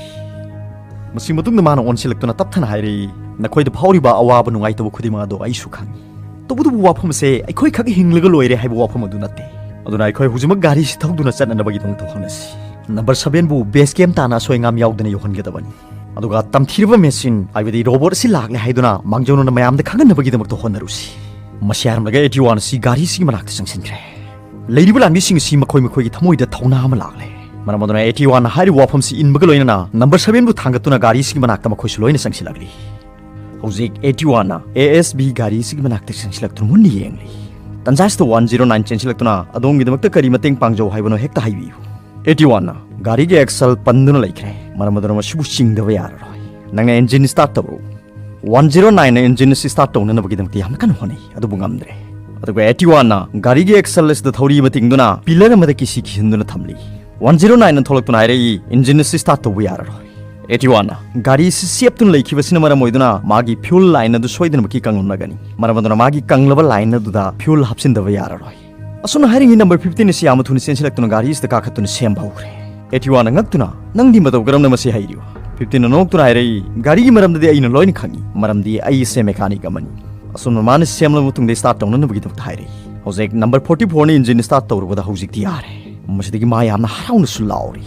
ꯃꯁꯤ ꯃꯇꯨꯡꯗ ꯃꯥꯅ ꯑꯣꯟꯁꯤꯜꯂꯛꯇꯨꯅ ꯇꯞꯊꯅ ꯍꯥꯏꯔꯛꯏ, "ꯅꯈꯣꯏꯗ ꯐꯥꯎꯔꯤꯕ ꯑꯋꯥꯕ ꯅꯨꯡꯉꯥꯏꯇꯕ ꯈꯨꯗꯤꯡꯃꯛ ꯑꯗꯣ ꯑꯩꯁꯨ ꯈꯪꯏ꯫ ꯇꯧꯕꯇꯕꯨ ꯋꯥꯐꯝ ꯑꯁꯦ ꯑꯩꯈꯣꯏ ꯈꯛ ꯍꯤꯡꯂꯒ ꯂꯣꯏꯔꯦ ꯍꯥꯏꯕ ꯋꯥꯐꯝ ꯑꯗꯨ ꯅꯠꯇꯦ꯫ ꯑꯗꯨꯅ ꯑꯩꯈꯣꯏ ꯍꯧꯖꯤꯛꯃꯛ ꯒꯥꯔꯤꯁꯤ ꯊꯧꯗꯨꯅ ꯆꯠꯅꯅꯕꯒꯤꯗꯃꯛꯇ ꯍꯣꯠꯅꯁꯤ꯫ ꯅꯝꯕꯔ ꯁꯚꯦꯟꯕꯨ ꯕꯦꯁ ꯀꯦꯝ ꯇꯥꯅ ꯑꯁꯣꯏ ꯑꯉꯥꯝ ꯌꯥꯎꯗꯅ ꯌꯧꯍꯟꯒꯗꯕꯅꯤ꯫ ꯑꯗꯨꯒ ꯇꯝꯊꯤꯔꯕ ꯃꯦꯁꯤꯟ, ꯍꯥꯏꯕꯗꯤ ꯔꯣꯕꯣꯠ ꯑꯁꯤ ꯂꯥꯛꯂꯦ ꯍꯥꯏꯗꯨꯅ ꯃꯥꯡꯖꯧꯅꯅ ꯃꯌꯥꯝꯗ ꯈꯪꯍꯟꯅꯕꯒꯤꯗꯃꯛꯇ ꯍꯣꯠꯅꯔꯨꯁꯤ꯫" ꯃꯁꯤ ꯍꯥꯏꯔꯝꯂꯒ ꯑꯩꯠꯇꯤ ꯋꯥꯟ ꯑꯁꯤ ꯒꯥꯔꯤꯁꯤꯒꯤ ꯃꯅꯥꯛꯇ ꯆꯪꯁꯤꯟꯈ꯭ꯔꯦ꯫ ꯂꯩꯔꯤꯕ ꯂꯥꯟꯃꯤꯁꯤꯡ ꯑꯁꯤ ꯃꯈꯣꯏ ꯃꯈꯣꯏꯒꯤ ꯊꯃꯣꯏꯗ ꯊꯧꯅꯥ ꯑꯃ ꯂꯥꯛꯂꯦ꯫ ꯃꯔꯝ ꯑꯗꯨꯅ ꯑꯩꯠꯇꯤ ꯋꯥꯟꯅ ꯍꯥꯏꯔꯤꯕ ꯋꯥꯐꯝꯁꯤ ꯏꯟꯕꯒ ꯂꯣꯏꯅꯅ ꯅꯝꯕꯔ ꯁꯚꯦꯟꯕꯨ ꯊꯥꯡꯒꯠꯇꯨꯅ ꯒꯥꯔꯤꯁꯤꯒꯤ ꯃꯅꯥꯛꯇ ꯃꯈꯣꯏꯁꯨ ꯂꯣꯏꯅ ꯆꯪꯁꯤꯜꯂꯛꯂꯤ꯫ ꯍꯧꯖꯤꯛ ꯑꯩꯠꯇꯤ ꯋꯥꯟꯅ ꯑꯦ ꯑꯦꯁ ꯕꯤ ꯒꯥꯔꯤꯁꯤꯒꯤ ꯃꯅꯥꯛꯇ ꯆꯪꯁꯤꯜꯂꯛꯇꯨꯅ ꯃꯨꯟꯅ ꯌꯦꯡꯂꯤ꯫ ꯇꯟꯖꯥꯁꯤꯗ ꯋꯥꯟ ꯖꯤꯔꯣ ꯅꯥꯏꯟ ꯆꯦꯟꯁꯤꯜꯂꯛꯇꯨꯅ, "ꯑꯗꯣꯝꯒꯤꯗꯃꯛꯇ ꯀꯔꯤ ꯃꯇꯦꯡ ꯄꯥꯡꯖꯧ ꯍꯥꯏꯕꯅꯣ ꯍꯦꯛꯇ ꯍꯥꯏꯕꯤꯌꯨ꯫" ꯑꯩꯠꯇꯤ ꯋꯥꯟꯅ ꯒꯥꯔꯤꯒꯤ ꯑꯦꯛꯁꯜ ꯄꯟꯗꯨꯅ ꯂꯩꯈ꯭ꯔꯦ꯫ ꯃꯔꯝ ꯑꯗꯨꯅ ꯃꯁꯤꯕꯨ ꯆꯤꯡꯗꯕ ꯌꯥꯔꯔꯣꯏ꯫ "ꯅꯪꯅ ꯏꯟꯖꯤꯟ ꯁ꯭ꯇꯥꯔꯠ ꯇꯧꯔꯨ꯫" ꯋꯥꯟ ꯖꯤꯔꯣ ꯅꯥꯏꯟꯅ ꯏꯟꯖꯤꯟ ꯑꯁꯤ ꯁ꯭ꯇꯥꯔꯠ ꯇꯧꯅꯅꯕꯒꯤꯗꯃꯛꯇ ꯌꯥꯝꯅ ꯀꯟꯅ ꯍꯣꯠꯅꯩ, ꯑꯗꯨꯕꯨ ꯉꯝꯗ꯭ꯔꯦ꯫ ꯑꯗꯨꯒ ꯑꯩꯠꯇꯤ ꯋꯥꯟꯅ ꯒꯥꯔꯤꯒꯤ ꯑꯦꯛꯁꯜ ꯑꯁꯤꯗ ꯊꯧꯔꯤ ꯑꯃ ꯇꯤꯡꯗꯨꯅ ꯄꯤꯂꯔ ꯑꯃꯗ ꯀꯤꯁꯤ ꯀꯤꯁꯤꯟꯗꯨꯅ ꯊꯝꯂꯤ꯫ ꯋꯥꯟ ꯖꯤꯔꯣ ꯅꯥꯏꯟꯅ ꯊꯣꯛꯂꯛꯇꯨꯅ ꯍꯥꯏꯔꯛꯏ, "ꯏꯟꯖꯤꯟ ꯑꯁꯤ ꯁ꯭ꯇꯥꯔꯠ ꯇꯧꯕ ꯌꯥꯔꯔꯣꯏ꯫" ꯑꯩꯠꯇꯤ ꯋꯥꯟꯅ ꯒꯥꯔꯤ ꯑꯁꯤ ꯆꯦꯞꯇꯨꯅ ꯂꯩꯈꯤꯕꯁꯤꯅ ꯃꯔꯝ ꯑꯣꯏꯗꯨꯅ ꯃꯥꯒꯤ ꯐ꯭ꯌꯨꯜ ꯂꯥꯏꯟ ꯑꯗꯨ ꯁꯣꯏꯗꯅꯃꯛꯀꯤ ꯀꯪꯂꯝꯂꯒꯅꯤ꯫ ꯃꯔꯝ ꯑꯗꯨꯅ ꯃꯥꯒꯤ ꯀꯪꯂꯕ ꯂꯥꯏꯟ ꯑꯗꯨꯗ ꯐ꯭ꯌꯨꯜ ꯍꯥꯞꯆꯤꯟꯗꯕ ꯌꯥꯔꯔꯣꯏ꯫ ꯑꯁꯨꯝꯅ ꯍꯥꯏꯔꯤꯉꯩ ꯅꯝꯕꯔ ꯐꯤꯐꯇꯤꯟ ꯑꯁꯤ ꯌꯥꯝꯅ ꯊꯨꯅ ꯆꯦꯟꯁꯤꯜꯂꯛꯇꯨꯅ ꯒꯥꯔꯤ ꯑꯁꯤꯗ ꯀꯥꯈꯠꯇꯨꯅ ꯁꯦꯝꯕ ꯍꯧꯈ꯭ꯔꯦ꯫ ꯑꯩꯠꯇꯤ ꯋꯥꯟꯅ ꯉꯛꯇꯨꯅ, "ꯅꯪꯗꯤ ꯃꯇꯧ ꯀꯔꯝꯅ ꯃꯁꯤ ꯍꯩꯔꯤꯕ?" ꯐꯤꯐꯇꯤꯟꯅ ꯅꯣꯛꯇꯨꯅ ꯍꯥꯏꯔꯛꯏ, "ꯒꯥꯔꯤꯒꯤ ꯃꯔꯝꯗꯗꯤ ꯑꯩꯅ ꯂꯣꯏꯅ ꯈꯪꯏ, ꯃꯔꯝꯗꯤ ꯑꯩ ꯏꯁꯦ ꯃꯦꯀꯥꯅꯤꯛ ꯑꯃꯅꯤ꯫" ꯑꯁꯨꯝꯅ ꯃꯥꯅ ꯁꯦꯝꯂꯕ ꯃꯇꯨꯡꯗ ꯁ꯭ꯇꯥꯔꯠ ꯇꯧꯅꯅꯕꯒꯤꯗꯃꯛꯇ ꯍꯥꯏꯔꯛꯏ꯫ ꯍꯧꯖꯤꯛ ꯅꯝꯕꯔ ꯐꯣꯔꯇꯤ ꯐꯣꯔꯅ ꯏꯟꯖꯤꯟ ꯁ꯭ꯇꯥꯔꯠ ꯇꯧꯔꯨꯕꯗ ꯍꯧꯖꯤꯛꯇꯤ ꯌꯥꯔꯦ꯫ ꯃꯁꯤꯗꯒꯤ ꯃꯥ ꯌꯥꯝꯅ ꯍꯔꯥꯎꯅꯁꯨ ꯂꯥꯎꯔꯤ꯫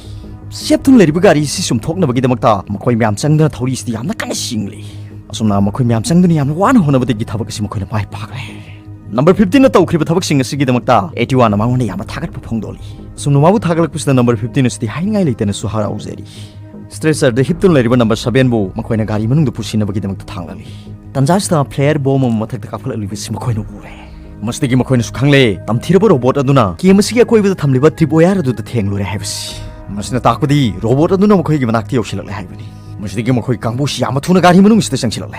ꯆꯦꯞꯇꯨꯅ ꯂꯩꯔꯤꯕ ꯒꯥꯔꯤ ꯑꯁꯤ ꯆꯨꯝꯊꯣꯛꯅꯕꯒꯤꯗꯃꯛꯇ ꯃꯈꯣꯏ ꯃꯌꯥꯝ ꯆꯪꯗꯨꯅ ꯊꯧꯔꯤ ꯑꯁꯤꯗ ꯌꯥꯝꯅ ꯀꯟꯅ ꯆꯤꯡꯂꯤ꯫ ꯑꯁꯨꯝꯅ ꯃꯈꯣꯏ ꯃꯌꯥꯝ ꯆꯪꯗꯨꯅ ꯌꯥꯝꯅ ꯋꯥꯅ ꯍꯣꯠꯅꯕꯗꯒꯤ ꯊꯕꯛ ꯑꯁꯤ ꯃꯈꯣꯏꯅ ꯃꯥꯏ ꯄꯥꯛꯂꯦ꯫ ꯅꯝꯕꯔ ꯐꯤꯐꯇꯤꯟꯅ ꯇꯧꯈ꯭ꯔꯤꯕ ꯊꯕꯛꯁꯤꯡ ꯑꯁꯤꯒꯤꯗꯃꯛꯇ ꯑꯩꯠꯇꯤ ꯋꯥꯟꯅ ꯃꯉꯣꯟꯗ ꯌꯥꯝꯅ ꯊꯥꯒꯠꯄ ꯐꯣꯡꯗꯣꯛꯂꯤ꯫ ꯑꯁꯨꯝꯅ ꯃꯥꯕꯨ ꯊꯥꯒꯠꯂꯛꯄꯁꯤꯗ ꯅꯝꯕꯔ ꯐꯤꯐꯇꯤꯟ ꯑꯁꯤꯗꯤ ꯍꯥꯏꯅꯤꯡꯉꯥꯏ ꯂꯩꯇꯅꯁꯨ ꯍꯔꯥꯎꯖꯔꯤ꯫ ꯁ꯭ꯇ꯭ꯔꯦꯆꯔꯗ ꯍꯤꯞꯇꯨꯅ ꯂꯩꯔꯤꯕ ꯅꯝꯕꯔ ꯁꯚꯦꯟꯕꯨ ꯃꯈꯣꯏꯅ ꯒꯥꯔꯤ ꯃꯅꯨꯡꯗ ꯄꯨꯁꯤꯟꯅꯕꯒꯤꯗꯃꯛꯇ ꯊꯥꯡꯂꯛꯂꯤ꯫ ꯇꯟꯖꯥꯁꯤꯗ ꯐ꯭ꯂꯦꯌꯔ ꯕꯣꯝ ꯑꯃ ꯃꯊꯛꯇ ꯀꯥꯞꯈꯠꯂꯛꯂꯤꯕꯁꯤ ꯃꯈꯣꯏꯅ ꯎꯔꯦ꯫ ꯃꯁꯤꯗꯒꯤ ꯃꯈꯣꯏꯅꯁꯨ ꯈꯪꯂꯦ, ꯇꯝꯊꯤꯔꯕ ꯔꯣꯕꯣꯠ ꯑꯗꯨꯅ ꯀꯦꯝ ꯑꯁꯤꯒꯤ ꯑꯀꯣꯏꯕꯗ ꯊꯝꯂꯤꯕ ꯇ꯭ꯔꯤꯞ ꯋꯥꯌꯔ ꯑꯗꯨꯗ ꯊꯦꯡꯂꯨꯔꯦ ꯍꯥꯏꯕꯁꯤ꯫ ꯃꯁꯤꯅ ꯇꯥꯛꯄꯗꯤ ꯔꯣꯕꯣꯠ ꯑꯗꯨꯅ ꯃꯈꯣꯏꯒꯤ ꯃꯅꯥꯛꯇ ꯌꯧꯁꯤꯜꯂꯛꯂꯦ ꯍꯥꯏꯕꯅꯤ꯫ ꯃꯁꯤꯗꯒꯤ ꯃꯈꯣꯏ ꯀꯥꯡꯕꯨꯁꯤ ꯌꯥꯝꯅ ꯊꯨꯅ ꯒꯥꯔꯤ ꯃꯅꯨꯡꯁꯤꯗ ꯆꯪꯁꯤꯜꯂꯛꯂꯦ꯫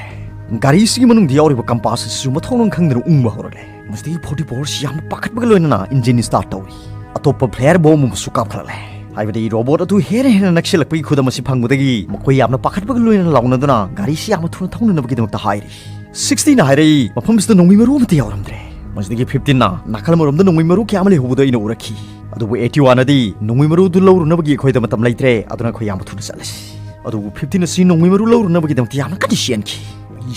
ꯒꯥꯔꯤꯁꯤꯒꯤ ꯃꯅꯨꯡꯗ ꯌꯥꯎꯔꯤꯕ ꯀꯝꯄꯥꯁ ꯑꯁꯤꯁꯨ ꯃꯊꯣꯡ ꯃꯔꯝ ꯈꯪꯗꯅ ꯎꯪꯕ ꯍꯧꯔꯛꯂꯦ꯫ ꯃꯁꯤꯗꯒꯤ ꯐꯣꯔꯇꯤ ꯐꯣꯔꯁꯤ ꯌꯥꯝꯅ ꯄꯥꯈꯠꯄꯒ ꯂꯣꯏꯅꯅ ꯏꯟꯖꯤꯟ ꯁ꯭ꯇꯥꯔꯠ ꯇꯧꯔꯤ꯫ ꯑꯇꯣꯞꯄ ꯐ꯭ꯂꯦꯌꯔ ꯕꯣꯝ ꯑꯃꯁꯨ ꯀꯥꯞꯈꯠꯂꯛꯂꯦ꯫ ꯍꯥꯏꯕꯗꯤ ꯔꯣꯕꯣꯠ ꯑꯗꯨ ꯍꯦꯟꯅ ꯍꯦꯟꯅ ꯅꯛꯁꯤꯜꯂꯛꯄꯒꯤ ꯈꯨꯗꯝ ꯑꯁꯤ ꯐꯪꯕꯗꯒꯤ ꯃꯈꯣꯏ ꯌꯥꯝꯅ ꯄꯥꯈꯠꯄꯒ ꯂꯣꯏꯅꯅ ꯂꯥꯎꯅꯗꯨꯅ ꯒꯥꯔꯤꯁꯤ ꯌꯥꯝꯅ ꯊꯨꯅ ꯊꯧꯅꯅꯕꯒꯤꯗꯃꯛꯇ ꯍꯥꯏꯔꯤ꯫ ꯁꯤꯛꯁꯇꯤꯅ ꯍꯥꯏꯔꯛꯏ, ꯃꯐꯝꯁꯤꯗ ꯅꯣꯡꯃꯩ ꯃꯔꯨ ꯑꯃꯠꯇ ꯌꯥꯎꯔꯝꯗ꯭ꯔꯦ꯫ ꯃꯁꯤꯗꯒꯤ ꯐꯤꯐꯇꯤꯟꯅ ꯅꯥꯀꯜ ꯑꯃꯔꯣꯝꯗ ꯅꯣꯡꯃꯩ ꯃꯔꯨ ꯀꯌꯥ ꯑꯃ ꯂꯩꯍꯧꯕꯗꯨ ꯑꯩꯅ ꯎꯔꯛꯈꯤ꯫ ꯑꯗꯨꯕꯨ ꯑꯩꯠꯇꯤ ꯋꯥꯟꯅꯗꯤ ꯅꯣꯡꯃꯩ ꯃꯔꯨ ꯑꯗꯨ ꯂꯧꯔꯨꯅꯕꯒꯤ ꯑꯩꯈꯣꯏꯗ ꯃꯇꯝ ꯂꯩꯇ꯭ꯔꯦ, ꯑꯗꯨꯅ ꯑꯩꯈꯣꯏ ꯌꯥꯝꯅ ꯊꯨꯅ ꯆꯠꯂꯁꯤ꯫ ꯑꯗꯨꯕꯨ ꯐꯤꯐꯇꯤꯟ ꯑꯁꯤ ꯅꯣꯡꯃꯩ ꯃꯔꯨ ꯂꯧꯔꯨꯅꯕꯒꯤꯗꯃꯛꯇ ꯌꯥꯝꯅ ꯀꯟꯅ ꯆꯦꯟꯈꯤ꯫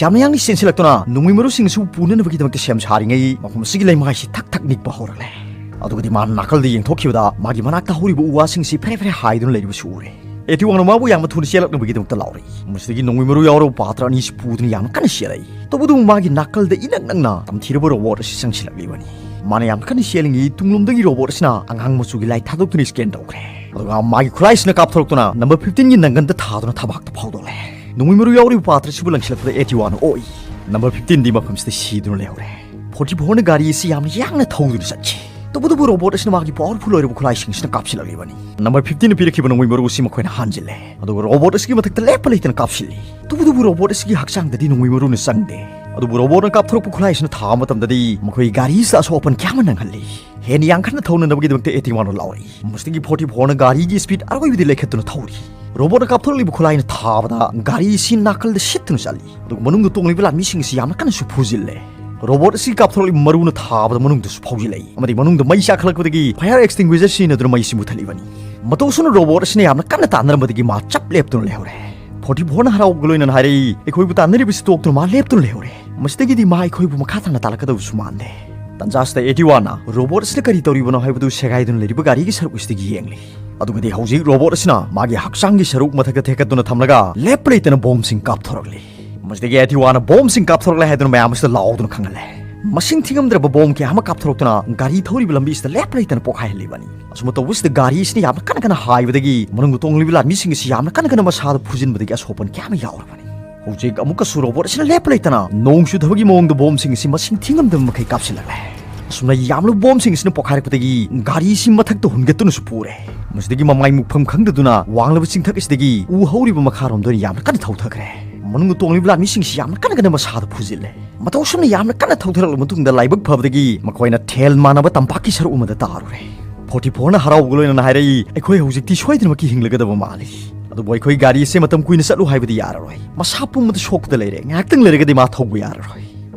ꯌꯥꯝꯅ ꯌꯥꯡꯅ ꯆꯦꯟꯁꯤꯜꯂꯛꯇꯨꯅ ꯅꯣꯡꯃꯩ ꯃꯔꯨꯁꯤꯡ ꯑꯁꯤꯕꯨ ꯄꯨꯅꯅꯕꯒꯤꯗꯃꯛꯇ ꯁꯦꯝ ꯁꯥꯔꯤꯉꯩ ꯃꯐꯝ ꯑꯁꯤꯒꯤ ꯂꯩꯃꯥꯏꯁꯤ ꯊꯛ ꯊꯛ ꯅꯤꯛꯄ ꯍꯧꯔꯛꯂꯦ꯫ ꯑꯗꯨꯒꯗꯤ ꯃꯥꯅ ꯅꯥꯀꯜꯗ ꯌꯦꯡꯊꯣꯛꯈꯤꯕꯗ ꯃꯥꯒꯤ ꯃꯅꯥꯛꯇ ꯍꯧꯔꯤꯕ ꯎ ꯋꯥꯁꯤꯡꯁꯤ ꯐꯦꯔꯦ ꯐꯦꯔꯦ ꯍꯥꯏꯗꯨꯅ ꯂꯩꯔꯤꯕꯁꯨ ꯎꯔꯦ꯫ ꯑꯩꯠꯇꯤ ꯋꯥꯟꯅ ꯃꯥꯕꯨ ꯌꯥꯝꯅ ꯊꯨꯅ ꯆꯦꯜꯂꯛꯅꯕꯒꯤꯗꯃꯛꯇ ꯂꯥꯎꯔꯛꯏ꯫ ꯃꯁꯤꯗꯒꯤ ꯅꯣꯡꯃꯩ ꯃꯔꯨ ꯌꯥꯎꯔꯕ ꯄꯥꯇ꯭ꯔ ꯑꯅꯤꯁꯤ ꯄꯨꯗꯨꯅ ꯌꯥꯝꯅ ꯀꯟꯅ ꯆꯦꯜꯂꯛꯏ꯫ ꯇꯧꯕꯇꯕꯨ ꯃꯥꯒꯤ ꯅꯥꯀꯜꯗ ꯏꯅꯛ ꯅꯛꯅ ꯇꯝꯊꯤꯔꯕ ꯔꯣꯕꯣꯠ ꯑꯁꯤ ꯆꯪꯁꯤꯜꯂꯛꯂꯤꯕꯅꯤ꯫ ꯃꯥꯅ ꯌꯥꯝꯅ ꯀꯟꯅ ꯆꯦꯜꯂꯤꯉꯩ ꯇꯨꯡꯂꯣꯝꯗꯒꯤ ꯔꯣꯕꯣꯠ ꯑꯁꯤꯅ ꯑꯉꯥꯡ ꯃꯆꯨꯒꯤ ꯂꯥꯏꯠ ꯊꯥꯗꯣꯛꯇꯨꯅ ꯁ꯭ꯀꯦꯟ ꯇꯧꯈ꯭ꯔꯦ꯫ ꯑꯗꯨꯒ ꯃꯥꯒꯤ ꯈꯨꯠꯂꯥꯏꯁꯤꯅ ꯀꯥꯞꯊꯣꯔꯛꯇꯨꯅ ꯅꯝꯕꯔ ꯐꯤꯐꯇꯤꯟꯒꯤ ꯅꯪꯒꯟꯗ ꯊꯥꯗꯨꯅ ꯊꯕꯥꯛꯇ ꯐꯥꯎꯗꯣꯛꯂꯦ꯫ ꯅꯣꯡꯃꯩ ꯃꯔꯨ ꯌꯥꯎꯔꯤꯕ ꯄꯥꯇ꯭ꯔꯁꯤꯕꯨ ꯂꯪꯁꯤꯜꯂꯛꯄꯗ ꯑꯩꯠꯇꯤ ꯋꯥꯟꯅ ꯑꯣꯛꯏ꯫ ꯅꯝꯕꯔ ꯐꯤꯐꯇꯤꯟꯗꯤ ꯃꯐꯝꯁꯤꯗ ꯁꯤꯗꯨꯅ ꯂꯩꯍꯧꯔꯦ꯫ ꯐꯣꯔꯇꯤ ꯐꯣꯔꯅ ꯒꯥꯔꯤ ꯑꯁꯤ ꯌꯥꯝꯅ ꯌꯥꯡꯅ ꯊꯧꯗꯨꯅ ꯆꯠꯈꯤ꯫ ꯇꯧꯕꯇꯕꯨ ꯔꯣꯕꯣꯠ ꯑꯁꯤꯅ ꯃꯥꯒꯤ ꯄꯥꯋꯔꯐꯨꯜ ꯑꯣꯏꯔꯕ ꯈꯨꯠꯂꯥꯏꯁꯤꯡꯁꯤꯅ ꯀꯥꯞꯁꯤꯜꯂꯛꯂꯤꯕꯅꯤ꯫ ꯅꯝꯕꯔ ꯐꯤꯐꯇꯤꯟꯅ ꯄꯤꯔꯛꯈꯤꯕ ꯅꯣꯡꯃꯩ ꯃꯔꯨ ꯑꯁꯤ ꯃꯈꯣꯏꯅ ꯍꯥꯟꯖꯤꯜꯂꯦ꯫ ꯑꯗꯨꯒ ꯔꯣꯕꯣꯠ ꯑꯁꯤꯒꯤ ꯃꯊꯛꯇ ꯂꯦꯞꯄ ꯂꯩꯇꯅ ꯀꯥꯞꯁꯤꯜꯂꯤ꯫ ꯇꯧꯕꯇꯕꯨ ꯔꯣꯕꯣꯠ ꯑꯁꯤꯒꯤ ꯍꯛꯆꯥꯡꯗꯗꯤ ꯅꯣꯡꯃꯩ ꯃꯔꯨꯅ ꯆꯪꯗꯦ꯫ ꯑꯗꯨꯕꯨ ꯔꯣꯕꯣꯠꯅ ꯀꯥꯞꯊꯣꯔꯛꯄ ꯈꯨꯠꯂꯥꯏꯁꯤꯅ ꯊꯥꯕ ꯃꯇꯝꯗꯗꯤ ꯃꯈꯣꯏ ꯒꯥꯔꯤꯁꯤꯗ ꯑꯁꯣꯛ ꯑꯄꯟ ꯀꯌꯥ ꯑꯃ ꯅꯪꯍꯜꯂꯤ꯫ ꯍꯦꯟꯅ ꯌꯥꯡꯈꯠꯅ ꯊꯧꯅꯅꯕꯒꯤꯗꯃꯛꯇ ꯑꯩꯠꯇꯤ ꯋꯥꯟꯅ ꯂꯥꯎꯔꯛꯏ꯫ ꯃꯁꯤꯗꯒꯤ ꯐꯣꯔꯇꯤ ꯐꯣꯔꯅ ꯒꯥꯔꯤꯒꯤ ꯁ꯭ꯄꯤꯗ ꯑꯔꯣꯏꯕꯗꯤ ꯂꯩꯈꯠꯇꯨꯅ ꯊꯧꯔꯤ꯫ ꯔꯣꯕꯣꯠꯅ ꯀꯥꯞꯊꯣꯔꯛꯂꯤꯕ ꯈꯨꯠꯂꯥꯏꯅ ꯊꯥꯕꯗ ꯒꯥꯔꯤ ꯑꯁꯤ ꯅꯥꯀꯜꯗ ꯁꯤꯠꯇꯨꯅ ꯆꯠꯂꯤ꯫ ꯑꯗꯨꯒ ꯃꯅꯨꯡꯗ ꯇꯣꯡꯂꯤꯕ ꯂꯥꯟꯃꯤꯁꯤꯡ ꯑꯁꯤ ꯌꯥꯝꯅ ꯀꯟꯅꯁꯨ ꯐꯨꯖꯤꯜꯂꯦ꯫ ꯔꯣꯕꯣꯠ ꯑꯁꯤ ꯀꯥꯞꯊꯣꯔꯛꯂꯤꯕ ꯃꯔꯨꯅ ꯊꯥꯕꯗ ꯃꯅꯨꯡꯗꯁꯨ ꯐꯥꯎꯖꯤꯜꯂꯛꯏ ꯑꯃꯗꯤ ꯃꯅꯨꯡꯗ ꯃꯩ ꯆꯥꯈꯠꯂꯛꯄꯗꯒꯤ ꯐꯥꯌꯔ ꯑꯦꯛꯁꯇꯤꯡꯒ꯭ꯋꯤꯁꯔ ꯁꯤꯖꯤꯟꯅꯗꯨꯅ ꯃꯩꯁꯤ ꯃꯨꯊꯠꯂꯤꯕꯅꯤ꯫ ꯃꯇꯧ ꯑꯁꯨꯝꯅ ꯔꯣꯕꯣꯠ ꯑꯁꯤꯅ ꯌꯥꯝꯅ ꯀꯟꯅ ꯇꯥꯟꯅꯔꯝꯕꯗꯒꯤ ꯃꯥ ꯆꯞ ꯂꯦꯞꯇꯨꯅ ꯂꯩꯍꯧꯔꯦ꯫ ꯐꯣꯔꯇꯤ ꯐꯣꯔꯅ ꯍꯔꯥꯎꯕꯒ ꯂꯣꯏꯅꯅ ꯍꯥꯏꯔꯛꯏ, "ꯑꯩꯈꯣꯏꯕꯨ ꯇꯥꯟꯅꯔꯤꯕꯁꯤ ꯇꯣꯛꯇꯨꯅ ꯃꯥ ꯂꯦꯞꯇꯨꯅ ꯂꯩꯍꯧꯔꯦ꯫ ꯃꯁꯤꯗꯒꯤꯗꯤ ꯃꯥ ꯑꯩꯈꯣꯏꯕꯨ ꯃꯈꯥ ꯇꯥꯅ ꯇꯥꯜꯂꯛꯀꯗꯕꯁꯨ ꯃꯥꯟꯗꯦ"꯫ ꯇꯟꯖꯥꯁꯤꯗ ꯑꯩꯠꯇꯤ ꯋꯥꯟꯅ ꯔꯣꯕꯣꯠ ꯑꯁꯤꯅ ꯀꯔꯤ ꯇꯧꯔꯤꯕꯅꯣ ꯍꯥꯏꯕꯗꯨ ꯁꯦꯒꯥꯏꯗꯨꯅ ꯂꯩꯔꯤꯕ ꯒꯥꯔꯤꯒꯤ ꯁꯔꯨꯛ ꯑꯁꯤꯗꯒꯤ ꯌꯦꯡꯂꯤ꯫ ꯑꯗꯨꯒꯗꯤ ꯍꯧꯖꯤꯛ ꯔꯣꯕꯣꯠ ꯑꯁꯤꯅ ꯃꯥꯒꯤ ꯍꯛꯆꯥꯡꯒꯤ ꯁꯔꯨꯛ ꯃꯊꯛꯇ ꯊꯦꯛꯀꯠꯇꯨꯅ ꯊꯝꯂꯒ ꯂꯦꯞꯄ ꯂꯩꯇꯅ ꯕꯣꯝꯁꯤꯡ ꯀꯥꯞꯊꯣꯔꯛꯂꯤ꯫ ꯃꯁꯤꯗꯒꯤ ꯑꯩꯠꯇꯤ ꯋꯥꯟꯅ ꯕꯣꯝꯁꯤꯡ ꯀꯥꯞꯊꯣꯔꯛꯂꯦ ꯍꯥꯏꯗꯨꯅ ꯃꯌꯥꯝ ꯑꯁꯤꯗ ꯂꯥꯎꯗꯨꯅ ꯈꯪꯍꯜꯂꯦ꯫ ꯃꯁꯤꯡ ꯊꯤꯉꯝꯗ꯭ꯔꯕ ꯕꯣꯝ ꯀꯌꯥ ꯑꯃ ꯀꯥꯞꯊꯣꯔꯛꯇꯨꯅ ꯒꯥꯔꯤ ꯊꯧꯔꯤꯕ ꯂꯝꯕꯤ ꯑꯁꯤꯗ ꯂꯦꯞꯄ ꯂꯩꯇꯅ ꯄꯣꯈꯥꯏꯍꯜꯂꯤꯕꯅꯤ꯫ ꯑꯁꯨꯝꯅ ꯇꯧꯕꯁꯤꯗ ꯒꯥꯔꯤ ꯑꯁꯤꯅ ꯌꯥꯝꯅ ꯀꯟꯅ ꯀꯟꯅ ꯍꯥꯏꯕꯗꯒꯤ ꯃꯅꯨꯡꯗ ꯇꯣꯡꯂꯤꯕ ꯂꯥꯟꯃꯤꯁꯤꯡ ꯑꯁꯤ ꯌꯥꯝꯅ ꯀꯟꯅ ꯀꯟꯅ ꯃꯁꯥꯗ ꯐꯨꯖꯤꯟꯕꯗꯒꯤ ꯑꯁꯣꯛꯄꯟ ꯀꯌꯥ ꯑꯃ ꯌꯥꯎꯔꯕꯅꯤ꯫ ꯍꯧꯖꯤꯛ ꯑꯃꯨꯛꯀꯁꯨ ꯔꯣꯕꯣꯠ ꯑꯁꯤꯅ ꯂꯦꯞꯄ ꯂꯩꯇꯅ ꯅꯣꯡ ꯆꯨꯊꯕꯒꯤ ꯃꯑꯣꯡꯗ ꯕꯣꯝꯁꯤꯡ ꯑꯁꯤ ꯃꯁꯤꯡ ꯊꯤꯉꯝꯗꯕ ꯃꯈꯩ ꯀꯥꯞꯁꯤꯜꯂꯛꯂꯦ꯫ ꯑꯁꯨꯝꯅ ꯌꯥꯝꯂꯕ ꯕꯣꯝꯁꯤꯡ ꯑꯁꯤꯅ ꯄꯣꯈꯥꯏꯔꯛꯄꯗꯒꯤ ꯒꯥꯔꯤ ꯑꯁꯤ ꯃꯊꯛꯇ ꯍꯨꯟꯒꯠꯇꯨꯅꯁꯨ ꯄꯨꯔꯦ꯫ ꯃꯁꯤꯗꯒꯤ ꯃꯃꯥꯏ ꯃꯨꯛꯐꯝ ꯈꯪꯗꯗꯨꯅ ꯋꯥꯡꯂꯕ ꯆꯤꯡꯊꯛ ꯑꯁꯤꯗꯒꯤ ꯎ ꯍꯧꯔꯤꯕ ꯃꯈꯥꯔꯣꯝꯗ ꯑꯣꯏꯅ ꯌꯥꯝꯅ ꯀꯟꯅ ꯊꯧꯊꯈ꯭ꯔꯦ꯫ ꯃꯅꯨꯡꯗ ꯇꯣꯡꯂꯤꯕ ꯂꯥꯟꯃꯤꯁꯤꯡꯁꯤ ꯌꯥꯝꯅ ꯀꯟꯅ ꯀꯟꯅ ꯃꯁꯥꯗ ꯐꯨꯖꯤꯜꯂꯦ꯫ ꯃꯇꯧ ꯑꯁꯨꯝꯅ ꯌꯥꯝꯅ ꯀꯟꯅ ꯊꯧꯊꯔꯛꯂꯕ ꯃꯇꯨꯡꯗ ꯂꯥꯏꯕꯛ ꯐꯕꯗꯒꯤ ꯃꯈꯣꯏꯅ ꯊꯦꯜ ꯃꯥꯟꯅꯕ ꯇꯝꯄꯥꯛꯀꯤ ꯁꯔꯨꯛ ꯑꯃꯗ ꯇꯥꯔꯨꯔꯦ꯫ ꯐꯣꯔꯇꯤ ꯐꯣꯔꯅ ꯍꯔꯥꯎꯕꯒ ꯂꯣꯏꯅꯅ ꯍꯥꯏꯔꯛꯏ, "ꯑꯩꯈꯣꯏ ꯍꯧꯖꯤꯛꯇꯤ ꯁꯣꯏꯗꯅꯃꯛꯀꯤ ꯍꯤꯡꯂꯒꯗꯕ ꯃꯥꯜꯂꯤ꯫ ꯑꯗꯨꯕꯨ ꯑꯩꯈꯣꯏ ꯒꯥꯔꯤ ꯑꯁꯦ ꯃꯇꯝ ꯀꯨꯏꯅ ꯆꯠꯂꯨ ꯍꯥꯏꯕꯗꯤ ꯌꯥꯔꯔꯣꯏ꯫ ꯃꯁꯥ ꯄꯨꯝꯕꯗ ꯁꯣꯛꯄꯗ ꯂꯩꯔꯦ꯫ ꯉꯥꯏꯍꯥꯛꯇꯪ ꯂꯩꯔꯒꯗꯤ ꯃꯥ ꯊꯧꯕ ꯌꯥꯔꯔꯣꯏ꯫"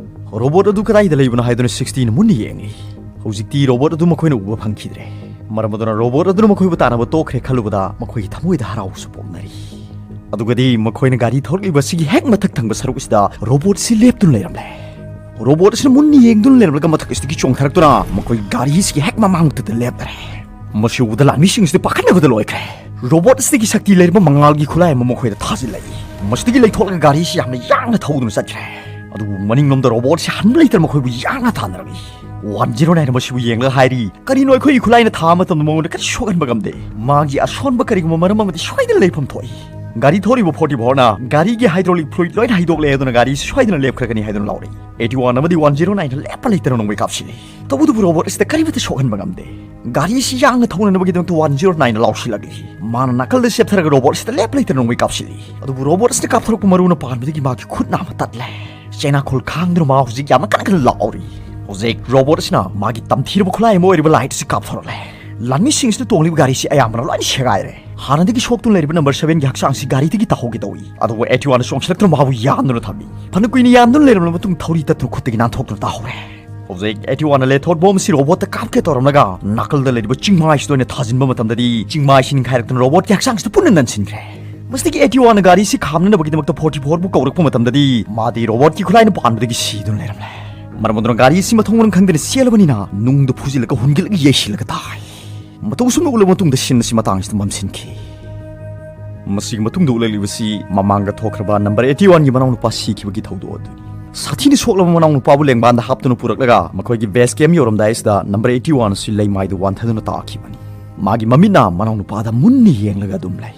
ꯔꯣꯕꯣꯠ ꯑꯗꯨ ꯀꯗꯥꯏꯗ ꯂꯩꯕꯅꯣ ꯍꯥꯏꯗꯨꯅ ꯁꯤꯛꯁꯇꯤꯅ ꯃꯨꯟꯅ ꯌꯦꯡꯂꯤ꯫ ꯍꯧꯖꯤꯛꯇꯤ ꯔꯣꯕꯣꯠ ꯑꯗꯨ ꯃꯈꯣꯏꯅ ꯎꯕ ꯐꯪꯈꯤꯗ꯭ꯔꯦ꯫ ꯃꯔꯝ ꯑꯗꯨꯅ ꯔꯣꯕꯣꯠ ꯑꯗꯨꯅ ꯃꯈꯣꯏꯕꯨ ꯇꯥꯟꯅꯕ ꯇꯣꯛꯈ꯭ꯔꯦ ꯈꯜꯂꯨꯕꯗ ꯃꯈꯣꯏꯒꯤ ꯊꯃꯣꯏꯗ ꯍꯔꯥꯎꯕꯁꯨ ꯄꯣꯛꯅꯔꯤ꯫ ꯑꯗꯨꯒꯗꯤ ꯃꯈꯣꯏꯅ ꯒꯥꯔꯤ ꯊꯧꯔꯛꯂꯤꯕ ꯑꯁꯤꯒꯤ ꯍꯦꯛ ꯃꯊꯛ ꯊꯪꯕ ꯁꯔꯨꯛ ꯑꯁꯤꯗ ꯔꯣꯕꯣꯠ ꯑꯁꯤ ꯂꯦꯞꯇꯨꯅ ꯂꯩꯔꯝꯂꯦ꯫ ꯔꯣꯕꯣꯠ ꯑꯁꯤꯅ ꯃꯨꯟꯅ ꯌꯦꯡꯗꯨꯅ ꯂꯩꯔꯝꯂꯒ ꯃꯊꯛ ꯑꯁꯤꯗꯒꯤ ꯆꯣꯡꯊꯔꯛꯇꯨꯅ ꯃꯈꯣꯏ ꯒꯥꯔꯤ ꯑꯁꯤꯒꯤ ꯍꯦꯛ ꯃꯃꯥꯡꯃꯛꯇꯗ ꯂꯦꯞꯂꯔꯦ꯫ ꯃꯁꯤ ꯎꯕꯗ ꯂꯥꯟꯃꯤꯁꯤꯡ ꯑꯁꯤꯗꯤ ꯄꯥꯈꯠꯅꯕꯗ ꯂꯣꯏꯈ꯭ꯔꯦ꯫ ꯔꯣꯕꯣꯠ ꯑꯁꯤꯗꯒꯤ ꯁꯛꯇꯤ ꯂꯩꯔꯕ ꯃꯉꯥꯜꯒꯤ ꯈꯨꯠꯂꯥꯏ ꯑꯃ ꯃꯈꯣꯏꯗ ꯊꯥꯖꯤꯜꯂꯛꯏ꯫ ꯃꯁꯤꯗꯒꯤ ꯂꯩꯊꯣꯛꯂꯒ ꯒꯥꯔꯤ ꯑꯁꯤ ꯌꯥꯝꯅ ꯌꯥꯡꯅ ꯊꯧꯗꯨꯅ ꯆꯠꯈ꯭ꯔꯦ꯫ ꯑꯗꯨꯕꯨ ꯃꯅꯤꯡꯂꯣꯝꯗ ꯔꯣꯕꯣꯠ ꯑꯁꯤ ꯍꯟꯕ ꯂꯩꯇꯅ ꯃꯈꯣꯏꯕꯨ ꯌꯥꯡꯅ ꯇꯥꯟꯅꯔꯝꯃꯤ꯫ ꯋꯥꯟ ꯖꯤꯔꯣ ꯅꯥꯏꯟꯅ ꯃꯁꯤꯕꯨ ꯌꯦꯡꯂꯒ ꯍꯥꯏꯔꯤ, "ꯀꯔꯤꯅꯣ ꯑꯩꯈꯣꯏꯒꯤ ꯈꯨꯠꯂꯥꯏꯅ ꯊꯥꯕ ꯃꯇꯝꯗ ꯃꯉꯣꯟꯗ ꯀꯔꯤꯁꯨ ꯁꯣꯛꯍꯟꯕ ꯉꯝꯗꯦ꯫ ꯃꯥꯒꯤ ꯑꯁꯣꯟꯕ ꯀꯔꯤꯒꯨꯝꯕ ꯃꯔꯝ ꯑꯃꯗꯤ ꯁꯣꯏꯗꯅ ꯂꯩꯐꯝ ꯊꯣꯛꯏ꯫" ꯒꯥꯔꯤ ꯊꯧꯔꯤꯕ ꯐꯣꯔꯇꯤ ꯐꯣꯔꯅ ꯒꯥꯔꯤꯒꯤ ꯍꯥꯏꯗ꯭ꯔꯣꯂꯤꯛ ꯐ꯭ꯂꯨꯏꯗ ꯂꯣꯏꯅ ꯍꯩꯗꯣꯛꯂꯦ ꯑꯗꯨꯅ ꯒꯥꯔꯤ ꯑꯁꯤ ꯁꯣꯏꯗꯅ ꯂꯦꯞꯈ꯭ꯔꯒꯅꯤ ꯍꯥꯏꯗꯨꯅ ꯂꯥꯎꯔꯛꯏ꯫ ꯑꯩꯠꯇꯤ ꯋꯥꯟ ꯑꯃꯗꯤ ꯋꯥꯟ ꯖꯤꯔꯣ ꯅꯥꯏꯟꯅ ꯂꯦꯞꯄ ꯂꯩꯇꯅ ꯅꯣꯡꯃꯩ ꯀꯥꯞꯁꯤꯜꯂꯤ꯫ ꯇꯧꯕꯇꯕꯨ ꯔꯣꯕꯣꯠ ꯑꯁꯤꯗ ꯀꯔꯤꯃꯠꯇ ꯁꯣꯛꯍꯟꯕ ꯉꯝꯗꯦ꯫ ꯒꯥꯔꯤ ꯑꯁꯤ ꯌꯥꯡꯅ ꯊꯧꯅꯅꯕꯒꯤꯗꯃꯛꯇ ꯋꯥꯟ ꯖꯤꯔꯣ ꯅꯥꯏꯟꯅ ꯂꯥꯎꯁꯤꯜꯂꯛꯂꯤ꯫ ꯃꯥꯅ ꯅꯥꯀꯜꯗ ꯆꯦꯞꯊꯔꯒ ꯔꯣꯕꯣꯠ ꯑꯁꯤꯗ ꯂꯦꯞꯄ ꯂꯩꯇꯅ ꯅꯣꯡꯃꯩ ꯀꯥꯞꯁꯤꯜꯂꯤ꯫ ꯑꯗꯨꯕꯨ ꯔꯣꯕꯣꯠ ꯑꯁꯤꯅ ꯀꯥꯞꯊꯣꯔꯛꯄ ꯃꯔꯨꯅ ꯄꯥꯟꯕꯗꯒꯤ ꯃꯥꯒꯤ ꯈꯨꯠ ꯅꯥꯝꯃ ꯇꯠꯂꯦ꯫ ꯆꯩꯅꯥꯈꯣꯜ ꯈꯥꯡꯗꯨꯅ ꯃꯥ ꯍꯧꯖꯤꯛ ꯌꯥꯝꯅ ꯀꯟꯅ ꯀꯟꯅ ꯂꯥꯎꯔꯤ꯫ ꯍꯧꯖꯤꯛ ꯔꯣꯕꯣꯠ ꯑꯁꯤꯅ ꯃꯥꯒꯤ ꯇꯝꯊꯤꯔꯕ ꯈꯨꯠꯂꯥꯏ ꯑꯃ ꯑꯣꯏꯔꯤꯕ ꯂꯥꯏꯠ ꯑꯁꯤ ꯀꯥꯞꯊꯣꯔꯛꯂꯦ꯫ ꯂꯥꯟꯃꯤꯁꯤꯡ ꯑꯁꯤꯅ ꯇꯣꯡꯂꯤꯕ ꯒꯥꯔꯤꯁꯤ ꯑꯌꯥꯝꯕꯅ ꯂꯣꯏꯅ ꯁꯦꯒꯥꯏꯔꯦ꯫ ꯍꯥꯟꯅꯗꯒꯤ ꯁꯣꯛꯇꯨꯅ ꯂꯩꯔꯤꯕ ꯅꯝꯕꯔ ꯁꯚꯦꯟꯒꯤ ꯍꯛꯆꯥꯡꯁꯤ ꯒꯥꯔꯤꯗꯒꯤ ꯇꯥꯍꯧꯒꯦ ꯇꯧꯏ꯫ ꯑꯗꯨꯕꯨ ꯑꯩꯠꯇꯤ ꯋꯥꯟꯅ ꯆꯣꯡꯁꯤꯜꯂꯛꯇꯨꯅ ꯃꯥꯕꯨ ꯌꯥꯟꯗꯨꯅ ꯊꯝꯃꯤ꯫ ꯐꯅ ꯀꯨꯏꯅ ꯌꯥꯟꯗꯨꯅ ꯂꯩꯔꯕ ꯃꯇꯨꯡ ꯊꯧꯔꯤ ꯇꯠꯇꯨꯅ ꯈꯨꯠꯇꯒꯤ ꯅꯥꯟꯊꯣꯛꯇꯨꯅ ꯇꯥꯍꯧꯔꯦ꯫ ꯍꯧꯖꯤꯛ ꯑꯩꯠꯇꯤ ꯋꯥꯟꯅ ꯂꯦꯊꯣꯠ ꯕꯣꯝ ꯑꯁꯤ ꯔꯣꯕꯣꯠꯇ ꯀꯥꯞꯀꯦ ꯇꯧꯔꯝꯂꯒ ꯅꯥꯀꯜꯗ ꯂꯩꯔꯤꯕ ꯆꯤꯡꯃꯥꯏꯁꯤꯗ ꯑꯣꯏꯅ ꯊꯥꯖꯤꯟꯕ ꯃꯇꯝꯗꯗꯤ ꯆꯤꯡꯃꯥꯏꯁꯤ ꯅꯤꯡꯈꯥꯏꯔꯛꯇꯨꯅ ꯔꯣꯕꯣꯠꯀꯤ ꯍꯛꯆꯥꯡꯁꯤꯗ ꯄꯨꯟꯅ ꯅꯟꯁꯤꯟꯈ꯭ꯔꯦ꯫ ꯃꯁꯤꯗꯒꯤ ꯑꯩꯠꯇꯤ ꯋꯥꯟꯅ ꯒꯥꯔꯤꯁꯤ ꯈꯥꯝꯅꯅꯕꯒꯤꯗꯃꯛꯇ ꯐꯣꯔꯇꯤ ꯐꯣꯔꯕꯨ ꯀꯧꯔꯛꯄ ꯃꯇꯝꯗꯗꯤ ꯃꯥꯗꯤ ꯔꯣꯕꯣꯠꯀꯤ ꯈꯨꯠꯂꯥꯏꯅ ꯄꯥꯟꯕꯗꯒꯤ ꯁꯤꯗꯨꯅ ꯂꯩꯔꯝꯂꯦ꯫ ꯃꯔꯝ ꯑꯗꯨꯅ ꯒꯥꯔꯤ ꯑꯁꯤ ꯃꯊꯣꯡ ꯃꯔꯝ ꯈꯪꯗꯅ ꯆꯦꯜꯂꯕꯅꯤꯅ ꯅꯨꯡꯗ ꯐꯨꯖꯤꯜꯂꯒ ꯍꯨꯟꯒꯠꯂꯒ ꯌꯩꯁꯤꯜꯂꯒ ꯇꯥꯏ꯫ ꯃꯇꯧ ꯑꯁꯨꯝꯅ ꯎꯠꯂꯕ ꯃꯇꯨꯡꯗ ꯁꯤꯟ ꯑꯁꯤ ꯃꯇꯥꯡꯁꯤꯗ ꯃꯝꯁꯤꯟꯈꯤ꯫ ꯃꯁꯤꯒꯤ ꯃꯇꯨꯡꯗ ꯎꯠꯂꯛꯂꯤꯕꯁꯤ ꯃꯃꯥꯡꯗ ꯊꯣꯛꯈ꯭ꯔꯕ ꯅꯝꯕꯔ ꯑꯩꯠꯇꯤ ꯋꯥꯟꯒꯤ ꯃꯅꯥꯎꯅꯨꯄꯥ ꯁꯤꯈꯤꯕꯒꯤ ꯊꯧꯗꯣꯛ ꯑꯗꯨꯅꯤ꯫ ꯁꯥꯊꯤꯅ ꯁꯣꯛꯂꯕ ꯃꯅꯥꯎꯅꯨꯄꯥꯕꯨ ꯂꯦꯡꯕꯥꯟꯗ ꯍꯥꯞꯇꯨꯅ ꯄꯨꯔꯛꯂꯒ ꯃꯈꯣꯏꯒꯤ ꯕꯦꯁ ꯀꯦꯝ ꯌꯧꯔꯝꯗꯥꯏ ꯑꯁꯤꯗ ꯅꯝꯕꯔ ꯑꯩꯠꯇꯤ ꯋꯥꯟ ꯑꯁꯤ ꯂꯩꯃꯥꯏꯗ ꯋꯥꯟꯊꯗꯨꯅ ꯇꯥꯈꯤꯕꯅꯤ꯫ ꯃꯥꯒꯤ ꯃꯃꯤꯠꯅ ꯃꯅꯥꯎꯅꯨꯄꯥꯗ ꯃꯨꯟꯅ ꯌꯦꯡꯂꯒ ꯑꯗꯨꯝ ꯂꯩ꯫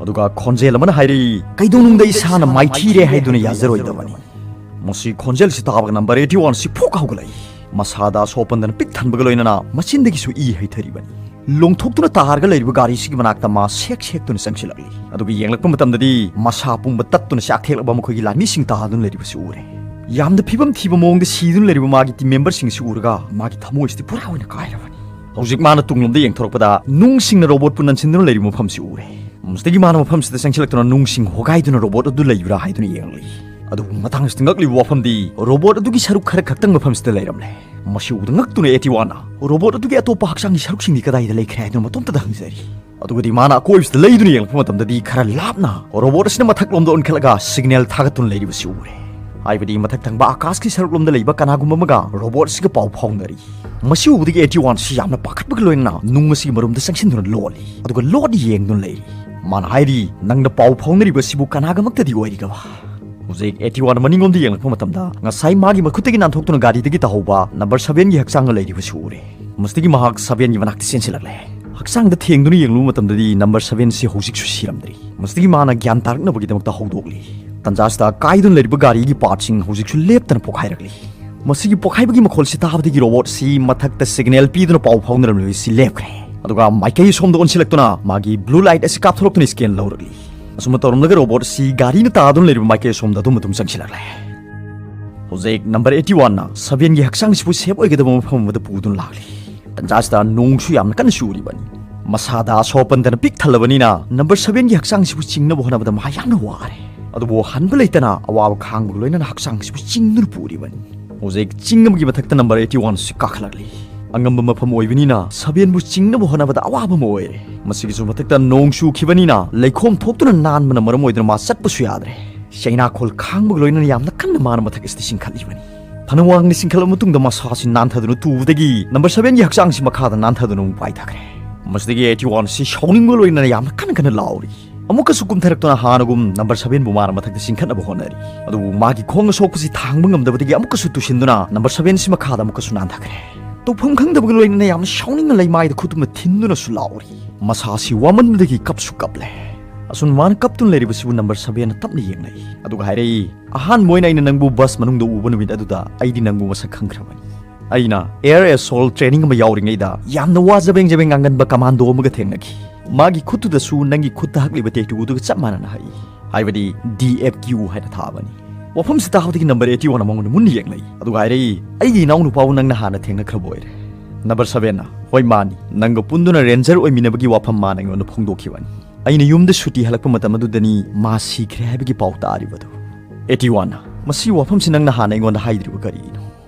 ꯑꯗꯨꯒ ꯈꯣꯟꯖꯦꯜ ꯑꯃꯅ ꯍꯥꯏꯔꯛꯏ, "ꯀꯩꯗꯧꯅꯨꯡꯗ ꯏꯁꯥꯅ ꯃꯥꯏꯊꯤꯔꯦ ꯍꯥꯏꯗꯨꯅ ꯌꯥꯖꯔꯣꯏꯗꯕꯅꯤ"꯫ ꯃꯁꯤ ꯈꯣꯟꯖꯦꯜꯁꯤ ꯇꯥꯕꯒ ꯅꯝꯕꯔ ꯑꯩꯠꯇꯤ ꯋꯥꯟ ꯑꯁꯤ ꯐꯨꯛ ꯍꯧꯒꯠꯂꯛꯏ꯫ ꯃꯁꯥꯗ ꯑꯁꯣꯛ ꯑꯄꯟꯗꯅ ꯄꯤꯛ ꯊꯟꯕꯒ ꯂꯣꯏꯅꯅ ꯃꯆꯤꯟꯗꯒꯤꯁꯨ ꯏ ꯍꯩꯊꯔꯤꯕꯅꯤ꯫ ꯂꯣꯡꯊꯣꯛꯇꯨꯅ ꯇꯥꯔꯒ ꯂꯩꯔꯤꯕ ꯒꯥꯔꯤꯁꯤꯒꯤ ꯃꯅꯥꯛꯇ ꯃꯥ ꯁꯦꯛ ꯁꯦꯛꯇꯨꯅ ꯆꯪꯁꯤꯜꯂꯛꯂꯤ꯫ ꯑꯗꯨꯒ ꯌꯦꯡꯂꯛꯄ ꯃꯇꯝꯗꯗꯤ ꯃꯁꯥ ꯄꯨꯝꯕ ꯇꯠꯇꯨꯅ ꯆꯥꯛꯊꯦꯛꯂꯛꯄ ꯃꯈꯣꯏꯒꯤ ꯂꯥꯟꯃꯤꯁꯤꯡ ꯇꯥꯗꯨꯅ ꯂꯩꯔꯤꯕꯁꯤ ꯎꯔꯦ꯫ ꯌꯥꯝꯅ ꯐꯤꯕꯝ ꯊꯤꯕ ꯃꯑꯣꯡꯗ ꯁꯤꯗꯨꯅ ꯂꯩꯔꯤꯕ ꯃꯥꯒꯤ ꯇꯤꯝ ꯃꯦꯝꯕꯔꯁꯤꯡ ꯑꯁꯤ ꯎꯔꯒ ꯃꯥꯒꯤ ꯊꯃꯣꯏꯁꯤꯗꯤ ꯄꯨꯔꯥ ꯑꯣꯏꯅ ꯀꯥꯏꯔꯕꯅꯤ꯫ ꯍꯧꯖꯤꯛ ꯃꯥꯅ ꯇꯨꯡꯂꯣꯝꯗ ꯌꯦꯡꯊꯣꯔꯛꯄꯗ ꯅꯨꯡꯁꯤꯡꯅ ꯔꯣꯕꯣꯠꯄꯨ ꯅꯟꯁꯤꯟꯗꯨꯅ ꯂꯩꯔꯤꯕ ꯃꯐꯝꯁꯤ ꯎꯔꯦ꯫ ꯃꯁꯤꯗꯒꯤ ꯃꯥꯅ ꯃꯐꯝꯁꯤꯗ ꯆꯪꯁꯤꯜꯂꯛꯇꯨꯅ ꯅꯨꯡꯁꯤꯡ ꯍꯣꯒꯥꯏꯗꯨꯅ ꯔꯣꯕꯣꯠ ꯑꯗꯨ ꯂꯩꯕ꯭ꯔꯥ ꯍꯥꯏꯗꯨꯅ ꯌꯦꯡꯂꯤ꯫ ꯑꯗꯨꯕꯨ ꯃꯇꯥꯡꯁꯤꯗ ꯉꯛꯂꯤꯕ ꯋꯥꯐꯝꯗꯤ ꯔꯣꯕꯣꯠ ꯑꯗꯨꯒꯤ ꯁꯔꯨꯛ ꯈꯔ ꯈꯛꯇꯪ ꯃꯐꯝꯁꯤꯗ ꯂꯩꯔꯝꯂꯦ꯫ ꯃꯁꯤ ꯎꯕꯗ ꯉꯛꯇꯨꯅ ꯑꯩꯠꯇꯤ ꯋꯥꯟꯅ ꯔꯣꯕꯣꯠ ꯑꯗꯨꯒꯤ ꯑꯇꯣꯞꯄ ꯍꯛꯆꯥꯡꯒꯤ ꯁꯔꯨꯛꯁꯤꯡꯗꯤ ꯀꯗꯥꯏꯗ ꯂꯩꯈ꯭ꯔꯦ ꯍꯥꯏꯗꯨꯅ ꯃꯇꯣꯝꯇꯗ ꯍꯪꯖꯔꯤ꯫ ꯑꯗꯨꯒꯗꯤ ꯃꯥꯅ ꯑꯀꯣꯏꯕꯁꯤꯗ ꯂꯩꯗꯨꯅ ꯌꯦꯡꯂꯛꯄ ꯃꯇꯝꯗꯗꯤ ꯈꯔ ꯂꯥꯞꯅ ꯔꯣꯕꯣꯠ ꯑꯁꯤꯅ ꯃꯊꯛꯂꯣꯝꯗ ꯑꯣꯟꯈꯠꯂꯒ ꯁꯤꯒꯅꯦꯜ ꯊꯥꯒꯠꯇꯨꯅ ꯂꯩꯔꯤꯕꯁꯤ ꯎꯔꯦ꯫ ꯍꯥꯏꯕꯗꯤ ꯃꯊꯛ ꯊꯪꯕ ꯑꯀꯥꯁꯀꯤ ꯁꯔꯨꯛꯂꯣꯝꯗ ꯂꯩꯕ ꯀꯅꯥꯒꯨꯝꯕ ꯑꯃꯒ ꯔꯣꯕꯣꯠ ꯑꯁꯤꯒ ꯄꯥꯎ ꯐꯥꯎꯅꯔꯤ꯫ ꯃꯁꯤ ꯎꯕꯗꯒꯤ ꯑꯩꯠꯇꯤ ꯋꯥꯟ ꯁꯤ ꯌꯥꯝꯅ ꯄꯥꯈꯠꯄꯒ ꯂꯣꯏꯅꯅ ꯅꯨꯡ ꯑꯁꯤꯒꯤ ꯃꯔꯨꯝꯗ ꯆꯪꯁꯤꯟꯗꯨꯅ ꯂꯣꯜꯂꯤ꯫ ꯑꯗꯨꯒ ꯂꯣꯠ ꯌꯦꯡꯗꯨꯅ ꯂꯩꯔꯤ꯫ ꯃꯥꯅ ꯍꯥꯏꯔꯤ, "ꯅꯪꯅ ꯄꯥꯎ ꯐꯥꯎꯅꯔꯤꯕ ꯑꯁꯤꯕꯨ ꯀꯅꯥꯒꯃꯛꯇꯗꯤ ꯑꯣꯏꯔꯤꯒꯕ?" ꯍꯧꯖꯤꯛ ꯑꯩꯠꯇꯤ ꯋꯥꯟ ꯃꯅꯤꯡꯂꯣꯝꯗ ꯌꯦꯡꯂꯛꯄ ꯃꯇꯝꯗ ꯉꯁꯥꯏ ꯃꯥꯒꯤ ꯃꯈꯨꯠꯇꯒꯤ ꯅꯥꯟꯊꯣꯛꯇꯨꯅ ꯒꯥꯔꯤꯗꯒꯤ ꯇꯥꯍꯧꯕ ꯅꯝꯕꯔ ꯁꯚꯦꯟꯒꯤ ꯍꯛꯆꯥꯡꯒ ꯂꯩꯔꯤꯕꯁꯤ ꯎꯔꯦ꯫ ꯃꯁꯤꯗꯒꯤ ꯃꯍꯥꯛ ꯁꯚꯦꯟꯒꯤ ꯃꯅꯥꯛꯇ ꯆꯦꯟꯁꯤꯜꯂꯛꯂꯦ꯫ ꯍꯛꯆꯥꯡꯗ ꯊꯦꯡꯗꯨꯅ ꯌꯦꯡꯂꯨꯕ ꯃꯇꯝꯗꯗꯤ ꯅꯝꯕꯔ ꯁꯚꯦꯟꯁꯤ ꯍꯧꯖꯤꯛꯁꯨ ꯁꯤꯔꯝꯗ꯭ꯔꯤ꯫ ꯃꯁꯤꯗꯒꯤ ꯃꯥꯅ ꯒ꯭ꯌꯥꯟ ꯇꯥꯔꯛꯅꯕꯒꯤꯗꯃꯛꯇ ꯍꯧꯗꯣꯛꯂꯤ꯫ ꯇꯟꯖꯥꯁꯤꯗ ꯀꯥꯏꯗꯨꯅ ꯂꯩꯔꯤꯕ ꯒꯥꯔꯤꯒꯤ ꯄꯥꯔꯠꯁꯤꯡ ꯍꯧꯖꯤꯛꯁꯨ ꯂꯦꯞꯇꯅ ꯄꯣꯈꯥꯏꯔꯛꯂꯤ꯫ ꯃꯁꯤꯒꯤ ꯄꯣꯈꯥꯏꯕꯒꯤ ꯃꯈꯣꯜꯁꯤ ꯇꯥꯕꯗꯒꯤ ꯔꯣꯕꯣꯠꯁꯤ ꯃꯊꯛꯇ ꯁꯤꯒꯅꯦꯜ ꯄꯤꯗꯨꯅ ꯄꯥꯎ ꯐꯥꯎꯅꯔꯝꯂꯤꯕꯁꯤ ꯂꯦꯞꯈ꯭ꯔꯦ꯫ ꯑꯗꯨꯒ ꯃꯥꯏꯀꯩ ꯑꯁꯣꯝꯗ ꯑꯣꯟꯁꯤꯜꯂꯛꯇꯨꯅ ꯃꯥꯒꯤ ꯕ꯭ꯂꯨ ꯂꯥꯏꯠ ꯑꯁꯤ ꯀꯥꯞꯊꯣꯔꯛꯇꯨꯅ ꯁ꯭ꯀꯦꯟ ꯂꯧꯔꯛꯂꯤ꯫ ꯑꯁꯨꯝꯅ ꯇꯧꯔꯝꯂꯒ ꯔꯣꯕꯣꯠ ꯑꯁꯤ ꯒꯥꯔꯤꯅ ꯇꯥꯗꯨꯅ ꯂꯩꯔꯤꯕ ꯃꯥꯏꯀꯩ ꯑꯁꯣꯝꯗ ꯑꯗꯨꯝ ꯑꯗꯨꯝ ꯆꯪꯁꯤꯜꯂꯛꯂꯦ꯫ ꯍꯧꯖꯤꯛ ꯅꯝꯕꯔ ꯑꯩꯠꯇꯤ ꯋꯥꯟꯅ ꯁꯚꯦꯟꯒꯤ ꯍꯛꯆꯥꯡꯁꯤꯕꯨ ꯁꯦꯞ ꯑꯣꯏꯒꯗꯕ ꯃꯐꯝ ꯑꯃꯗ ꯄꯨꯗꯨꯅ ꯂꯥꯛꯂꯤ꯫ ꯇꯟꯖꯥꯁꯤꯗ ꯅꯣꯡꯁꯨ ꯌꯥꯝꯅ ꯀꯟꯅ ꯆꯨꯔꯤꯕꯅꯤ꯫ ꯃꯁꯥꯗ ꯑꯁꯣꯛ ꯑꯄꯟꯗꯅ ꯄꯤꯛ ꯊꯜꯂꯕꯅꯤꯅ ꯅꯝꯕꯔ ꯁꯚꯦꯟꯒꯤ ꯍꯛꯆꯥꯡꯁꯤꯕꯨ ꯆꯤꯡꯅꯕ ꯍꯣꯠꯅꯕꯗ ꯃꯥ ꯌꯥꯝꯅ ꯋꯥꯔꯦ꯫ ꯑꯗꯨꯕꯨ ꯍꯟꯕ ꯂꯩꯇꯅ ꯑꯋꯥꯕ ꯈꯥꯡꯕꯒ ꯂꯣꯏꯅꯅ ꯍꯛꯆꯥꯡꯁꯤꯕꯨ ꯆꯤꯡꯗꯨꯅ ꯄꯨꯔꯤꯕꯅꯤ꯫ ꯍꯧꯖꯤꯛ ꯆꯤꯡ ꯑꯃꯒꯤ ꯃꯊꯛꯇ ꯅꯝꯕꯔ ꯑꯩꯠꯇꯤ ꯋꯥꯟ ꯁꯤ ꯀꯥꯈꯠꯂꯛꯂꯤ꯫ ꯑꯉꯝꯕ ꯃꯐꯝ ꯑꯣꯏꯕꯅꯤꯅ ꯁꯚꯦꯟꯕꯨ ꯆꯤꯡꯅꯕ ꯍꯣꯠꯅꯕꯗ ꯑꯋꯥꯕ ꯑꯃ ꯑꯣꯏꯔꯦ꯫ ꯃꯁꯤꯒꯤꯁꯨ ꯃꯊꯛꯇ ꯅꯣꯡ ꯆꯨꯈꯤꯕꯅꯤꯅ ꯂꯩꯈꯣꯝ ꯊꯣꯛꯇꯨꯅ ꯅꯥꯟꯕꯅ ꯃꯔꯝ ꯑꯣꯏꯗꯨꯅ ꯃꯥ ꯆꯠꯄꯁꯨ ꯌꯥꯗ꯭ꯔꯦ꯫ ꯆꯩꯅꯥꯈꯣꯜ ꯈꯥꯡꯕꯒ ꯂꯣꯏꯅꯅ ꯌꯥꯝꯅ ꯀꯟꯅ ꯃꯥꯅ ꯃꯊꯛ ꯑꯁꯤꯗ ꯆꯤꯡꯈꯠꯂꯤꯕꯅꯤ꯫ ꯐꯅ ꯋꯥꯡꯅ ꯆꯤꯡꯈꯠꯂꯕ ꯃꯇꯨꯡꯗ ꯃꯁꯥꯁꯤ ꯅꯥꯟꯊꯗꯨꯅ ꯇꯨꯕꯗꯒꯤ ꯅꯝꯕꯔ ꯁꯚꯦꯟꯒꯤ ꯍꯛꯆꯥꯡꯁꯤ ꯃꯈꯥꯗ ꯅꯥꯟꯊꯗꯨꯅ ꯑꯃꯨꯛ ꯄꯥꯏꯊꯈ꯭ꯔꯦ꯫ ꯃꯁꯤꯗꯒꯤ ꯑꯩꯠꯇꯤ ꯋꯥꯟ ꯁꯤ ꯁꯥꯎꯅꯤꯡꯕ ꯂꯣꯏꯅꯅ ꯌꯥꯝꯅ ꯀꯟꯅ ꯀꯟꯅ ꯂꯥꯎꯔꯤ꯫ ꯑꯃꯨꯛꯀꯁꯨ ꯀꯨꯝꯊꯔꯛꯇꯨꯅ ꯍꯥꯟꯅꯒꯨꯝ ꯅꯝꯕꯔ ꯁꯚꯦꯟꯕꯨ ꯃꯥꯅ ꯃꯊꯛꯇ ꯆꯤꯡꯈꯠꯅꯕ ꯍꯣꯠꯅꯔꯤ꯫ ꯑꯗꯨꯕꯨ ꯃꯥꯒꯤ ꯈꯣꯡ ꯑꯁꯣꯛꯄꯁꯤ ꯊꯥꯡꯕ ꯉꯝꯗꯕꯗꯒꯤ ꯑꯃꯨꯛꯀꯁꯨ ꯇꯨꯁꯤꯟꯗꯨꯅ ꯅꯝꯕꯔ ꯁꯚꯦꯟꯁꯤ ꯃꯈꯥꯗ ꯑꯃꯨꯛꯀꯁꯨ ꯅꯥꯟꯊꯈ꯭ꯔꯦ꯫ ꯇꯧꯐꯝ ꯈꯪꯗꯕꯒ ꯂꯣꯏꯅꯅ ꯌꯥꯝꯅ ꯁꯥꯎꯅꯤꯡꯅ ꯂꯩꯃꯥꯏꯗ ꯈꯨꯠꯇꯨꯃ ꯊꯤꯟꯗꯨꯅꯁꯨ ꯂꯥꯎꯔꯤ꯫ ꯃꯁꯥꯁꯤ ꯋꯥꯃꯟꯕꯗꯒꯤ ꯀꯞꯁꯨ ꯀꯞꯂꯦ꯫ ꯑꯁꯨꯝ ꯃꯥꯅ ꯀꯞꯇꯨꯅ ꯂꯩꯔꯤꯕꯁꯤꯕꯨ ꯅꯝꯕꯔ ꯁꯚꯦꯟꯅ ꯇꯞꯅ ꯌꯦꯡꯂꯛꯏ꯫ ꯑꯗꯨꯒ ꯍꯥꯏꯔꯛꯏ, "ꯑꯍꯥꯟꯕ ꯑꯣꯏꯅ ꯑꯩꯅ ꯅꯪꯕꯨ ꯕꯁ ꯃꯅꯨꯡꯗ ꯎꯕ ꯅꯨꯃꯤꯠ ꯑꯗꯨꯗ ꯑꯩꯗꯤ ꯅꯪꯕꯨ ꯃꯁꯛ ꯈꯪꯈ꯭ꯔꯕꯅꯤ꯫ ꯑꯩꯅ air assault training ꯑꯃ ꯌꯥꯎꯔꯤꯉꯩꯗ ꯌꯥꯝꯅ ꯋꯥ ꯖꯕꯦꯡ ꯖꯕꯦꯡ ꯉꯥꯡꯒꯟꯕ ꯀꯃꯥꯟꯗꯣ ꯑꯃꯒ ꯊꯦꯡꯅꯈꯤ꯫ ꯃꯥꯒꯤ ꯈꯨꯠꯇꯨꯗꯁꯨ ꯅꯪꯒꯤ ꯈꯨꯠꯇ ꯍꯛꯂꯤꯕ ꯇꯦꯇꯨꯗꯨꯒ ꯆꯞ ꯃꯥꯟꯅꯅ ꯍꯛꯏ, ꯍꯥꯏꯕꯗꯤ ꯗꯤ ꯑꯦꯐ ꯀ꯭ꯌꯨ ꯍꯥꯏꯅ ꯊꯥꯕꯅꯤ꯫ ꯋꯥꯐꯝꯁꯤ ꯇꯥꯕꯗꯒꯤ ꯅꯝꯕꯔ eighty one ꯃꯉꯣꯟꯗ ꯃꯨꯟꯅ ꯌꯦꯡꯂꯛꯏ, ꯑꯗꯨꯒ ꯍꯥꯏꯔꯛꯏ, "ꯑꯩꯒꯤ ꯏꯅꯥꯎꯅꯨꯄꯥꯕꯨ ꯅꯪꯅ ꯍꯥꯟꯅ ꯊꯦꯡꯅꯈ꯭ꯔꯕ ꯑꯣꯏꯔꯦ?" ꯅꯝꯕꯔ ꯁꯕꯦꯟꯅ, "ꯍꯣꯏ, ꯃꯥꯅꯤ, ꯅꯪꯒ ꯄꯨꯟꯗꯨꯅ ꯔꯦꯟꯖꯔ ꯑꯣꯏꯃꯤꯟꯅꯕꯒꯤ ꯋꯥꯐꯝ ꯃꯥꯅ ꯑꯩꯉꯣꯟꯗ ꯐꯣꯡꯗꯣꯛꯈꯤꯕꯅꯤ꯫ ꯑꯩꯅ ꯌꯨꯝꯗ ꯁꯨꯇꯤ ꯍꯜꯂꯛꯄ ꯃꯇꯝ ꯑꯗꯨꯗꯅꯤ ꯃꯥ ꯁꯤꯈ꯭ꯔꯦ ꯍꯥꯏꯕꯒꯤ ꯄꯥꯎ ꯇꯥꯔꯤꯕꯗꯨ꯫" eighty one, "ꯃꯁꯤ ꯋꯥꯐꯝꯁꯤ ꯅꯪꯅ ꯍꯥꯟꯅ ꯑꯩꯉꯣꯟꯗ ꯍꯥꯏꯗ꯭ꯔꯤꯕ ꯀꯔꯤꯒꯤꯅꯣ?"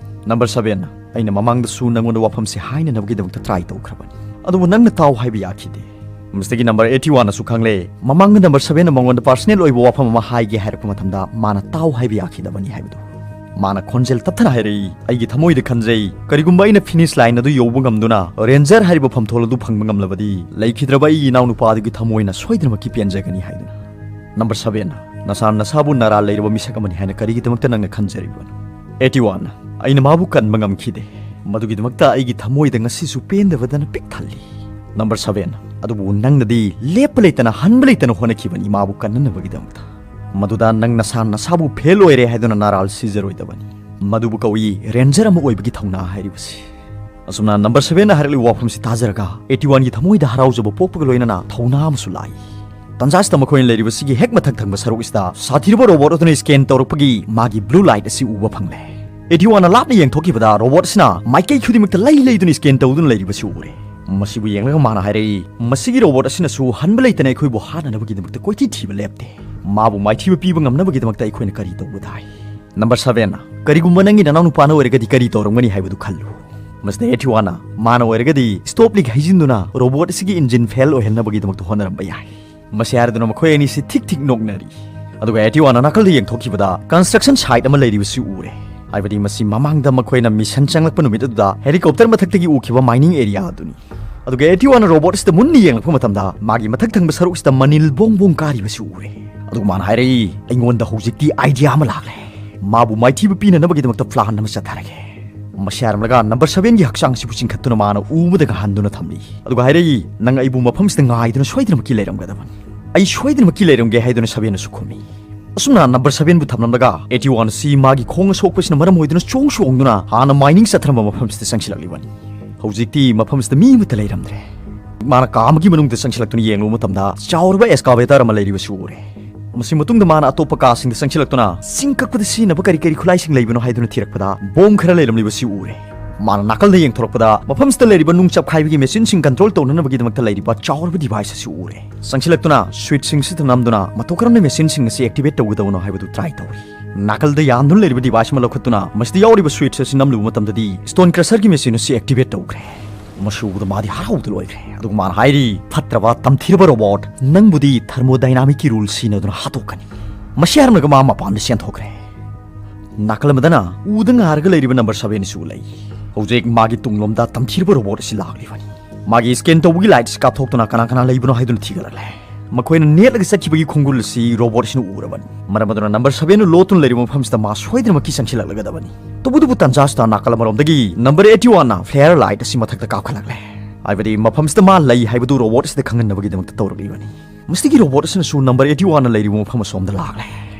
ꯅꯝꯕꯔ ꯁꯕꯦꯟꯅ, "ꯑꯩꯅ ꯃꯃꯥꯡꯗꯁꯨ ꯅꯪꯉꯣꯟꯗ ꯋꯥꯐꯝꯁꯤ ꯍꯥꯏꯅꯅꯕꯒꯤꯗꯃꯛꯇ ꯇ꯭ꯔꯥꯏ ꯇꯧꯈ꯭ꯔꯕꯅꯤ, ꯑꯗꯨꯕꯨ ꯅꯪꯅ ꯇꯥꯎ ꯍꯥꯏꯕ ꯌꯥꯈꯤꯗꯦ꯫" ꯃꯁꯤꯗꯒꯤ ꯅꯝꯕꯔ eighty one ꯈꯪꯂꯦ, ꯃꯃꯥꯡꯗ ꯅꯝꯕꯔ ꯁꯕꯦꯟꯅ ꯃꯉꯣꯟꯗ ꯄꯔꯁꯅꯦꯜ ꯑꯣꯏꯕ ꯋꯥꯐꯝ ꯑꯃ ꯍꯥꯏꯒꯦ ꯍꯥꯏꯔꯛꯄ ꯃꯇꯝꯗ ꯃꯥꯅ ꯇꯥꯎ ꯍꯥꯏꯕ ꯌꯥꯈꯤꯗꯕꯅꯤ ꯍꯥꯏꯕꯗꯨ꯫ ꯃꯥꯅ ꯈꯣꯟꯖꯦꯜ ꯇꯞꯊꯅ ꯍꯥꯏꯔꯛꯏ, "ꯑꯩꯒꯤ ꯊꯃꯣꯏꯗ ꯈꯟꯖꯩ, ꯀꯔꯤꯒꯨꯝꯕ ꯑꯩꯅ ꯐꯤꯅꯤꯁ ꯂꯥꯏꯟ ꯑꯗꯨ ꯌꯧꯕ ꯉꯝꯗꯨꯅ ꯔꯦꯟꯖꯔ ꯍꯥꯏꯔꯤꯕ ꯐꯝꯊꯣꯜ ꯑꯗꯨ ꯐꯪꯕ ꯉꯝꯂꯕꯗꯤ, ꯂꯩꯈꯤꯗ꯭ꯔꯕ ꯑꯩꯒꯤ ꯏꯅꯥꯎꯅꯨꯄꯥ ꯑꯗꯨꯒꯤ ꯊꯃꯣꯏꯅ ꯁꯣꯏꯗꯅꯃꯛꯀꯤ ꯄꯦꯟꯖꯒꯅꯤ" ꯍꯥꯏꯗꯨꯅ꯫ ꯅꯝꯕꯔ ꯁꯕꯦꯟꯅ, "ꯅꯁꯥ ꯅꯁꯥꯕꯨ ꯅꯔꯥꯜ ꯂꯩꯔꯕ ꯃꯤꯁꯛ ꯑꯃꯅꯤ ꯍꯥꯏꯅ ꯀꯔꯤꯒꯤꯗꯃꯛꯇ ꯅꯪꯅ ꯈꯟꯖꯔꯤꯕꯅꯣ?" eighty one, "ꯑꯩꯅ ꯃꯥꯕꯨ ꯀꯟꯕ ꯉꯝꯈꯤꯗꯦ꯫ ꯃꯗꯨꯒꯤꯗꯃꯛꯇ ꯑꯩꯒꯤ ꯊꯃꯣꯏꯗ ꯉꯁꯤꯁꯨ ꯄꯦꯟꯗꯕꯗꯅ ꯄꯤꯛ ꯊꯜꯂꯤ꯫" ꯅꯝꯕꯔ ꯁꯕꯦꯟ, "ꯑꯗꯨꯕꯨ ꯅꯪꯅꯗꯤ ꯂꯦꯞꯄ ꯂꯩꯇꯅ, ꯍꯟꯕ ꯂꯩꯇꯅ ꯍꯣꯠꯅꯈꯤꯕꯅꯤ ꯃꯥꯕꯨ ꯀꯟꯅꯅꯕꯒꯤꯗꯃꯛꯇ꯫ ꯃꯗꯨꯗ ꯅꯪ ꯅꯁꯥ ꯅꯁꯥꯕꯨ ꯐꯦꯜ ꯑꯣꯏꯔꯦ ꯍꯥꯏꯗꯨꯅ ꯅꯔꯥꯜ ꯁꯤꯖꯔꯣꯏꯗꯕꯅꯤ꯫ ꯃꯗꯨꯕꯨ ꯀꯧꯏ ꯔꯦꯟꯖꯔ ꯑꯃ ꯑꯣꯏꯕꯒꯤ ꯊꯧꯅꯥ ꯍꯥꯏꯔꯤꯕꯁꯤ꯫" ꯑꯁꯨꯝꯅ ꯅꯝꯕꯔ ꯁꯕꯦꯟꯅ ꯍꯥꯏꯔꯛꯂꯤꯕ ꯋꯥꯐꯝꯁꯤ ꯇꯥꯖꯔꯒ eighty one ꯊꯃꯣꯏꯗ ꯍꯔꯥꯎꯖꯕ ꯄꯣꯛꯄꯒ ꯂꯣꯏꯅꯅ ꯊꯧꯅꯥ ꯑꯃꯁꯨ ꯂꯥꯛꯏ꯫ ꯇꯟꯖꯥꯁꯤꯗ ꯃꯈꯣꯏꯅ ꯂꯩꯔꯤꯕꯁꯤꯒꯤ ꯍꯦꯛ ꯃꯊꯛ ꯊꯪꯕ ꯁꯔꯨꯛ ꯑꯁꯤꯗ ꯁꯥꯊꯤꯔꯕ ꯔꯣꯕꯣꯠ ꯑꯗꯨꯅ ꯁ꯭ꯀꯦꯟ ꯇꯧꯔꯛꯄꯒꯤ ꯃꯥꯒꯤ ꯕ꯭ꯂꯨ ꯂꯥꯏꯠ ꯑꯁꯤ ꯎꯕ ꯐꯪꯂꯦ꯫ eighty one ꯂꯥꯞꯅ ꯌꯦꯡꯊꯣꯛꯈꯤꯕꯗ ꯔꯣꯕꯣꯠ ꯑꯁꯤꯅ ꯃꯥꯏꯀꯩ ꯈꯨꯗꯤꯡꯃꯛꯇ ꯂꯩ ꯂꯩꯗꯨꯅ ꯁ꯭ꯀꯦꯟ ꯇꯧꯗꯨꯅ ꯂꯩꯔꯤꯕꯁꯤ ꯎꯔꯦ꯫ ꯃꯁꯤꯕꯨ ꯌꯦꯡꯂꯒ ꯃꯥꯅ ꯍꯥꯏꯔꯛꯏ, "ꯃꯁꯤꯒꯤ ꯔꯣꯕꯣꯠ ꯑꯁꯤꯅꯁꯨ ꯍꯟꯕ ꯂꯩꯇꯅ ꯑꯩꯈꯣꯏꯕꯨ ꯍꯥꯠꯅꯅꯕꯒꯤꯗꯃꯛꯇ ꯀꯣꯏꯊꯤ ꯊꯤꯕ ꯂꯦꯞꯇꯦ꯫ ꯃꯥꯕꯨ ꯃꯥꯏꯊꯤꯕ ꯄꯤꯕ ꯉꯝꯅꯕꯒꯤꯗꯃꯛꯇ ꯑꯩꯈꯣꯏꯅ ꯀꯔꯤ ꯇꯧꯕ ꯇꯥꯏ?" ꯅꯝꯕꯔ ꯁꯕꯦꯟꯅ, "ꯀꯔꯤꯒꯨꯝꯕ ꯅꯪꯒꯤ ꯅꯅꯥꯎꯅꯨꯄꯥꯅ ꯑꯣꯏꯔꯒꯗꯤ ꯀꯔꯤ ꯇꯧꯔꯝꯒꯅꯤ ꯍꯥꯏꯕꯗꯨ ꯈꯜꯂꯨ꯫" ꯃꯁꯤꯗ eighty one ꯃꯥꯅ ꯑꯣꯏꯔꯒꯗꯤ ꯁ꯭ꯇꯣꯞ ꯂꯤꯛ ꯍꯩꯖꯤꯟꯗꯨꯅ ꯔꯣꯕꯣꯠ ꯑꯁꯤꯒꯤ ꯏꯟꯖꯤꯟ ꯐꯦꯜ ꯑꯣꯏꯍꯟꯅꯕꯒꯤꯗꯃꯛꯇ ꯍꯣꯠꯅꯔꯝꯕ ꯌꯥꯏ꯫ ꯃꯁꯤ ꯍꯥꯏꯔꯗꯨꯅ ꯃꯈꯣꯏ ꯑꯅꯤꯁꯤ ꯊꯤꯛ ꯊꯤꯛ ꯅꯣꯛꯅꯔꯤ꯫ ꯑꯗꯨꯒ eighty one ꯅꯥꯀꯜꯗ ꯌꯦꯡꯊꯣꯛꯈꯤꯕꯗ ꯀꯟꯁꯇ꯭ꯔꯛꯁꯟ ꯁꯥꯏꯠ ꯑꯃ ꯂꯩꯔꯤꯕꯁꯤ ꯎꯔꯦ꯫ ꯍꯥꯏꯕꯗꯤ ꯃꯁꯤ ꯃꯃꯥꯡꯗ ꯃꯈꯣꯏꯅ ꯃꯤꯁꯟ ꯆꯪꯂꯛꯄ ꯅꯨꯃꯤꯠ ꯑꯗꯨꯗ ꯍꯦꯂꯤꯀꯣꯞꯇꯔ ꯃꯊꯛꯇꯒꯤ ꯎꯈꯤꯕ ꯃꯥꯏꯅꯤꯡ ꯑꯦꯔꯤꯌꯥ ꯑꯗꯨꯅꯤ꯫ ꯑꯗꯨꯒ eighty one ꯔꯣꯕꯣꯠ ꯑꯁꯤꯗ ꯃꯨꯟꯅ ꯌꯦꯡꯂꯛꯄ ꯃꯇꯝꯗ ꯃꯥꯒꯤ ꯃꯊꯛ ꯊꯪꯕ ꯁꯔꯨꯛ ꯑꯁꯤꯗ ꯃꯅꯤꯜ ꯕꯣꯡ ꯕꯣꯡ ꯀꯥꯔꯤꯕꯁꯤ ꯎꯔꯦ꯫ ꯑꯗꯨꯒ ꯃꯥꯅ ꯍꯥꯏꯔꯛꯏ, "ꯑꯩꯉꯣꯟꯗ ꯍꯧꯖꯤꯛꯇꯤ ꯑꯥꯏꯗꯤꯌꯥ ꯑꯃ ꯂꯥꯛꯂꯦ꯫ ꯃꯥꯕꯨ ꯃꯥꯏꯊꯤꯕ ꯄꯤꯅꯅꯕꯒꯤꯗꯃꯛꯇ ꯄ꯭ꯂꯥꯟ ꯑꯃ ꯆꯠꯊꯔꯒꯦ꯫" ꯃꯁꯤ ꯍꯥꯏꯔꯝꯂꯒ ꯅꯝꯕꯔ ꯁꯕꯦꯟꯒꯤ ꯍꯛꯆꯥꯡꯁꯤꯕꯨ ꯆꯤꯡꯈꯠꯇꯨꯅ ꯃꯥꯅ ꯎꯕꯗ ꯉꯍꯟꯗꯨꯅ ꯊꯝꯂꯤ꯫ ꯑꯗꯨꯒ ꯍꯥꯏꯔꯛꯏ, "ꯅꯪ ꯑꯩꯕꯨ ꯃꯐꯝꯁꯤꯗ ꯉꯥꯏꯗꯨꯅ ꯁꯣꯏꯗꯅꯃꯛꯀꯤ ꯂꯩꯔꯝꯒꯗꯕꯅꯤ꯫" "ꯑꯩ ꯁꯣꯏꯗꯅꯃꯛꯀꯤ ꯂꯩꯔꯝꯒꯦ," ꯍꯥꯏꯗꯨꯅ ꯁꯕꯦꯟꯅꯁꯨ ꯈꯨꯝꯃꯤ꯫ ꯑꯁꯨꯝꯅ ꯅꯝꯕꯔ ꯁꯚꯦꯟꯕꯨ ꯊꯝꯂꯝꯂꯒ, ꯑꯦꯇꯤ ꯋꯥꯟ ꯑꯁꯤ ꯃꯥꯒꯤ ꯈꯣꯡ ꯑꯁꯣꯛꯄꯁꯤꯅ ꯃꯔꯝ ꯑꯣꯏꯗꯨꯅ ꯆꯣꯡ ꯆꯣꯡꯗꯨꯅ ꯍꯥꯟꯅ ꯃꯥꯏꯅꯤꯡ ꯆꯠꯊꯔꯝꯕ ꯃꯐꯝꯁꯤꯗ ꯆꯪꯁꯤꯜꯂꯛꯂꯤꯕꯅꯤ꯫ ꯍꯧꯖꯤꯛꯇꯤ ꯃꯐꯝꯁꯤꯗ ꯃꯤ ꯑꯃꯠꯇ ꯂꯩꯔꯝꯗ꯭ꯔꯦ꯫ ꯃꯥꯅ ꯀꯥ ꯑꯃꯒꯤ ꯃꯅꯨꯡꯗ ꯆꯪꯁꯤꯜꯂꯛꯇꯨꯅ ꯌꯦꯡꯂꯨꯕ ꯃꯇꯝꯗ, ꯆꯥꯎꯔꯕ ꯑꯦꯛꯁꯀꯥꯚꯦꯇꯔ ꯑꯃ ꯂꯩꯔꯤꯕꯁꯤ ꯎꯔꯦ꯫ ꯃꯁꯤ ꯃꯇꯨꯡꯗ ꯃꯥꯅ ꯑꯇꯣꯞꯄ ꯀꯥꯁꯤꯡꯗ ꯆꯪꯁꯤꯜꯂꯛꯇꯨꯅ ꯆꯤꯡ ꯀꯛꯄꯗ ꯁꯤꯖꯤꯟꯅꯕ ꯀꯔꯤ ꯀꯔꯤ ꯈꯨꯠꯂꯥꯏꯁꯤꯡ ꯂꯩꯕꯅꯣ ꯍꯥꯏꯗꯨꯅ ꯊꯤꯔꯛꯄꯗ, ꯕꯣꯝ ꯈꯔ ꯂꯩꯔꯝꯂꯤꯕꯁꯤ ꯎꯔꯦ꯫ ꯃꯥꯅ ꯅꯥꯀꯜꯗ ꯌꯦꯡꯊꯣꯔꯛꯄꯗ, ꯃꯐꯝꯁꯤꯗ ꯂꯩꯔꯤꯕ ꯅꯨꯡ ꯆꯞꯈꯥꯏꯕꯒꯤ ꯃꯦꯆꯤꯟꯁꯤꯡ ꯀꯟꯇ꯭ꯔꯣꯜ ꯇꯧꯅꯅꯕꯒꯤꯗꯃꯛꯇ ꯂꯩꯔꯤꯕ ꯆꯥꯎꯔꯕ ꯗꯤꯚꯥꯏꯁ ꯑꯁꯤ ꯎꯔꯦ꯫ ꯆꯪꯁꯤꯜꯂꯛꯇꯨꯅ ꯁ꯭ꯋꯤꯠꯁꯤꯡꯁꯤꯗ ꯅꯝꯗꯨꯅ ꯃꯇꯧ ꯀꯔꯝꯅ ꯃꯦꯆꯤꯟꯁꯤꯡ ꯑꯁꯤ ꯑꯦꯛꯇꯤꯚꯦꯠ ꯇꯧꯒꯗꯕꯅꯣ ꯍꯥꯏꯕꯗꯨ ꯇ꯭ꯔꯥꯏ ꯇꯧꯔꯤ꯫ ꯅꯥꯀꯜꯗ ꯌꯥꯟꯗꯨꯅ ꯂꯩꯔꯤꯕ ꯗꯤꯚꯥꯏꯁ ꯑꯃ ꯂꯧꯈꯠꯇꯨꯅ ꯃꯁꯤꯗ ꯌꯥꯎꯔꯤꯕ ꯁ꯭ꯋꯤꯠꯁ ꯑꯁꯤ ꯅꯝꯂꯨꯕ ꯃꯇꯝꯗꯗꯤ, ꯁ꯭ꯇꯣꯟ ꯀ꯭ꯔꯁꯔꯒꯤ ꯃꯦꯆꯤꯟ ꯑꯁꯤ ꯑꯦꯛꯇꯤꯚꯦꯠ ꯇꯧꯈ꯭ꯔꯦ꯫ ꯃꯁꯤ ꯎꯕꯗ ꯃꯥꯗꯤ ꯍꯔꯥꯎꯕꯗ ꯂꯣꯏꯈ꯭ꯔꯦ꯫ ꯑꯗꯨꯒ ꯃꯥꯅ ꯍꯥꯏꯔꯤ, "ꯐꯠꯇ꯭ꯔꯕ, ꯇꯝꯊꯤꯔꯕ ꯔꯣꯕꯣꯠ, ꯅꯪꯕꯨꯗꯤ ꯊꯔꯃꯣꯗꯥꯏꯅꯥꯃꯤꯛꯀꯤ ꯔꯨꯜ ꯁꯤꯖꯤꯟꯅꯗꯨꯅ ꯍꯥꯠꯇꯣꯛꯀꯅꯤ"꯫ ꯃꯁꯤ ꯍꯥꯏꯔꯝꯂꯒ ꯃꯥ ꯃꯄꯥꯟꯗ ꯆꯦꯟꯊꯣꯛꯈ꯭ꯔꯦ꯫ ꯅꯥꯀꯜ ꯑꯃꯗꯅ ꯎꯗ ꯉꯥꯔꯒ ꯂꯩꯔꯤꯕ ꯅꯝꯕꯔ ꯁꯚꯦꯟꯁꯨ ꯂꯩ꯫ ꯍꯧꯖꯤꯛ ꯃꯥꯒꯤ ꯇꯨꯡꯂꯣꯝꯗ ꯇꯝꯊꯤꯔꯕ ꯔꯣꯕꯣꯠ ꯑꯁꯤ ꯂꯥꯛꯂꯤꯕꯅꯤ꯫ ꯃꯥꯒꯤ ꯁ꯭ꯀꯦꯟ ꯇꯧꯕꯒꯤ ꯂꯥꯏꯠ ꯑꯁꯤ ꯀꯥꯞꯊꯣꯛꯇꯨꯅ ꯀꯅꯥ ꯀꯅꯥ ꯂꯩꯕꯅꯣ ꯍꯥꯏꯗꯨꯅ ꯊꯤꯒꯠꯂꯛꯂꯦ꯫ ꯃꯈꯣꯏꯅ ꯅꯦꯠꯂꯒ ꯆꯠꯈꯤꯕꯒꯤ ꯈꯣꯡꯒꯨꯜ ꯑꯁꯤ ꯔꯣꯕꯣꯠ ꯑꯁꯤꯅ ꯎꯔꯕꯅꯤ꯫ ꯃꯔꯝ ꯑꯗꯨꯅ ꯅꯝꯕꯔ ꯁꯚꯦꯟꯅ ꯂꯣꯠꯇꯨꯅ ꯂꯩꯔꯤꯕ ꯃꯐꯝꯁꯤꯗ ꯃꯥ ꯁꯣꯏꯗꯅꯃꯛꯀꯤ ꯆꯪꯁꯤꯜꯂꯛꯂꯒꯗꯕꯅꯤ꯫ ꯇꯧꯕꯇꯕꯨ ꯇꯟꯖꯥꯁꯤꯗ ꯅꯥꯀꯜ ꯑꯃꯔꯣꯝꯗꯒꯤ ꯅꯝꯕꯔ ꯑꯩꯠꯇꯤ ꯋꯥꯟꯅ ꯐ꯭ꯂꯦꯌꯔ ꯂꯥꯏꯠ ꯑꯁꯤ ꯃꯊꯛꯇ ꯀꯥꯞꯈꯠꯂꯛꯂꯦ꯫ ꯍꯥꯏꯕꯗꯤ ꯃꯐꯝꯁꯤꯗ ꯃꯥ ꯂꯩ ꯍꯥꯏꯕꯗꯨ ꯔꯣꯕꯣꯠ ꯑꯁꯤꯗ ꯈꯪꯍꯟꯅꯕꯒꯤꯗꯃꯛꯇ ꯇꯧꯔꯛꯂꯤꯕꯅꯤ꯫ ꯃꯁꯤꯒꯤ ꯔꯣꯕꯣꯠ ꯑꯁꯤꯅꯁꯨ ꯅꯝꯕꯔ ꯑꯩꯠꯇꯤ ꯋꯥꯟꯅ ꯂꯩꯔꯤꯕ ꯃꯐꯝ ꯑꯁꯣꯝꯗ ꯂꯥꯛꯂꯦ꯫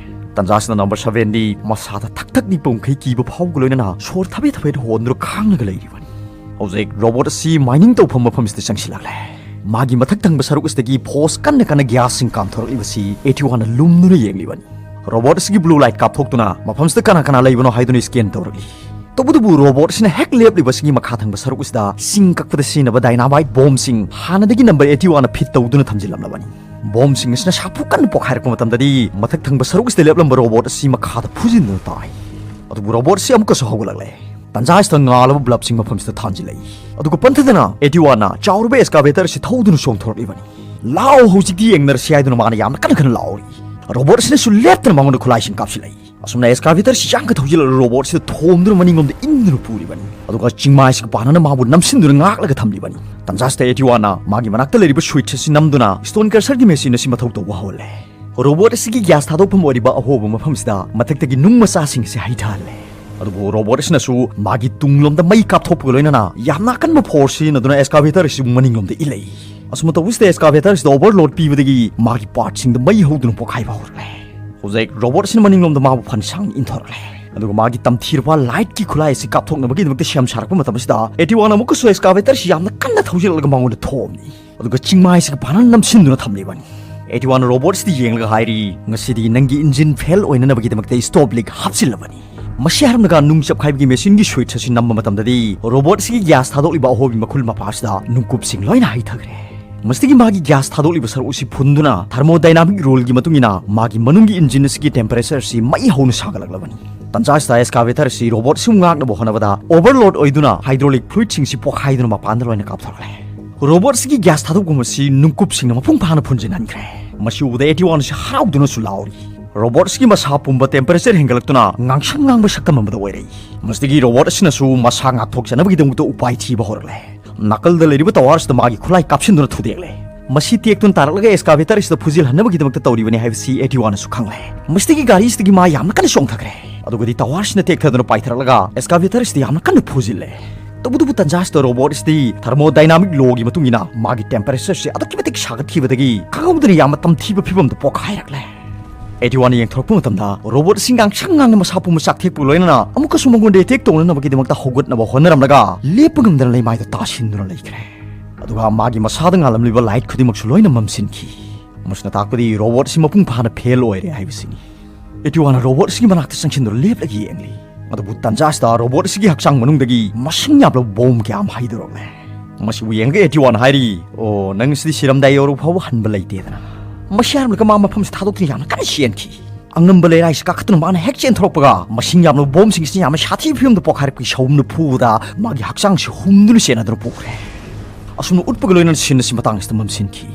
ꯇꯟꯖꯥꯁꯤꯗ ꯅꯝꯕꯔ ꯁꯚꯦꯟꯗꯤ ꯃꯁꯥꯗ ꯊꯛ ꯊꯛ ꯅꯤꯛꯄ ꯃꯈꯩ ꯀꯤꯕ ꯐꯥꯎꯕꯒ ꯂꯣꯏꯅꯅ ꯁꯣꯔ ꯊꯕꯦꯠ ꯊꯕꯦꯠ ꯍꯣꯟꯗꯨꯅ ꯈꯥꯡꯂꯒ ꯂꯩꯔꯤꯕꯅꯤ꯫ ꯍꯧꯖꯤꯛ ꯔꯣꯕꯣꯠ ꯑꯁꯤ ꯃꯥꯏꯅꯤꯡ ꯇꯧꯐꯝ ꯃꯐꯝꯁꯤꯗ ꯆꯪꯁꯤꯜꯂꯛꯂꯦ꯫ ꯃꯥꯒꯤ ꯃꯊꯛ ꯊꯪꯕ ꯁꯔꯨꯛ ꯑꯁꯤꯗꯒꯤ ꯐꯣꯔꯁ ꯀꯟꯅ ꯀꯟꯅ ꯒ꯭ꯌꯥꯁꯁꯤꯡ ꯀꯥꯝꯊꯣꯔꯛꯂꯤꯕꯁꯤ ꯑꯩꯠꯇꯤ ꯋꯥꯟꯅ ꯂꯨꯝꯗꯨꯅ ꯌꯦꯡꯂꯤꯕꯅꯤ꯫ ꯔꯣꯕꯣꯠ ꯑꯁꯤꯒꯤ ꯕ꯭ꯂꯨ ꯂꯥꯏꯠ ꯀꯥꯞꯊꯣꯛꯇꯨꯅ ꯃꯐꯝꯁꯤꯗ ꯀꯅꯥ ꯀꯅꯥ ꯂꯩꯕꯅꯣ ꯍꯥꯏꯗꯨꯅ ꯁ꯭ꯀꯦꯟ ꯇꯧꯔꯛꯂꯤ꯫ ꯇꯧꯕꯇꯕꯨ ꯔꯣꯕꯣꯠ ꯑꯁꯤꯅ ꯍꯦꯛ ꯂꯦꯞꯂꯤꯕꯁꯤꯒꯤ ꯃꯈꯥ ꯊꯪꯕ ꯁꯔꯨꯛ ꯑꯁꯤꯗ ꯆꯤꯡ ꯀꯛꯄꯗ ꯁꯤꯖꯤꯟꯅꯕ ꯗꯥꯏꯅꯥꯃꯥꯏꯠ ꯕꯣꯝꯁꯤꯡ ꯍꯥꯟꯅꯗꯒꯤ ꯅꯝꯕꯔ ꯑꯩꯠꯇꯤ ꯋꯥꯟꯅ ꯐꯤꯠ ꯇꯧꯗꯨꯅ ꯊꯝꯖꯤꯜꯂꯝꯂꯕꯅꯤ꯫ ꯕꯣꯝꯁꯤꯡ ꯑꯁꯤꯅ ꯁꯥꯐꯨ ꯀꯟꯅ ꯄꯣꯈꯥꯏꯔꯛꯄ ꯃꯇꯝꯗꯗꯤ ꯃꯊꯛ ꯊꯪꯕ ꯁꯔꯨꯛ ꯑꯁꯤꯗ ꯂꯦꯞꯂꯝꯕ ꯔꯣꯕꯣꯠ ꯑꯁꯤ ꯃꯈꯥꯗ ꯐꯨꯖꯤꯟꯗꯨꯅ ꯇꯥꯏ꯫ ꯑꯗꯨꯕꯨ ꯔꯣꯕꯣꯠ ꯑꯁꯤ ꯑꯃꯨꯛꯀꯁꯨ ꯍꯧꯒꯠꯂꯛꯂꯦ꯫ ꯇꯟꯖꯥ ꯑꯁꯤꯗ ꯉꯥꯜꯂꯕ ꯕ꯭ꯂꯕꯁꯤꯡ ꯃꯐꯝꯁꯤꯗ ꯊꯥꯟꯖꯤꯜꯂꯛꯏ꯫ ꯑꯗꯨꯒ ꯄꯟꯊꯗꯅ ꯑꯩꯠꯇꯤ ꯋꯥꯟꯅ ꯆꯥꯎꯔꯕ ꯑꯦꯛꯁꯀꯥꯚꯦꯇꯔ ꯑꯁꯤ ꯊꯧꯗꯨꯅ ꯆꯣꯡꯊꯣꯔꯛꯂꯤꯕꯅꯤ꯫ "ꯂꯥꯛꯑꯣ, ꯍꯧꯖꯤꯛꯇꯤ ꯌꯦꯡꯅꯔꯁꯤ" ꯍꯥꯏꯗꯨꯅ ꯃꯥꯅ ꯌꯥꯝꯅ ꯀꯟꯅ ꯀꯟꯅ ꯂꯥꯎꯔꯤ꯫ ꯔꯣꯕꯣꯠ ꯑꯁꯤꯅꯁꯨ ꯂꯦꯞꯇꯅ ꯃꯉꯣꯟꯗ ꯈꯨꯠꯂꯥꯏꯁꯤꯡ ꯀꯥꯞꯁꯤꯜꯂꯛꯏ꯫ ꯑꯁꯨꯝꯅ ꯑꯦꯛꯁꯀꯥꯚꯦꯇꯔꯁꯤ ꯌꯥꯡꯒ ꯊꯧꯖꯤꯜꯂꯒ ꯔꯣꯕꯣꯠꯁꯤꯗ ꯊꯣꯝꯗꯨꯅ ꯃꯅꯤꯡꯂꯣꯝꯗ ꯏꯟꯗꯨꯅ ꯄꯨꯔꯤꯕꯅꯤ꯫ ꯑꯗꯨꯒ ꯆꯤꯡꯃꯥꯏꯁꯤꯒ ꯄꯥꯟꯅꯅ ꯃꯥꯕꯨ ꯅꯝꯁꯤꯟꯗꯨꯅ ꯉꯥꯛꯂꯒ ꯊꯝꯂꯤꯕꯅꯤ꯫ ꯇꯟꯖꯥꯁꯤꯗ ꯑꯩꯠꯇꯤ ꯋꯥꯟꯅ ꯃꯥꯒꯤ ꯃꯅꯥꯛꯇ ꯂꯩꯔꯤꯕ ꯁ꯭ꯋꯤꯠꯆ ꯑꯁꯤ ꯅꯝꯗꯨꯅ ꯁ꯭ꯇꯣꯟ ꯀ꯭ꯔꯁꯔꯒꯤ ꯃꯦꯆꯤꯟ ꯑꯁꯤ ꯃꯊꯧ ꯇꯧꯕ ꯍꯧꯍꯜꯂꯦ꯫ ꯔꯣꯕꯣꯠ ꯑꯁꯤꯒꯤ ꯒ꯭ꯌꯥꯁ ꯊꯥꯗꯣꯛꯐꯝ ꯑꯣꯏꯔꯤꯕ ꯑꯍꯣꯕ ꯃꯐꯝꯁꯤꯗ ꯃꯊꯛꯇꯒꯤ ꯅꯨꯡ ꯃꯆꯥꯁꯤꯡ ꯑꯁꯤ ꯍꯩꯊꯍꯜꯂꯦ꯫ ꯑꯗꯨꯕꯨ ꯔꯣꯕꯣꯠ ꯑꯁꯤꯅꯁꯨ ꯃꯥꯒꯤ ꯇꯨꯡꯂꯣꯝꯗ ꯃꯩ ꯀꯥꯞꯊꯣꯛꯄꯒ ꯂꯣꯏꯅꯅ ꯌꯥꯝꯅ ꯑꯀꯟꯕ ꯐꯣꯔꯁ ꯁꯤꯖꯤꯟꯅꯗꯨꯅ ꯑꯦꯛꯁꯀꯥꯚꯦꯇꯔ ꯑꯁꯤꯕꯨ ꯃꯅꯤꯡꯂꯣꯝꯗ ꯏꯜꯂꯛꯏ꯫ ꯑꯁꯨꯝꯅ ꯇꯧꯕꯁꯤꯗ ꯑꯦꯛꯁꯀꯥꯚꯦꯇꯔ ꯑꯁꯤꯗ ꯑꯣꯚꯔꯂꯣꯗ ꯄꯤꯕꯗꯒꯤ ꯃꯥꯒꯤ ꯄꯥꯔꯠꯁꯤꯡꯗ ꯃꯩ ꯍꯧꯗꯨꯅ ꯄꯣꯈꯥꯏꯕ ꯍꯧꯔꯛꯂꯦ꯫ ꯍꯧꯖꯤꯛ ꯔꯣꯕꯣꯠꯁꯤꯅ ꯃꯅꯤꯡꯂꯣꯝꯗ ꯃꯥꯕꯨ ꯐꯟ ꯁꯥꯡꯅ ꯏꯟꯊꯣꯔꯛꯂꯦ꯫ ꯑꯗꯨꯒ ꯃꯥꯒꯤ ꯇꯝꯊꯤꯔꯕ ꯂꯥꯏꯠꯀꯤ ꯈꯨꯠꯂꯥꯏ ꯑꯁꯤ ꯀꯥꯞꯊꯣꯛꯅꯕꯒꯤꯗꯃꯛꯇ ꯁꯦꯝ ꯁꯥꯔꯛꯄ ꯃꯇꯝ ꯑꯁꯤꯗ, ꯑꯦꯇꯤꯋꯥꯟ ꯑꯃꯨꯛꯀꯁꯨ ꯑꯦꯛꯁꯀꯥꯚꯦꯇꯔꯁꯤ ꯌꯥꯝꯅ ꯀꯟꯅ ꯊꯧꯖꯤꯜꯂꯒ ꯃꯉꯣꯟꯗ ꯊꯣꯝꯃꯤ꯫ ꯑꯗꯨꯒ ꯆꯤꯡꯃꯥꯏꯁꯤꯒ ꯐꯅ ꯅꯝꯁꯤꯟꯗꯨꯅ ꯊꯝꯂꯤꯕꯅꯤ꯫ ꯑꯦꯇꯤꯋꯥꯟ ꯔꯣꯕꯣꯠꯁꯤꯗ ꯌꯦꯡꯂꯒ ꯍꯥꯏꯔꯤ, "ꯉꯁꯤꯗꯤ ꯅꯪꯒꯤ ꯏꯟꯖꯤꯟ ꯐꯦꯜ ꯑꯣꯏꯅꯅꯕꯒꯤꯗꯃꯛꯇ ꯁ꯭ꯇꯣꯞ ꯂꯤꯛ ꯍꯥꯞꯆꯤꯜꯂꯕꯅꯤ"꯫ ꯃꯁꯤ ꯍꯥꯏꯔꯝꯂꯒ ꯅꯨꯡ ꯆꯞꯈꯥꯏꯕꯒꯤ ꯃꯦꯁꯤꯟꯒꯤ ꯁ꯭ꯋꯤꯠꯆ ꯑꯁꯤ ꯅꯝꯕ ꯃꯇꯝꯗꯗꯤ, ꯔꯣꯕꯣꯠꯁꯤꯒꯤ ꯒ꯭ꯌꯥꯁ ꯊꯥꯗꯣꯛꯂꯤꯕ ꯑꯍꯣꯕꯤ ꯃꯈꯨꯜ ꯃꯄꯥꯁꯤꯗ ꯅꯨꯡꯀꯨꯞꯁꯤꯡ ꯂꯣꯏꯅ ꯍꯩꯊꯈ꯭ꯔꯦ꯫ ꯃꯁꯤꯗꯒꯤ ꯃꯥꯒꯤ ꯒ꯭ꯌꯥꯁ ꯊꯥꯗꯣꯛꯂꯤꯕ ꯁꯔꯨꯛ ꯑꯁꯤ ꯐꯨꯟꯗꯨꯅ, ꯊꯔꯃꯣꯗꯥꯏꯅꯥꯃꯤꯛ ꯔꯨꯜꯒꯤ ꯃꯇꯨꯡ ꯏꯟꯅ ꯃꯥꯒꯤ ꯃꯅꯨꯡꯒꯤ ꯏꯟꯖꯤꯟ ꯑꯁꯤꯒꯤ ꯇꯦꯝꯄꯔꯦꯆꯔ ꯑꯁꯤ ꯃꯩ ꯍꯧꯅ ꯁꯥꯒꯠꯂꯛꯂꯕꯅꯤ꯫ ꯇꯟꯖꯥ ꯑꯁꯤꯗ ꯑꯦꯛꯁꯀꯥꯚꯦꯇꯔ ꯑꯁꯤ ꯔꯣꯕꯣꯠꯁꯤꯕꯨ ꯉꯥꯛꯅꯕ ꯍꯣꯠꯅꯕꯗ ꯑꯣꯚꯔꯂꯣꯗ ꯑꯣꯏꯗꯨꯅ ꯍꯥꯏꯗ꯭ꯔꯣꯂꯤꯛ ꯐ꯭ꯂꯨꯏꯗꯁꯤꯡꯁꯤ ꯄꯣꯈꯥꯏꯗꯨꯅ ꯃꯄꯥꯟꯗ ꯂꯣꯏꯅ ꯀꯥꯞꯊꯣꯔꯛꯂꯦ꯫ ꯔꯣꯕꯣꯠ ꯑꯁꯤꯒꯤ ꯒ꯭ꯌꯥꯁ ꯊꯥꯗꯣꯛꯐꯝ ꯑꯁꯤ ꯅꯨꯡꯀꯨꯞꯁꯤꯡꯅ ꯃꯄꯨꯡ ꯐꯥꯅ ꯐꯨꯟꯖꯤꯟꯍꯟꯈ꯭ꯔꯦ꯫ ꯃꯁꯤ ꯎꯕꯗ ꯑꯦꯇꯤꯋꯥꯟ ꯑꯁꯤ ꯍꯔꯥꯎꯗꯨꯅꯁꯨ ꯂꯥꯎꯔꯤ꯫ ꯔꯣꯕꯣꯠ ꯑꯁꯤꯒꯤ ꯃꯁꯥ ꯄꯨꯝꯕ ꯇꯦꯝꯄꯔꯦꯆꯔ ꯍꯦꯟꯒꯠꯂꯛꯇꯨꯅ ꯉꯥꯡꯁꯪ ꯉꯥꯡꯕ ꯁꯛꯇꯝ ꯑꯃꯗ ꯑꯣꯏꯔꯛꯏ꯫ ꯃꯁꯤꯗꯒꯤ ꯔꯣꯕꯣꯠ ꯑꯁꯤꯅꯁꯨ ꯃꯁꯥ ꯉꯥꯛꯊꯣꯛꯆꯅꯕꯒꯤꯗꯃꯛꯇ ꯎꯄꯥꯏ ꯊꯤꯕ ꯍꯧꯔꯛꯂꯦ꯫ ꯅꯥꯀꯜꯗ ꯂꯩꯔꯤꯕ ꯇꯋꯥꯔꯁꯤꯗ ꯃꯥꯒꯤ ꯈꯨꯠꯂꯥꯏ ꯀꯥꯞꯁꯤꯟꯗꯨꯅ ꯊꯨꯗꯦꯛꯂꯦ꯫ ꯃꯁꯤ ꯇꯦꯛꯇꯨꯅ ꯇꯥꯔꯛꯂꯒ ꯑꯦꯛꯁꯀꯥꯚꯦꯇꯔ ꯑꯁꯤꯗ ꯐꯨꯖꯤꯜꯍꯟꯅꯕꯒꯤꯗꯃꯛꯇ ꯇꯧꯔꯤꯕꯅꯤ ꯍꯥꯏꯕꯁꯤ ꯑꯦꯇꯤꯋꯥꯅꯁꯨ ꯈꯪꯂꯦ꯫ ꯃꯁꯤꯗꯒꯤ ꯒꯥꯔꯤꯁꯤꯗꯒꯤ ꯃꯥ ꯌꯥꯝꯅ ꯀꯟꯅ ꯆꯣꯡꯊꯈ꯭ꯔꯦ꯫ ꯑꯗꯨꯒꯗꯤ ꯇꯋꯥꯔꯁꯤꯅ ꯇꯦꯛꯊꯗꯨꯅ ꯄꯥꯏꯊꯔꯛꯂꯒ ꯑꯦꯛꯁꯀꯥꯚꯦꯇꯔ ꯑꯁꯤꯗ ꯌꯥꯝꯅ ꯀꯟꯅ ꯐꯨꯖꯤꯜꯂꯦ꯫ ꯇꯧꯕꯇꯕꯨ ꯇꯟꯖꯥ ꯑꯁꯤꯗ ꯔꯣꯕꯣꯠ ꯑꯁꯤꯗꯤ ꯊꯔꯃꯣꯗꯥꯏꯅꯥꯃꯤꯛ ꯂꯣꯒꯤ ꯃꯇꯨꯡ ꯏꯟꯅ ꯃꯥꯒꯤ ꯇꯦꯝꯄꯔꯦꯆꯔꯁꯤ ꯑꯗꯨꯛꯀꯤ ꯃꯇꯤꯛ ꯁꯥꯒꯠꯈꯤꯕꯗꯒꯤ ꯈꯪꯍꯧꯗꯅ ꯌꯥꯝꯅ ꯇꯝꯊꯤꯕ ꯐꯤꯕꯝꯗ ꯄꯣꯛꯈꯥꯏꯔꯛꯂꯦ꯫ ꯑꯦꯇꯤꯋꯥꯅ ꯌꯦꯡꯊꯣꯔꯛꯄ ꯃꯇꯝꯗ ꯔꯣꯕꯣꯠ ꯑꯁꯤ ꯉꯥꯡꯁꯪ ꯉꯥꯡꯅ ꯃꯁꯥ ꯄꯨꯝꯕ ꯆꯥꯛꯊꯦꯛꯄꯒ ꯂꯣꯏꯅꯅ ꯑꯃꯨꯛꯀꯁꯨ ꯃꯉꯣꯟꯗ ꯑꯦꯇꯦꯛ ꯇꯧꯅꯅꯕꯒꯤꯗꯃꯛꯇ ꯍꯧꯒꯠꯅꯕ ꯍꯣꯠꯅꯔꯝꯂꯒ ꯂꯦꯞꯄ ꯉꯝꯗꯅ ꯂꯩꯃꯥꯏꯗ ꯇꯥꯁꯤꯟꯗꯨꯅ ꯂꯩꯈ꯭ꯔꯦ꯫ ꯑꯗꯨꯒ ꯃꯥꯒꯤ ꯃꯁꯥꯗ ꯉꯥꯜꯂꯝꯂꯤꯕ ꯂꯥꯏꯠ ꯈꯨꯗꯤꯡꯃꯛꯁꯨ ꯂꯣꯏꯅ ꯃꯝꯁꯤꯟꯈꯤ꯫ ꯃꯁꯤꯅ ꯇꯥꯛꯄꯗꯤ ꯔꯣꯕꯣꯠ ꯑꯁꯤ ꯃꯄꯨꯡ ꯐꯥꯅ ꯐꯦꯜ ꯑꯣꯏꯔꯦ ꯍꯥꯏꯕꯁꯤꯅꯤ꯫ ꯑꯦꯇꯤꯋꯥꯅ ꯔꯣꯕꯣꯠ ꯑꯁꯤꯒꯤ ꯃꯅꯥꯛꯇ ꯆꯪꯁꯤꯟꯗꯨꯅ ꯂꯦꯞꯂꯒ ꯌꯦꯡꯂꯤ꯫ ꯑꯗꯨꯕꯨ ꯇꯟꯖꯥ ꯑꯁꯤꯗ ꯔꯣꯕꯣꯠ ꯑꯁꯤꯒꯤ ꯍꯛꯆꯥꯡ ꯃꯅꯨꯡꯗꯒꯤ ꯃꯁꯤꯡ ꯌꯥꯝꯂꯕ ꯕꯣꯝ ꯀꯌꯥ ꯑꯃ ꯍꯩꯗꯣꯔꯛꯂꯦ꯫ ꯃꯁꯤꯕꯨ ꯌꯦꯡꯂꯒ ꯑꯦꯇꯤꯋꯥꯅ ꯍꯥꯏꯔꯤ, "ꯑꯣ, ꯅꯪ ꯑꯁꯤꯗꯤ ꯁꯤꯔꯝꯗꯥꯏ ꯌꯧꯔꯕ ꯐꯥꯎꯕ ꯍꯟꯕ ꯂꯩꯇꯦꯗꯅ"꯫ ꯃꯁꯤ ꯍꯥꯏꯔꯝꯂꯒ ꯃꯥ ꯃꯐꯝꯁꯤ ꯊꯥꯗꯣꯛꯇꯨꯅ ꯌꯥꯝꯅ ꯀꯟꯅ ꯆꯦꯟꯈꯤ꯫ ꯑꯉꯝꯕ ꯂꯩꯔꯥꯏꯁꯤ ꯀꯥꯈꯠꯇꯨꯅ ꯃꯥꯅ ꯍꯦꯛ ꯆꯦꯟꯊꯣꯔꯛꯄꯒ, ꯃꯁꯤꯡ ꯌꯥꯝꯂꯕ ꯕꯣꯝꯁꯤꯡ ꯑꯁꯤ ꯌꯥꯝꯅ ꯁꯥꯊꯤꯕ ꯐꯤꯕꯝꯗ ꯄꯣꯛꯈꯥꯏꯔꯛꯄꯒꯤ ꯁꯍꯨꯝꯅ ꯐꯨꯕꯗ ꯃꯥꯒꯤ ꯍꯛꯆꯥꯡꯁꯤ ꯍꯨꯝꯗꯨꯅ ꯆꯦꯟꯅꯗꯨꯅ ꯄꯨꯈ꯭ꯔꯦ꯫ ꯑꯁꯨꯝꯅ ꯎꯠꯄꯒ ꯂꯣꯏꯅꯅ ꯁꯤꯟ ꯑꯁꯤ ꯃꯇꯥꯡ ꯑꯁꯤꯗ ꯃꯝꯁꯤꯟꯈꯤ꯫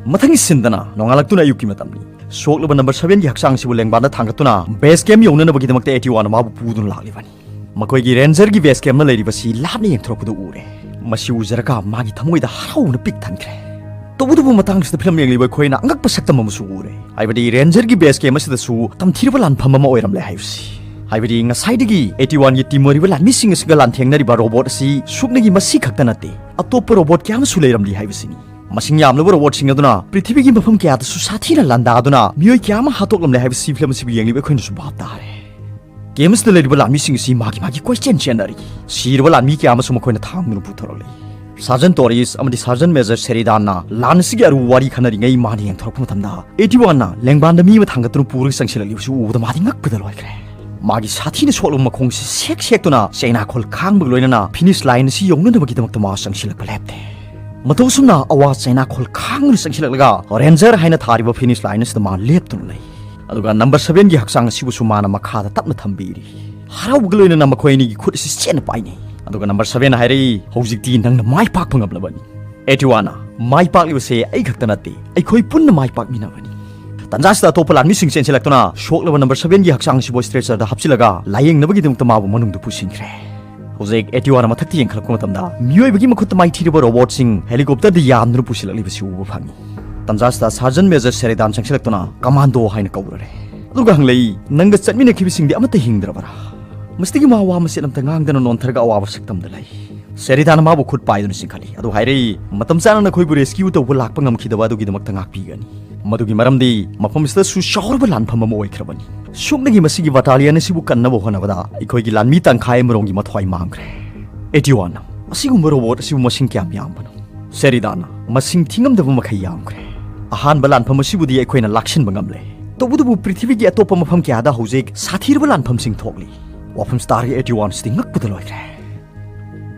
ꯃꯊꯪꯒꯤ ꯁꯤꯟꯗꯅ ꯅꯣꯡꯉꯥꯜꯂꯛꯇꯨꯅ ꯑꯌꯨꯛꯀꯤ ꯃꯇꯝꯅꯤ꯫ ꯁꯣꯛꯂꯕ ꯅꯝꯕꯔ ꯁꯚꯦꯟꯒꯤ ꯍꯛꯆꯥꯡꯁꯤꯕꯨ ꯂꯦꯡꯕꯥꯟꯗ ꯊꯥꯡꯒꯠꯇꯨꯅ ꯕꯦꯁ ꯀꯦꯝ ꯌꯧꯅꯅꯕꯒꯤꯗꯃꯛꯇ ꯑꯦꯇꯤꯋꯥꯅ ꯃꯥꯕꯨ ꯄꯨꯗꯨꯅ ꯂꯥꯛꯂꯤꯕꯅꯤ꯫ ꯃꯈꯣꯏꯒꯤ ꯔꯦꯟꯖꯔꯒꯤ ꯕꯦꯁ ꯀꯦꯝꯅ ꯂꯩꯔꯤꯕꯁꯤ ꯂꯥꯞꯅ ꯌꯦꯡꯊꯣꯔꯛꯄꯗ ꯎꯔꯦ꯫ ꯃꯁꯤ ꯎꯖꯔꯒ ꯃꯥꯒꯤ ꯊꯃꯣꯏꯗ ꯍꯔꯥꯎꯕꯅ ꯄꯤꯛ ꯊꯟꯈ꯭ꯔꯦ꯫ ꯇꯧꯕꯇꯕꯨ ꯃꯇꯥꯡꯁꯤꯗ ꯐꯤꯂꯝ ꯌꯦꯡꯂꯤꯕ ꯑꯩꯈꯣꯏꯅ ꯑꯉꯛꯄ ꯁꯛꯇꯝ ꯑꯃꯁꯨ ꯎꯔꯦ꯫ ꯍꯥꯏꯕꯗꯤ ꯔꯦꯟꯖꯔꯒꯤ ꯕꯦꯁ ꯀꯦꯝ ꯑꯁꯤꯗꯁꯨ ꯇꯝꯊꯤꯔꯕ ꯂꯥꯟꯐꯝ ꯑꯃ ꯑꯣꯏꯔꯝꯂꯦ ꯍꯥꯏꯕꯁꯤ꯫ ꯍꯥꯏꯕꯗꯤ ꯉꯁꯥꯏꯗꯒꯤ ꯑꯦꯇꯤꯋꯥꯟꯒꯤ ꯇꯤꯝ ꯑꯣꯏꯔꯤꯕ ꯂꯥꯟꯃꯤꯁꯤꯡ ꯑꯁꯤꯒ ꯂꯥꯟꯊꯦꯡꯅꯔꯤꯕ ꯔꯣꯕꯣꯠ ꯑꯁꯤ ꯁꯨꯞꯅꯒꯤ ꯃꯁꯤ ꯈꯛꯇ ꯅꯠꯇꯦ, ꯑꯇꯣꯞꯄ ꯔꯣꯕꯣꯠ ꯀꯌꯥ ꯑꯃꯁꯨ ꯂꯩꯔꯝꯂꯤ ꯍꯥꯏꯕꯁꯤꯅꯤ꯫ ꯃꯁꯤꯡ ꯌꯥꯝꯂꯕ ꯔꯣꯕꯣꯠꯁꯤꯡ ꯑꯗꯨꯅ ꯄ꯭ꯔꯤꯊꯤꯕꯤꯒꯤ ꯃꯐꯝ ꯀꯌꯥꯗꯁꯨ ꯁꯥꯊꯤꯅ ꯂꯥꯟꯗꯥꯗꯨꯅ ꯃꯤꯑꯣꯏ ꯀꯌꯥ ꯑꯃ ꯍꯥꯠꯇꯣꯛꯂꯝꯂꯦ ꯍꯥꯏꯕꯁꯤ ꯐꯤꯂꯝ ꯑꯁꯤꯕꯨ ꯌꯦꯡꯂꯤꯕ ꯑꯩꯈꯣꯏꯅꯁꯨ ꯚꯥꯞ ꯇꯥꯔꯦ꯫ ꯒꯦꯝ ꯑꯁꯤꯗ ꯂꯩꯔꯤꯕ ꯂꯥꯟꯃꯤꯁꯤꯡ ꯑꯁꯤ ꯃꯥꯒꯤ ꯃꯥꯒꯤ ꯀꯣꯏꯆꯦꯟ ꯆꯦꯟꯅꯔꯤ꯫ ꯁꯤꯔꯕ ꯂꯥꯟꯃꯤ ꯀꯌꯥ ꯑꯃꯁꯨ ꯃꯈꯣꯏꯅ ꯊꯥꯡꯗꯨꯅ ꯄꯨꯊꯣꯔꯛꯂꯤ꯫ ꯁꯥꯔꯖꯟ ꯇꯣꯔꯤꯁ ꯑꯃꯗꯤ ꯁꯥꯔꯖꯟ ꯃꯦꯖꯔ ꯁꯦꯔꯤꯗꯥꯟꯅ ꯂꯥꯟ ꯑꯁꯤꯒꯤ ꯑꯔꯨꯕ ꯋꯥꯔꯤ ꯈꯟꯅꯔꯤꯉꯩ ꯃꯥꯅ ꯌꯦꯡꯊꯣꯔꯛꯄ ꯃꯇꯝꯗ, ꯑꯦꯇꯤꯋꯥꯟꯅ ꯂꯦꯡꯕꯥꯟꯗ ꯃꯤ ꯑꯃ ꯊꯥꯡꯒꯠꯇꯨꯅ ꯄꯨꯔꯒ ꯆꯪꯁꯤꯜꯂꯛꯂꯤꯕꯁꯤ ꯎꯕꯗ ꯃꯥꯗꯤ ꯉꯛꯄꯗ ꯂꯣꯏꯈ꯭ꯔꯦ꯫ ꯃꯥꯒꯤ ꯁꯥꯊꯤꯅ ꯁꯣꯛꯂꯕ ꯃꯈꯣꯡꯁꯤ ꯁꯦꯛ ꯁꯦꯛꯇꯨꯅ ꯆꯩꯅꯥꯈꯣꯜ ꯈꯥꯡꯕꯒ ꯂꯣꯏꯅꯅ ꯐꯤꯅꯤꯁ ꯂꯥꯏꯟ ꯑꯁꯤ ꯌꯧꯅꯅꯕꯒꯤꯗꯃꯛꯇ ꯃꯥ ꯆꯪꯁꯤꯜꯂꯛꯄ ꯂꯦꯞꯇꯦ꯫ ꯃꯇꯧ ꯑꯁꯨꯝꯅ ꯑꯋꯥ ꯆꯩꯅꯥꯈꯣꯜ ꯈꯥꯡꯗꯨꯅ ꯆꯪꯁꯤꯜꯂꯛꯂꯒ ꯔꯦꯟꯖꯔ ꯍꯥꯏꯅ ꯊꯥꯔꯤꯕ ꯐꯤꯅꯤꯁ ꯂꯥꯏꯟ ꯑꯁꯤꯗ ꯃꯥ ꯂꯦꯞꯇꯨꯅ ꯂꯩ꯫ ꯑꯗꯨꯒ ꯅꯝꯕꯔ ꯁꯚꯦꯟꯒꯤ ꯍꯛꯆꯥꯡ ꯑꯁꯤꯕꯨꯁꯨ ꯃꯥꯅ ꯃꯈꯥꯗ ꯇꯞꯅ ꯊꯝꯕꯤꯔꯤ꯫ ꯍꯔꯥꯎꯕꯒ ꯂꯣꯏꯅꯅ ꯃꯈꯣꯏ ꯑꯅꯤꯒꯤ ꯈꯨꯠ ꯑꯁꯤ ꯆꯦꯠꯅ ꯄꯥꯏꯅꯩ꯫ ꯑꯗꯨꯒ ꯅꯝꯕꯔ ꯁꯚꯦꯟꯅ ꯍꯥꯏꯔꯛꯏ, "ꯍꯧꯖꯤꯛꯇꯤ ꯅꯪꯅ ꯃꯥꯏ ꯄꯥꯛꯄ ꯉꯝꯂꯕꯅꯤ꯫" ꯑꯦꯇꯤꯋꯥꯅ, "ꯃꯥꯏ ꯄꯥꯛꯂꯤꯕꯁꯦ ꯑꯩ ꯈꯛꯇ ꯅꯠꯇꯦ, ꯑꯩꯈꯣꯏ ꯄꯨꯟꯅ ꯃꯥꯏ ꯄꯥꯛꯃꯤꯟꯅꯕꯅꯤ꯫" ꯇꯟꯖꯥꯁꯤꯗ ꯑꯇꯣꯞꯄ ꯂꯥꯟꯃꯤꯁꯤꯡ ꯆꯦꯟꯁꯤꯜꯂꯛꯇꯨꯅ ꯁꯣꯛꯂꯕ ꯅꯝꯕꯔ ꯁꯚꯦꯟꯒꯤ ꯍꯛꯆꯥꯡ ꯑꯁꯤꯕꯨ ꯁ꯭ꯇ꯭ꯔꯦꯆꯔꯗ ꯍꯥꯞꯆꯤꯜꯂꯒ ꯂꯥꯌꯦꯡꯅꯕꯒꯤꯗꯃꯛꯇ ꯃꯥꯕꯨ ꯃꯅꯨꯡꯗ ꯄꯨꯁꯤꯟꯈ꯭ꯔꯦ꯫ ꯍꯧꯖꯤꯛ ꯑꯦꯇꯤꯋꯥꯅ ꯃꯊꯛꯇ ꯌꯦꯡꯈꯠꯂꯛꯄ ꯃꯇꯝꯗ ꯃꯤꯑꯣꯏꯕꯒꯤ ꯃꯈꯨꯠꯇ ꯃꯥꯏꯊꯤꯔꯕ ꯔꯣꯕꯣꯠꯁꯤꯡ ꯍꯦꯂꯤꯀꯣꯞꯇꯔꯗ ꯌꯥꯟꯗꯨꯅ ꯄꯨꯁꯤꯜꯂꯛꯂꯤꯕꯁꯤ ꯎꯕ ꯐꯪꯉꯤ꯫ ꯇꯟꯖꯥꯁꯤꯗ ꯁꯥꯔꯖꯟ ꯃꯦꯖꯔ ꯁꯦꯔꯤꯗꯥꯟ ꯆꯪꯁꯤꯜꯂꯛꯇꯨꯅ ꯀꯃꯥꯟꯗꯣ ꯍꯥꯏꯅ ꯀꯧꯔꯔꯦ꯫ ꯑꯗꯨꯒ ꯍꯪꯂꯛꯏ, "ꯅꯪꯒ ꯆꯠꯃꯤꯟꯅꯈꯤꯕꯁꯤꯡꯗꯤ ꯑꯃꯠꯇ ꯍꯤꯡꯗ꯭ꯔꯕꯔꯥ?" ꯃꯁꯤꯗꯒꯤ ꯃꯥ ꯋꯥ ꯃꯆꯦꯠ ꯑꯃꯇ ꯉꯥꯡꯗꯅ ꯅꯣꯟꯊꯔꯒ ꯑꯋꯥꯕ ꯁꯛꯇꯝꯗ ꯂꯩ꯫ ꯁꯦꯔꯤꯗꯥꯟꯅ ꯃꯥꯕꯨ ꯈꯨꯠ ꯄꯥꯏꯗꯨꯅ ꯆꯤꯡꯈꯠꯂꯤ꯫ ꯑꯗꯨ ꯍꯥꯏꯔꯛꯏ, "ꯃꯇꯝ ꯆꯥꯅ ꯅꯈꯣꯏꯕꯨ ꯔꯦꯁꯀ꯭ꯌꯨ ꯇꯧꯕ ꯂꯥꯛꯄ ꯉꯝꯈꯤꯗꯕ ꯑꯗꯨꯒꯤꯗꯃꯛꯇ ꯉꯥꯛꯄꯤꯒꯅꯤ꯫ ꯃꯗꯨꯒꯤ ꯃꯔꯝꯗꯤ ꯃꯐꯝ ꯑꯁꯤꯗꯁꯨ ꯆꯥꯎꯔꯕ ꯂꯥꯟꯐꯝ ꯑꯃ ꯑꯣꯏꯈ꯭ꯔꯕꯅꯤ꯫ ꯁꯨꯞꯅꯒꯤ ꯃꯁꯤꯒꯤ ꯕꯇꯥꯂꯤꯌꯟ ꯑꯁꯤꯕꯨ ꯀꯟꯅꯕ ꯍꯣꯠꯅꯕꯗ ꯑꯩꯈꯣꯏꯒꯤ ꯂꯥꯟꯃꯤ ꯇꯪꯈꯥꯏ ꯑꯃꯔꯣꯝꯒꯤ ꯃꯊ꯭ꯋꯥꯏ ꯃꯥꯡꯈ꯭ꯔꯦ꯫" ꯑꯦꯇꯤꯋꯥꯟꯅ, "ꯑꯁꯤꯒꯨꯝꯕ ꯔꯣꯕꯣꯠ ꯑꯁꯤꯕꯨ ꯃꯁꯤꯡ ꯀꯌꯥꯝ ꯌꯥꯝꯕꯅꯣ?" ꯁꯦꯔꯤꯗꯥꯟꯅ, "ꯃꯁꯤꯡ ꯊꯤꯉꯝꯗꯕ ꯃꯈꯩ ꯌꯥꯝꯈ꯭ꯔꯦ꯫ ꯑꯍꯥꯟꯕ ꯂꯥꯟꯐꯝ ꯑꯁꯤꯕꯨꯗꯤ ꯑꯩꯈꯣꯏꯅ ꯂꯥꯛꯁꯤꯟꯕ ꯉꯝꯂꯦ꯫ ꯇꯧꯕꯇꯕꯨ ꯄ꯭ꯔꯤꯊꯤꯕꯤꯒꯤ ꯑꯇꯣꯞꯄ ꯃꯐꯝ ꯀꯌꯥꯗ ꯍꯧꯖꯤꯛ ꯁꯥꯊꯤꯔꯕ ꯂꯥꯟꯐꯝꯁꯤꯡ ꯊꯣꯛꯂꯤ꯫" ꯋꯥꯐꯝꯁꯤ ꯇꯥꯔꯒ ꯑꯦꯇꯤꯋꯥꯟꯁꯤꯗꯤ ꯉꯛꯄꯗ ꯂꯣꯏꯈ꯭ꯔꯦ꯫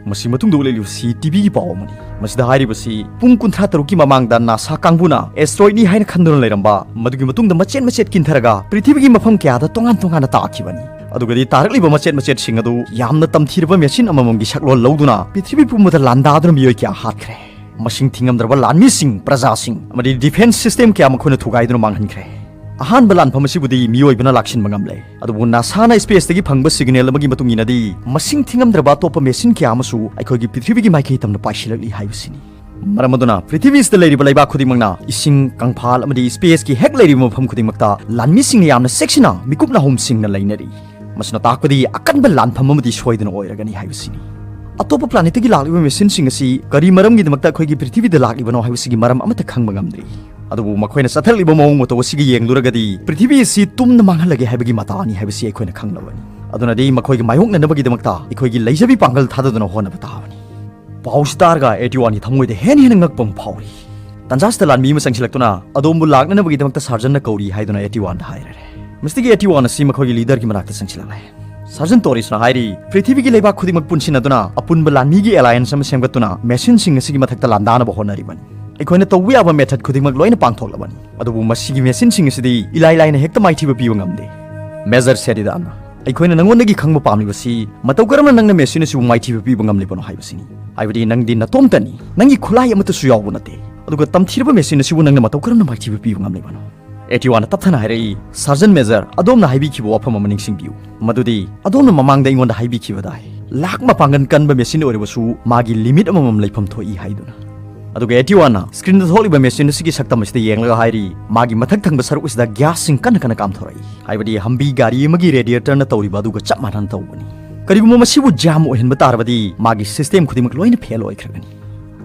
ꯃꯁꯤ ꯃꯇꯨꯡꯗ ꯎꯠꯂꯛꯂꯤꯕꯁꯤ ꯇꯤꯚꯤꯒꯤ ꯄꯥꯎ ꯑꯃꯅꯤ꯫ ꯃꯁꯤꯗ ꯍꯥꯏꯔꯤꯕꯁꯤ ꯄꯨꯡ ꯀꯨꯟꯊ꯭ꯔꯥ ꯇꯔꯨꯛꯀꯤ ꯃꯃꯥꯡꯗ ꯅꯥꯁꯥ ꯀꯥꯡꯕꯨꯅ ꯑꯦꯁꯇ꯭ꯔꯣꯏꯗꯅꯤ ꯍꯥꯏꯅ ꯈꯟꯗꯨꯅ ꯂꯩꯔꯝꯕ, ꯃꯗꯨꯒꯤ ꯃꯇꯨꯡꯗ ꯃꯆꯦꯠ ꯃꯆꯦꯠ ꯀꯤꯟꯊꯔꯒ ꯄ꯭ꯔꯤꯊꯤꯕꯤꯒꯤ ꯃꯐꯝ ꯀꯌꯥꯗ ꯇꯣꯉꯥꯟ ꯇꯣꯉꯥꯟꯅ ꯇꯥꯈꯤꯕꯅꯤ꯫ ꯑꯗꯨꯒꯗꯤ ꯇꯥꯔꯛꯂꯤꯕ ꯃꯆꯦꯠ ꯃꯆꯦꯠꯁꯤꯡ ꯑꯗꯨ ꯌꯥꯝꯅ ꯇꯝꯊꯤꯔꯕ ꯃꯦꯁꯤꯟ ꯑꯃꯃꯝꯒꯤ ꯁꯛꯂꯣꯟ ꯂꯧꯗꯨꯅ ꯄ꯭ꯔꯤꯊꯤꯕꯤ ꯄꯨꯝꯕꯗ ꯂꯥꯟꯗꯥꯗꯨꯅ ꯃꯤꯑꯣꯏ ꯀꯌꯥ ꯍꯥꯠꯈ꯭ꯔꯦ꯫ ꯃꯁꯤꯡ ꯊꯤꯉꯝꯗ꯭ꯔꯕ ꯂꯥꯟꯃꯤꯁꯤꯡ, ꯄ꯭ꯔꯖꯥꯁꯤꯡ ꯑꯃꯗꯤ ꯗꯤꯐꯦꯟꯁ ꯁꯤꯁꯇꯦꯝ ꯀꯌꯥ ꯃꯈꯣꯏꯅ ꯊꯨꯒꯥꯏꯗꯨꯅ ꯃꯥꯡꯍꯟꯈ꯭ꯔꯦ꯫ ꯑꯍꯥꯟꯕ ꯂꯥꯟꯐꯝ ꯑꯁꯤꯕꯨꯗꯤ ꯃꯤꯑꯣꯏꯕꯅ ꯂꯥꯛꯁꯤꯟꯕ ꯉꯝꯂꯦ꯫ ꯑꯗꯨꯕꯨ ꯅꯥꯁꯥꯅ ꯁ꯭ꯄꯦꯁꯇꯒꯤ ꯐꯪꯕ ꯁꯤꯒꯅꯦꯜ ꯑꯃꯒꯤ ꯃꯇꯨꯡ ꯏꯟꯅꯗꯤ, ꯃꯁꯤꯡ ꯊꯤꯉꯝꯗ꯭ꯔꯕ ꯑꯇꯣꯞꯄ ꯃꯦꯁꯤꯟ ꯀꯌꯥ ꯑꯃꯁꯨ ꯑꯩꯈꯣꯏꯒꯤ ꯄ꯭ꯔꯤꯊꯤꯕꯤꯒꯤ ꯃꯥꯏꯀꯩ ꯇꯝꯅ ꯄꯥꯏꯁꯤꯜꯂꯛꯂꯤ ꯍꯥꯏꯕꯁꯤꯅꯤ꯫ ꯃꯔꯝ ꯑꯗꯨꯅ ꯄ꯭ꯔꯤꯊꯤꯕꯤꯁꯤꯗ ꯂꯩꯔꯤꯕ ꯂꯩꯕꯥꯛ ꯈꯨꯗꯤꯡꯃꯛꯅ ꯏꯁꯤꯡ, ꯀꯪꯐꯥꯜ ꯑꯃꯗꯤ ꯁ꯭ꯄꯦꯁꯀꯤ ꯍꯦꯛ ꯂꯩꯔꯤꯕ ꯃꯐꯝ ꯈꯨꯗꯤꯡꯃꯛꯇ ꯂꯥꯟꯃꯤꯁꯤꯡꯅ ꯌꯥꯝꯅ ꯆꯦꯛꯁꯤꯟꯅ ꯃꯤꯀꯨꯞ ꯅꯥꯍꯨꯝꯁꯤꯡꯅ ꯂꯩꯅꯔꯤ꯫ ꯃꯁꯤꯅ ꯇꯥꯛꯄꯗꯤ ꯑꯀꯟꯕ ꯂꯥꯟꯐꯝ ꯑꯃꯗꯤ ꯁꯣꯏꯗꯅ ꯑꯣꯏꯔꯒꯅꯤ ꯍꯥꯏꯕꯁꯤꯅꯤ꯫ ꯑꯇꯣꯞꯄ planetꯇꯒꯤ ꯂꯥꯛꯂꯤꯕ machineꯁꯤꯡ ꯑꯁꯤ ꯀꯔꯤ ꯃꯔꯝꯒꯤꯗꯃꯛꯇ ꯑꯩꯈꯣꯏꯒꯤ ꯄ꯭ꯔꯤꯊꯤꯕꯤꯗ ꯂꯥꯛꯂꯤꯕꯅꯣ ꯍꯥꯏꯕꯁꯤꯒꯤ ꯃꯔꯝ ꯑꯃꯠꯇ ꯈꯪꯕ ꯉꯝꯗ꯭ꯔꯤ꯫ ꯑꯗꯨꯕꯨ ꯃꯈꯣꯏꯅ ꯆꯠꯊꯔꯛꯂꯤꯕ ꯃꯑꯣꯡ ꯃꯇꯧ ꯑꯁꯤꯒ ꯌꯦꯡꯂꯨꯔꯒꯗꯤ ꯄ꯭ꯔꯤꯊꯤꯕꯤ ꯑꯁꯤ ꯇꯨꯝꯅ ꯃꯥꯡꯍꯜꯂꯒꯦ ꯍꯥꯏꯕꯒꯤ ꯃꯇꯥꯅꯤ ꯍꯥꯏꯕꯁꯤ ꯑꯩꯈꯣꯏꯅ ꯈꯪꯂꯕꯅꯤ꯫ ꯑꯗꯨꯅꯗꯤ ꯃꯈꯣꯏꯒ ꯃꯥꯌꯣꯛꯅꯅꯕꯒꯤꯗꯃꯛꯇ ꯑꯩꯈꯣꯏꯒꯤ ꯂꯩꯖꯕꯤ ꯄꯥꯡꯒꯜ ꯊꯥꯗꯗꯨꯅ ꯍꯣꯠꯅꯕ ꯇꯥꯕꯅꯤ꯫ ꯄꯥꯎꯁꯤ ꯇꯥꯔꯒ ꯑꯦꯇꯤꯋꯥꯟꯒꯤ ꯊꯃꯣꯏꯗ ꯍꯦꯟꯅ ꯍꯦꯟꯅ ꯉꯛꯄ ꯑꯃ ꯐꯥꯎꯔꯤ꯫ ꯇꯟꯖꯥꯁꯤꯗ ꯂꯥꯟꯃꯤ ꯑꯃ ꯆꯪꯁꯤꯜꯂꯛꯇꯨꯅ ꯑꯗꯣꯝꯕꯨ ꯂꯥꯛꯅꯅꯕꯒꯤꯗꯃꯛꯇ ꯁꯥꯔꯖꯟꯅ ꯀꯧꯔꯤ ꯍꯥꯏꯗꯨꯅ ꯑꯦꯇꯤꯋꯥꯟꯗ ꯍꯥꯏꯔꯔꯦ꯫ ꯃꯁꯤꯗꯒꯤ ꯑꯦꯇꯤꯋꯥꯟ ꯑꯁꯤ ꯃꯈꯣꯏꯒꯤ leaderꯒꯤ ꯃꯅꯥꯛꯇ ꯆꯪꯁꯤꯜꯂꯛꯂꯦ꯫ ꯁꯥꯔꯖꯟ ꯇꯣꯔꯤꯁꯅ ꯍꯥꯏꯔꯤ, ꯄ꯭ꯔꯤꯊꯤꯕꯤꯒꯤ ꯂꯩꯕꯥꯛ ꯈꯨꯗꯤꯡꯃꯛ ꯄꯨꯟꯁꯤꯟꯅꯗꯨꯅ ꯑꯄꯨꯟꯕ ꯂꯥꯟꯃꯤꯒꯤ alliance ꯑꯃ ꯁꯦꯝꯒꯠꯇꯨꯅ machineꯁꯤꯡ ꯑꯁꯤꯒꯤ ꯃꯊꯛꯇ ꯂꯥꯟꯗꯥꯅꯕ ꯍꯣꯠꯅꯔꯤꯕꯅꯤ꯫ ꯑꯩꯈꯣꯏꯅ ꯇꯧꯕ ꯌꯥꯕ method ꯈꯨꯗꯤꯡꯃꯛ ꯂꯣꯏꯅ ꯄꯥꯡꯊꯣꯛꯂꯕꯅꯤ, ꯑꯗꯨꯕꯨ ꯃꯁꯤꯒꯤ machineꯁꯤꯡ ꯑꯁꯤꯗꯤ ꯏꯂꯥꯏ ꯂꯥꯏꯅ ꯍꯦꯛꯇ ꯃꯥꯏꯊꯤꯕ ꯄꯤꯕ ꯉꯝꯗꯦ꯫ ꯃꯦꯖꯔ ꯁꯦꯔꯤꯗꯥꯟ, ꯑꯩꯈꯣꯏꯅ ꯅꯉꯣꯟꯗꯒꯤ ꯈꯪꯕ ꯄꯥꯝꯂꯤꯕꯁꯤ ꯃꯇꯧ ꯀꯔꯝꯅ ꯅꯪꯅ machine ꯑꯁꯤꯕꯨ ꯃꯥꯏꯊꯤꯕ ꯄꯤꯕ ꯉꯝꯂꯤꯕꯅꯣ ꯍꯥꯏꯕꯁꯤꯅꯤ꯫ ꯍꯥꯏꯕꯗꯤ ꯅꯪꯗꯤ ꯅꯇꯣꯝꯇꯅꯤ, ꯅꯪꯒꯤ ꯈꯨꯠꯂꯥꯏ ꯑꯃꯠꯇꯁꯨ ꯌꯥꯎꯕ ꯅꯠꯇꯦ, ꯑꯗꯨꯒ ꯇꯝꯊꯤꯔꯕ machine ꯑꯁꯤꯕꯨ ꯅꯪꯅ ꯃꯇꯧ ꯀꯔꯝꯅ ꯃꯥꯏꯊꯤꯕ ꯄꯤꯕ ꯉꯝꯂꯤꯕꯅꯣ? ꯑꯦꯇꯤꯋꯥꯅ ꯇꯞꯊꯅ ꯍꯥꯏꯔꯛꯏ, ꯁꯥꯔꯖꯟ ꯃꯦꯖꯔ, ꯑꯗꯣꯝꯅ ꯍꯥꯏꯕꯤꯈꯤꯕ ꯋꯥꯐꯝ ꯑꯃ ꯅꯤꯡꯁꯤꯡꯕꯤꯌꯨ, ꯃꯗꯨꯗꯤ ꯑꯗꯣꯝꯅ ꯃꯃꯥꯡꯗ ꯑꯩꯉꯣꯟꯗ ꯍꯥꯏꯕꯤꯈꯤꯕꯗꯥꯏ, ꯂꯥꯛ ꯃꯄꯥꯡꯒꯜ ꯀꯟꯕ machine ꯑꯣꯏꯔꯕꯁꯨ ꯃꯥꯒꯤ limit ꯑꯃꯃꯝ ꯂꯩꯐꯝ ꯊꯣꯛꯏ ꯍꯥꯏꯗꯨꯅ꯫ ꯑꯗꯨꯒ ꯑꯦꯇꯤꯋꯥꯅ screenꯗ ꯊꯣꯛꯂꯤꯕ machine ꯑꯁꯤꯒꯤ ꯁꯛꯇꯝ ꯑꯁꯤꯗ ꯌꯦꯡꯂꯒ ꯍꯥꯏꯔꯤ, ꯃꯥꯒꯤ ꯃꯊꯛ ꯊꯪꯕ ꯁꯔꯨꯛ ꯑꯁꯤꯗ gasꯁꯤꯡ ꯀꯟꯅ ꯀꯟꯅ ꯀꯥꯝꯊꯣꯔꯛꯏ, ꯍꯥꯏꯕꯗꯤ ꯍꯝꯕꯤ ꯒꯥꯔꯤ ꯑꯃꯒꯤ radiatorꯅ ꯇꯧꯔꯤꯕ ꯑꯗꯨꯒ ꯆꯞ ꯃꯥꯟꯅꯅ ꯇꯧꯕꯅꯤ꯫ ꯀꯔꯤꯒꯨꯝꯕ ꯃꯁꯤꯕꯨ jam ꯑꯣꯏꯍꯟꯕ ꯇꯥꯔꯕꯗꯤ ꯃꯥꯒꯤ system ꯈꯨꯗꯤꯡꯃꯛ ꯂꯣꯏꯅ fail ꯑꯣꯏꯈ꯭ꯔꯒꯅꯤ꯫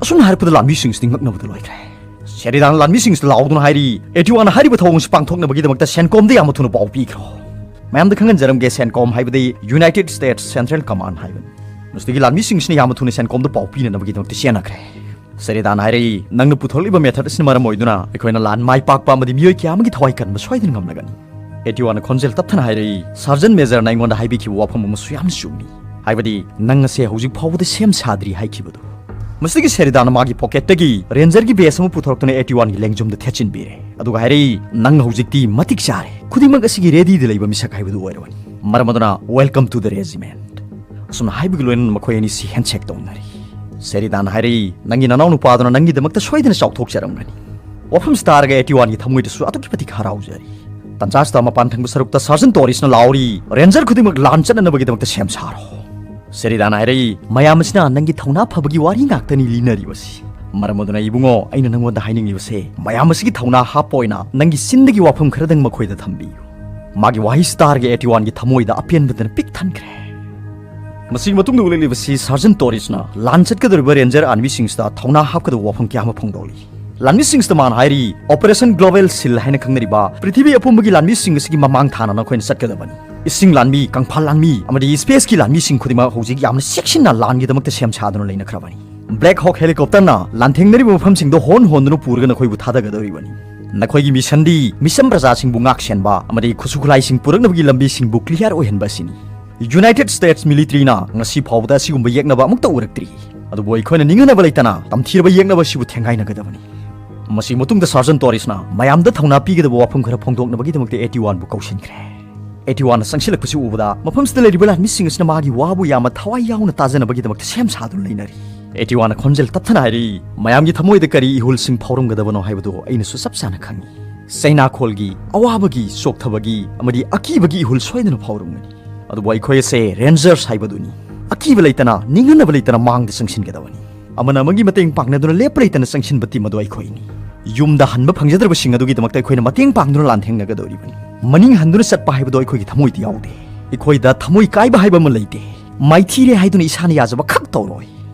ꯑꯁꯨꯝꯅ ꯍꯥꯏꯔꯛꯄꯗ ꯂꯥꯟꯃꯤꯁꯤꯡꯁꯤꯗꯤ ꯉꯛꯅꯕꯗ ꯂꯣꯏꯈ꯭ꯔꯦ꯫ ꯁꯦꯔꯤꯗꯥꯟ ꯂꯥꯟꯃꯤꯁꯤꯡꯁꯤꯗ ꯂꯥꯎꯗꯨꯅ ꯍꯥꯏꯔꯤ, "ꯑꯦꯇꯤꯋꯥꯅ ꯍꯥꯏꯔꯤꯕ ꯊꯧꯑꯣꯡ ꯑꯁꯤ ꯄꯥꯡꯊꯣꯛꯅꯕꯒꯤꯗꯃꯛꯇ ꯁꯦꯟꯀꯣꯝꯗ ꯌꯥꯝꯅ ꯊꯨꯅ ꯄꯥꯎ ꯄꯤꯈ꯭ꯔꯣ꯫" ꯃꯌꯥꯝꯗ ꯈꯪꯍꯟꯖꯔꯝꯒꯦ, ꯁꯦꯟꯀꯣꯝ ꯍꯥꯏꯕꯗꯤ United States Central Command ꯍꯥꯏꯕꯅꯤ꯫ ꯃꯁꯤꯗꯒꯤ ꯂꯥꯟꯃꯤꯁꯤꯡꯁꯤꯅ ꯌꯥꯝꯅ ꯊꯨꯅ ꯁꯦꯟꯀꯣꯝꯗ ꯄꯥꯎ ꯄꯤꯅꯅꯕꯒꯤꯗꯃꯛꯇ ꯆꯦꯟꯅꯈ꯭ꯔꯦ꯫ ꯁꯦꯔꯤꯗꯥꯟ ꯍꯥꯏꯔꯛꯏ, "ꯅꯪꯅ ꯄꯨꯊꯣꯔꯛꯂꯤꯕ method ꯑꯁꯤꯅ ꯃꯔꯝ ꯑꯣꯏꯗꯨꯅ ꯑꯩꯈꯣꯏꯅ ꯂꯥꯟ ꯃꯥꯏ ꯄꯥꯛꯄ ꯑꯃꯗꯤ ꯃꯤꯑꯣꯏ ꯀꯌꯥ ꯑꯃꯒꯤ ꯊꯋꯥꯏ ꯀꯟꯕ ꯁꯣꯏꯗꯅ ꯉꯝꯂꯒꯅꯤ꯫" ꯑꯦꯇꯤꯋꯥꯅ ꯈꯣꯟꯖꯦꯜ ꯇꯞꯊꯅ ꯍꯥꯏꯔꯛꯏ, "ꯁꯥꯔꯖꯟ ꯃꯦꯖꯔꯅ ꯑꯩꯉꯣꯟꯗ ꯍꯥꯏꯕꯤꯈꯤꯕ ꯋꯥꯐꯝ ꯑꯃꯁꯨ ꯌꯥꯝꯅ ꯆꯨꯝꯃꯤ, ꯍꯥꯏꯕꯗꯤ ꯅꯪ ꯑꯁꯦ ꯍꯧꯖꯤꯛ ꯐꯥꯎꯕꯗ ꯁꯦꯝ ꯁꯥꯗ꯭ꯔꯤ ꯍꯥꯏꯈꯤꯕꯗꯨ꯫" ꯃꯁꯤꯗꯒꯤ ꯁꯦꯔꯤꯗꯥꯟꯅ ꯃꯥꯒꯤ pocketꯇꯒꯤ rangerꯒꯤ badge ꯑꯃ ꯄꯨꯊꯣꯔꯛꯇꯨꯅ ꯑꯦꯇꯤꯋꯥꯟꯒꯤ ꯂꯦꯡꯖꯨꯝꯗ ꯊꯦꯠꯆꯤꯟꯕꯤꯔꯦ, ꯑꯗꯨꯒ ꯍꯥꯏꯔꯛꯏ, "ꯅꯪ ꯍꯧꯖꯤꯛꯇꯤ ꯃꯇꯤꯛ ꯆꯥꯔꯦ, ꯈꯨꯗꯤꯡꯃꯛ ꯑꯁꯤꯒꯤ readyꯗ ꯂꯩꯕ ꯃꯤꯁꯛ ꯍꯥꯏꯕꯗꯨ ꯑꯣꯏꯔꯕꯅꯤ꯫ ꯃꯔꯝ ꯑꯗꯨꯅ welcome to the regiment꯫" ꯑꯁꯨꯝꯅ ꯍꯥꯏꯕꯒꯤ ꯂꯣꯏꯅꯅ ꯃꯈꯣꯏ ꯑꯅꯤꯁꯤ handshake ꯇꯧꯅꯔꯤ꯫ ꯁꯦꯔꯤꯗꯥꯟ ꯍꯥꯏꯔꯛꯏ, "ꯅꯪꯒꯤ ꯅꯅꯥꯎ ꯅꯨꯄꯥꯗꯨꯅ ꯅꯪꯒꯤꯗꯃꯛꯇ ꯁꯣꯏꯗꯅ ꯆꯥꯎꯊꯣꯛꯆꯔꯝꯒꯅꯤ꯫" ꯋꯥꯐꯝꯁꯤ ꯇꯥꯔꯒ ꯑꯦꯇꯤꯋꯥꯟꯒꯤ ꯊꯃꯣꯏꯗꯁꯨ ꯑꯗꯨꯛꯀꯤ ꯃꯇꯤꯛ ꯍꯔꯥꯎꯖꯔꯤ꯫ ꯇꯟꯖꯥꯁꯤꯗ ꯃꯄꯥꯟ ꯊꯪꯕ ꯁꯔꯨꯛꯇ ꯁꯥꯔꯖꯟ ꯇꯣꯔꯤꯁꯅ ꯂꯥꯎꯔꯤ, "Ranger ꯈꯨꯗꯤꯡꯃꯛ ꯂꯥꯟ ꯆꯠꯅꯅꯕꯒꯤꯗꯃꯛꯇ ꯁꯦꯝ ꯁꯥꯔꯣ꯫" ꯁꯦꯔꯤꯗꯥꯟ ꯍꯥꯏꯔꯛꯏ, "ꯃꯌꯥꯝ ꯑꯁꯤꯅ ꯅꯪꯒꯤ ꯊꯧꯅꯥ ꯐꯕꯒꯤ ꯋꯥꯔꯤ ꯉꯥꯛꯇꯅꯤ ꯂꯤꯅꯔꯤꯕꯁꯤ꯫ ꯃꯔꯝ ꯑꯗꯨꯅ ꯏꯕꯨꯡꯉꯣ, ꯑꯩꯅ ꯅꯪꯉꯣꯟꯗ ꯍꯥꯏꯅꯤꯡꯂꯤꯕꯁꯦ, ꯃꯌꯥꯝ ꯑꯁꯤꯒꯤ ꯊꯧꯅꯥ ꯍꯥꯞꯄ ꯑꯣꯏꯅ ꯅꯪꯒꯤ ꯆꯤꯟꯗꯒꯤ ꯋꯥꯐꯝ ꯈꯔꯗꯪ ꯃꯈꯣꯏꯗ ꯊꯝꯕꯤꯌꯨ꯫" ꯃꯥꯒꯤ ꯋꯥꯍꯩꯁꯤ ꯇꯥꯔꯒ ꯑꯦꯇꯤꯋꯥꯟꯒꯤ ꯊꯃꯣꯏꯗ ꯑꯄꯦꯟꯕꯗꯅ ꯄꯤꯛ ꯊꯟꯈ꯭ꯔꯦ꯫ ꯃꯁꯤꯒꯤ ꯃꯇꯨꯡꯗ ꯎꯠꯂꯛꯂꯤꯕꯁꯤ ꯁꯥꯔꯖꯟ ꯇꯣꯔꯤꯁꯅ ꯂꯥꯟ ꯆꯠꯀꯗꯧꯔꯤꯕ ꯔꯦꯟꯖꯔ ꯑꯥꯔꯃꯤꯁꯤꯡꯁꯤꯗ ꯊꯧꯅꯥ ꯍꯥꯞꯀꯗꯕ ꯋꯥꯐꯝ ꯀꯌꯥ ꯑꯃ ꯐꯣꯡꯗꯣꯛꯂꯤ꯫ ꯂꯥꯟꯃꯤꯁꯤꯡꯁꯤꯗ ꯃꯥꯅ ꯍꯥꯏꯔꯤ, ꯑꯣꯄꯔꯦꯁꯟ ꯒ꯭ꯂꯣꯕꯦꯜ ꯁꯤꯜ ꯍꯥꯏꯅ ꯈꯪꯅꯔꯤꯕ ꯄ꯭ꯔꯤꯊꯤꯕꯤ ꯑꯄꯨꯝꯕꯒꯤ ꯂꯥꯟꯃꯤꯁꯤꯡ ꯑꯁꯤꯒꯤ ꯃꯃꯥꯡ ꯊꯥꯅ ꯅꯈꯣꯏꯅ ꯆꯠꯀꯗꯕꯅꯤ꯫ ꯏꯁꯤꯡ ꯂꯥꯟꯃꯤ, ꯀꯪꯐꯥꯜ ꯂꯥꯟꯃꯤ ꯑꯃꯗꯤ ꯁ꯭ꯄꯦꯁꯀꯤ ꯂꯥꯟꯃꯤꯁꯤꯡ ꯈꯨꯗꯤꯡꯃꯛ ꯍꯧꯖꯤꯛ ꯌꯥꯝꯅ ꯆꯦꯛꯁꯤꯟꯅ ꯂꯥꯟꯒꯤꯗꯃꯛꯇ ꯁꯦꯝ ꯁꯥꯗꯨꯅ ꯂꯩꯅꯈ꯭ꯔꯕꯅꯤ꯫ ꯕ꯭ꯂꯦꯛ ꯍꯣꯛ ꯍꯦꯂꯤꯀꯣꯞꯇꯔꯅ ꯂꯥꯟꯊꯦꯡꯅꯔꯤꯕ ꯃꯐꯝꯁꯤꯡꯗ ꯍꯣꯟ ꯍꯣꯟꯗꯨꯅ ꯄꯨꯔꯒ ꯅꯈꯣꯏꯕꯨ ꯊꯥꯗꯒꯗꯧꯔꯤꯕꯅꯤ꯫ ꯅꯈꯣꯏꯒꯤ ꯃꯤꯁꯟꯗꯤ ꯃꯤꯆꯝ ꯄ꯭ꯔꯖꯥꯁꯤꯡꯕꯨ ꯉꯥꯛ ꯁꯦꯟꯕ ꯑꯃꯗꯤ ꯈꯨꯠꯁꯨ ꯈꯨꯠꯂꯥꯏꯁꯤꯡ ꯄꯨꯔꯛꯅꯕꯒꯤ ꯂꯝꯕꯤꯁꯤꯡꯕꯨ ꯀ꯭ꯂꯤꯌꯥꯔ ꯑꯣꯏꯍꯟꯕ ꯑꯁꯤꯅꯤ꯫ ꯌꯨꯅꯥꯏꯇꯦꯗ ꯁ꯭ꯇꯦꯠꯁ ꯃꯤꯂꯤꯇꯔꯤꯅ ꯉꯁꯤ ꯐꯥꯎꯕꯗ ꯑꯁꯤꯒꯨꯝꯕ ꯌꯦꯛꯅꯕ ꯑꯃꯨꯛꯇ ꯎꯔꯛꯇ꯭ꯔꯤ꯫ ꯑꯗꯨꯕꯨ ꯑꯩꯈꯣꯏꯅ ꯅꯤꯡꯍꯟꯅꯕ ꯂꯩꯇꯅ ꯇꯝꯊꯤꯔꯕ ꯌꯦꯛꯅꯕ ꯑꯁꯤꯕꯨ ꯊꯦꯡꯒꯥꯏꯅꯒꯗꯕꯅꯤ꯫ ꯃꯁꯤ ꯃꯇꯨꯡꯗ ꯁꯥꯔꯖꯟ ꯇꯣꯔꯤꯁꯅ ꯃꯌꯥꯝꯗ ꯊꯧꯅꯥ ꯄꯤꯒꯗꯕ ꯋꯥꯐꯝ ꯈꯔ ꯐꯣꯡꯗꯣꯛꯅꯕꯒꯤꯗꯃꯛꯇ ꯑꯦꯇꯤ ꯋꯥꯟꯕꯨ ꯀꯧꯁꯤꯟꯈ꯭ꯔꯦ꯫ ꯑꯦꯇꯤ ꯋꯥꯟꯅ ꯆꯪꯁꯤꯜꯂꯛꯄꯁꯤ ꯎꯕꯗ ꯃꯐꯝꯁꯤꯗ ꯂꯩꯔꯤꯕ ꯂꯥꯟꯃꯤꯁꯤꯡ ꯑꯁꯤꯅ ꯃꯥꯒꯤ ꯋꯥꯕꯨ ꯌꯥꯝꯅ ꯊꯋꯥꯏ ꯌꯥꯎꯅ ꯇꯥꯖꯅꯕꯒꯤꯗꯃꯛꯇ ꯁꯦꯝ ꯁꯥꯗꯨꯅ ꯂꯩꯅꯔꯤ꯫ ꯑꯦꯇꯤ ꯋꯥꯟꯅ ꯈꯣꯟꯖꯦꯜ ꯇꯞꯊꯅ ꯍꯥꯏꯔꯤ, "ꯃꯌꯥꯝꯒꯤ ꯊꯃꯣꯏꯗ ꯀꯔꯤ ꯏꯍꯨꯜꯁꯤꯡ ꯐꯥꯎꯔꯝꯒꯗꯕꯅꯣ ꯍꯥꯏꯕꯗꯨ ꯑꯩꯅꯁꯨ ꯆꯞ ꯆꯥꯅ ꯈꯪꯏ꯫ ꯆꯩꯅꯥꯈꯣꯜꯒꯤ, ꯑꯋꯥꯕꯒꯤ, ꯆꯣꯛꯊꯕꯒꯤ ꯑꯃꯗꯤ ꯑꯀꯤꯕꯒꯤ ꯏꯍꯨꯜ ꯁꯣꯏꯗꯅ ꯐꯥꯎꯔꯝꯒꯅꯤ꯫ ꯑꯗꯨꯕꯨ ꯑꯩꯈꯣꯏ ꯑꯁꯦ ꯔꯦꯟꯖꯔꯁ ꯍꯥꯏꯕꯗꯨꯅꯤ꯫ ꯑꯀꯤꯕ ꯂꯩꯇꯅ, ꯅꯤꯡꯍꯟꯅꯕ ꯂꯩꯇꯅ ꯃꯥꯡꯗ ꯆꯪꯁꯤꯟꯒꯗꯕꯅꯤ꯫ ꯑꯃꯅ ꯑꯃꯒꯤ ꯃꯇꯦꯡ ꯄꯥꯡꯅꯗꯨꯅ ꯂꯦꯞꯄ ꯂꯩꯇꯅ ꯆꯪꯁꯤꯟꯕ ꯇꯤꯝ ꯑꯗꯨ ꯑꯩꯈꯣꯏꯅꯤ꯫ ꯌꯨꯝꯗ ꯍꯟꯕ ꯐꯪꯖꯗ꯭ꯔꯕꯁꯤꯡ ꯑꯗꯨꯒꯤꯗꯃꯛꯇ ꯑꯩꯈꯣꯏꯅ ꯃꯇꯦꯡ ꯄꯥꯡꯗꯨꯅ ꯂꯥꯟꯊꯦꯡꯅꯒꯗꯧꯔꯤꯕꯅꯤ꯫ ꯃꯅꯤꯡ ꯍꯟꯗꯨꯅ ꯆꯠꯄ ꯍꯥꯏꯕꯗꯨ ꯑꯩꯈꯣꯏꯒꯤ ꯊꯃꯣꯏꯗ ꯌꯥꯎꯗꯦ꯫ ꯑꯩꯈꯣꯏꯗ ꯊꯃꯣꯏ ꯀꯥꯏꯕ ꯍꯥꯏꯕ ꯑꯃ ꯂꯩꯇꯦ꯫ ꯃꯥꯏꯊꯤꯔꯦ ꯍꯥꯏꯗꯨꯅ ꯏꯁꯥꯅ ꯌꯥꯖꯕ ꯈꯛ ꯇꯧꯔꯣꯏ꯫"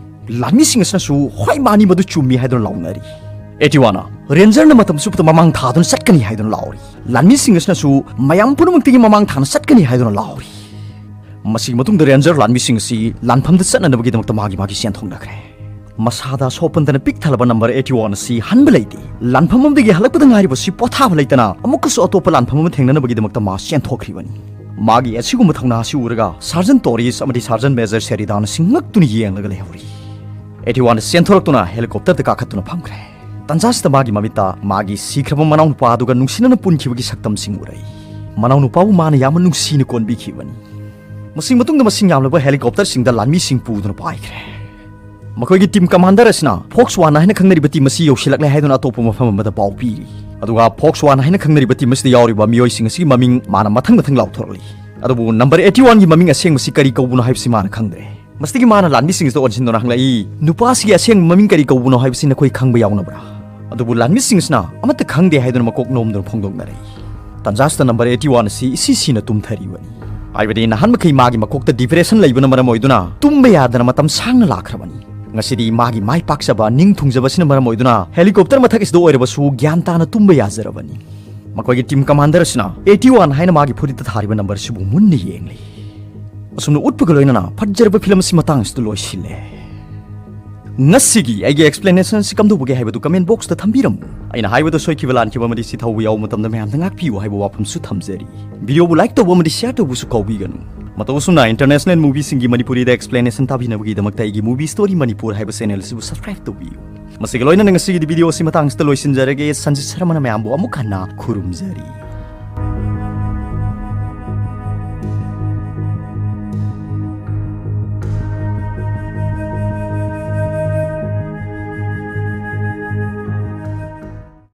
ꯂꯥꯟꯃꯤꯁꯤꯡ ꯑꯁꯤꯅꯁꯨ, "ꯍꯣꯏ, ꯃꯥꯅꯤ, ꯃꯗꯨ ꯆꯨꯝꯃꯤ" ꯍꯥꯏꯗꯨꯅ ꯂꯥꯎꯅꯔꯤ꯫ ꯑꯦꯇꯤ ꯋꯥꯟꯅ, "ꯔꯦꯟꯖꯔꯅ ꯃꯇꯝ ꯆꯨꯞꯄꯗ ꯃꯃꯥꯡ ꯊꯥꯗꯨꯅ ꯆꯠꯀꯅꯤ" ꯍꯥꯏꯗꯨꯅ ꯂꯥꯎꯔꯤ꯫ ꯂꯥꯟꯃꯤꯁꯤꯡ ꯑꯁꯤꯅꯁꯨ, "ꯃꯌꯥꯝ ꯄꯨꯝꯅꯃꯛꯇꯒꯤ ꯃꯃꯥꯡ ꯊꯥꯅ ꯆꯠꯀꯅꯤ" ꯍꯥꯏꯗꯨꯅ ꯂꯥꯎꯔꯤ꯫ ꯃꯁꯤꯒꯤ ꯃꯇꯨꯡꯗ ꯔꯦꯟꯖꯔ ꯂꯥꯟꯃꯤꯁꯤꯡ ꯑꯁꯤ ꯂꯥꯟꯐꯝꯗ ꯆꯠꯅꯅꯕꯒꯤꯗꯃꯛꯇ ꯃꯥꯒꯤ ꯃꯥꯒꯤ ꯆꯦꯟꯊꯣꯛꯅꯈ꯭ꯔꯦ꯫ ꯃꯁꯥꯗ ꯁꯣꯛꯄꯟꯗꯅ ꯄꯤꯛ ꯊꯜꯂꯕ ꯅꯝꯕꯔ ꯑꯦꯇꯤ ꯋꯥꯟ ꯑꯁꯤ ꯍꯟꯕ ꯂꯩꯇꯦ꯫ ꯂꯥꯟꯐꯝ ꯑꯃꯗꯒꯤ ꯍꯜꯂꯛꯄꯗ ꯉꯥꯏꯔꯤꯕꯁꯤ ꯄꯣꯊꯥꯕ ꯂꯩꯇꯅ ꯑꯃꯨꯛꯀꯁꯨ ꯑꯇꯣꯞꯄ ꯂꯥꯟꯐꯝ ꯑꯃ ꯊꯦꯡꯅꯅꯕꯒꯤꯗꯃꯛꯇ ꯃꯥ ꯆꯦꯟꯊꯣꯛꯈ꯭ꯔꯤꯕꯅꯤ꯫ ꯃꯥꯒꯤ ꯑꯁꯤꯒꯨꯝꯕ ꯊꯧꯅꯥ ꯑꯁꯤ ꯎꯔꯒ ꯁꯥꯔꯖꯟ ꯇꯣꯔꯤꯁ ꯑꯃꯗꯤ ꯁꯥꯔꯖꯟ ꯃꯦꯖꯔ ꯁꯦꯔꯤꯗꯥꯟ ꯑꯁꯤ ꯉꯛꯇꯨꯅ ꯌꯦꯡꯂꯒ ꯂꯩꯍꯧꯔꯤ꯫ ꯑꯦꯇꯤ ꯋꯥꯟ ꯆꯦꯟꯊꯣꯔꯛꯇꯨꯅ ꯍꯦꯂꯤꯀꯣꯞꯇꯔꯗ ꯀꯥꯈꯠꯇꯨꯅ ꯐꯝꯈ꯭ꯔꯦ꯫ ꯇꯟꯖꯥꯁꯤꯗ ꯃꯥꯒꯤ ꯃꯃꯤꯠꯇ ꯃꯥꯒꯤ ꯁꯤꯈ꯭ꯔꯕ ꯃꯅꯥꯎꯅꯨꯄꯥ ꯑꯗꯨꯒ ꯅꯨꯡꯁꯤꯅꯅ ꯄꯨꯟꯈꯤꯕꯒꯤ ꯁꯛꯇꯝꯁꯤꯡ ꯎꯔꯛꯏ꯫ ꯃꯅꯥꯎꯅꯨꯄꯥꯕꯨ ꯃꯥꯅ ꯌꯥꯝꯅ ꯅꯨꯡꯁꯤꯅ ꯀꯣꯟꯕꯤꯈꯤꯕꯅꯤ꯫ ꯃꯁꯤꯒꯤ ꯃꯇꯨꯡꯗ ꯃꯁꯤꯡ ꯌꯥꯝꯂꯕ ꯍꯦꯂꯤꯀꯣꯞꯇꯔꯁꯤꯡꯗ ꯂꯥꯟꯃꯤꯁꯤꯡ ꯄꯨꯗꯨꯅ ꯄꯥꯏꯈ꯭ꯔꯦ꯫ ꯃꯈꯣꯏꯒꯤ ꯇꯤꯝ ꯀꯃꯥꯟꯗꯔ ꯑꯁꯤꯅ ꯐꯣꯛꯁ ꯋꯥꯟ ꯍꯥꯏꯅ ꯈꯪꯅꯔꯤꯕ ꯇꯤꯝ ꯑꯁꯤ ꯌꯧꯁꯤꯜꯂꯛꯂꯦ ꯍꯥꯏꯗꯨꯅ ꯑꯇꯣꯞꯄ ꯃꯐꯝ ꯑꯃꯗ ꯄꯥꯎ ꯄꯤꯔꯤ꯫ ꯑꯗꯨꯒ ꯐꯣꯛꯁ ꯋꯥꯟ ꯍꯥꯏꯅ ꯈꯪꯅꯔꯤꯕ ꯇꯤꯝ ꯑꯁꯤꯗ ꯌꯥꯎꯔꯤꯕ ꯃꯤꯑꯣꯏꯁꯤꯡ ꯑꯁꯤꯒꯤ ꯃꯃꯤꯡ ꯃꯥꯅ ꯃꯊꯪ ꯃꯊꯪ ꯂꯥꯎꯊꯣꯔꯛꯂꯤ꯫ ꯑꯗꯨꯕꯨ ꯅꯝꯕꯔ ꯑꯦꯇꯤ ꯋꯥꯟꯒꯤ ꯃꯃꯤꯡ ꯑꯁꯦꯡꯕꯁꯤ ꯀꯔꯤ ꯀꯧꯕꯅꯣ ꯍꯥꯏꯕꯁꯤ ꯃꯥꯅ ꯈꯪꯗ꯭ꯔꯦ꯫ ꯃꯁꯤꯗꯒꯤ ꯃꯥꯅ ꯂꯥꯟꯃꯤꯁꯤꯡ ꯑꯁꯤꯗ ꯑꯣꯟꯁꯤꯟꯗꯨꯅ ꯍꯪꯂꯛꯏ, "ꯅꯨꯄꯥꯁꯤꯒꯤ ꯑꯁꯦꯡꯕ ꯃꯃꯤꯡ ꯀꯔꯤ ꯀꯧꯕꯅꯣ ꯍꯥꯏꯕꯁꯤ ꯅꯈꯣꯏ ꯈꯪꯕ ꯌꯥꯎꯅꯕ꯭ꯔꯥ?" ꯑꯗꯨꯕꯨ ꯂꯥꯟꯃꯤꯁꯤꯡ ꯑꯁꯤꯅ ꯑꯃꯠꯇ ꯈꯪꯗꯦ ꯍꯥꯏꯗꯨꯅ ꯃꯀꯣꯛ ꯅꯣꯝꯗꯨꯅ ꯐꯣꯡꯗꯣꯛꯅꯔꯛꯏ꯫ ꯇꯟꯖꯥꯁꯤꯗ ꯅꯝꯕꯔ ꯑꯦꯇꯤ ꯋꯥꯟ ꯑꯁꯤ ꯏꯁꯤ ꯁꯤꯅ ꯇꯨꯝꯊꯔꯤꯕꯅꯤ꯫ ꯍꯥꯏꯕꯗꯤ ꯅꯍꯥꯟ ꯃꯈꯩ ꯃꯥꯒꯤ ꯃꯀꯣꯛꯇ depression ꯂꯩꯕꯅ ꯃꯔꯝ ꯑꯣꯏꯗꯨꯅ ꯇꯨꯝꯕ ꯌꯥꯗꯅ ꯃꯇꯝ ꯁꯥꯡꯅ ꯂꯥꯛꯈ꯭ꯔꯕꯅꯤ꯫ ꯉꯁꯤꯗꯤ ꯃꯥꯒꯤ ꯃꯥꯏ ꯄꯥꯛꯆꯕ, ꯅꯤꯡ ꯊꯨꯡꯖꯕꯁꯤꯅ ꯃꯔꯝ ꯑꯣꯏꯗꯨꯅ helicopter ꯃꯊꯛ ꯑꯁꯤꯗ ꯑꯣꯏꯔꯕꯁꯨ ꯒ꯭ꯌꯥꯟ ꯇꯥꯅ ꯇꯨꯝꯕ ꯌꯥꯖꯔꯕꯅꯤ꯫ ꯃꯈꯣꯏꯒꯤ team commander ꯑꯁꯤꯅ eighty one ꯍꯥꯏꯅ ꯃꯥꯒꯤ ꯐꯨꯔꯤꯠꯇ ꯊꯥꯔꯤꯕ number ꯁꯤꯕꯨ ꯃꯨꯟꯅ ꯌꯦꯡꯂꯤ꯫ ꯑꯁꯨꯝꯅ ꯎꯠꯄꯒ ꯂꯣꯏꯅꯅ ꯐꯠꯖꯔꯕ film ꯑꯁꯤ ꯃꯇꯥꯡ ꯑꯁꯤꯗ ꯂꯣꯏꯁꯤꯜꯂꯦ꯫ ꯉꯁꯤꯒꯤ ꯑꯩꯒꯤ explanation ꯑꯁꯤ ꯀꯝꯗꯧꯕꯒꯦ ꯍꯥꯏꯕꯗꯨ comment box ꯇ ꯊꯝꯕꯤꯔꯝꯃꯨ꯫ ꯑꯩꯅ ꯍꯥꯏꯕꯗ ꯁꯣꯏꯈꯤꯕ ꯂꯥꯟꯈꯤꯕ ꯑꯃꯗꯤ ꯁꯤꯊꯧꯕ ꯌꯥꯎꯕ ꯃꯇꯝꯗ ꯃꯌꯥꯝꯗ ꯉꯥꯛꯄꯤꯌꯨ ꯍꯥꯏꯕ ꯋꯥꯐꯝꯁꯨ ꯊꯝꯖꯔꯤ꯫ Video ꯕꯨ like ꯇꯧꯕ ꯑꯃꯗꯤ share ꯇꯧꯕꯁꯨ ꯀꯥꯎꯕꯤꯒꯅꯨ꯫ ꯃꯇꯧ ꯑꯁꯨꯝꯅ international movie ꯁꯤꯡꯒꯤ ꯃꯅꯤꯄꯨꯔꯤꯗ explanation ꯇꯥꯕꯤꯅꯕꯒꯤꯗꯃꯛꯇ ꯑꯩꯒꯤ Movie Story Manipur ꯍꯥꯏꯕ channel ꯑꯁꯤꯕꯨ subscribe ꯇꯧꯕꯤꯌꯨ꯫ ꯃꯁꯤꯒ ꯂꯣꯏꯅꯅ ꯉꯁꯤꯒꯤꯗꯤ video ꯑꯁꯤ ꯃꯇꯥꯡ ꯑꯁꯤꯗ ꯂꯣꯏꯁꯤꯟꯖꯔꯒꯦ꯫ ꯁꯟꯖꯤꯠ ꯁꯔꯃꯅ ꯃꯌꯥꯝꯕꯨ ꯑꯃꯨꯛ ꯍꯟꯅ ꯈꯨꯔꯨꯝꯖꯔꯤ꯫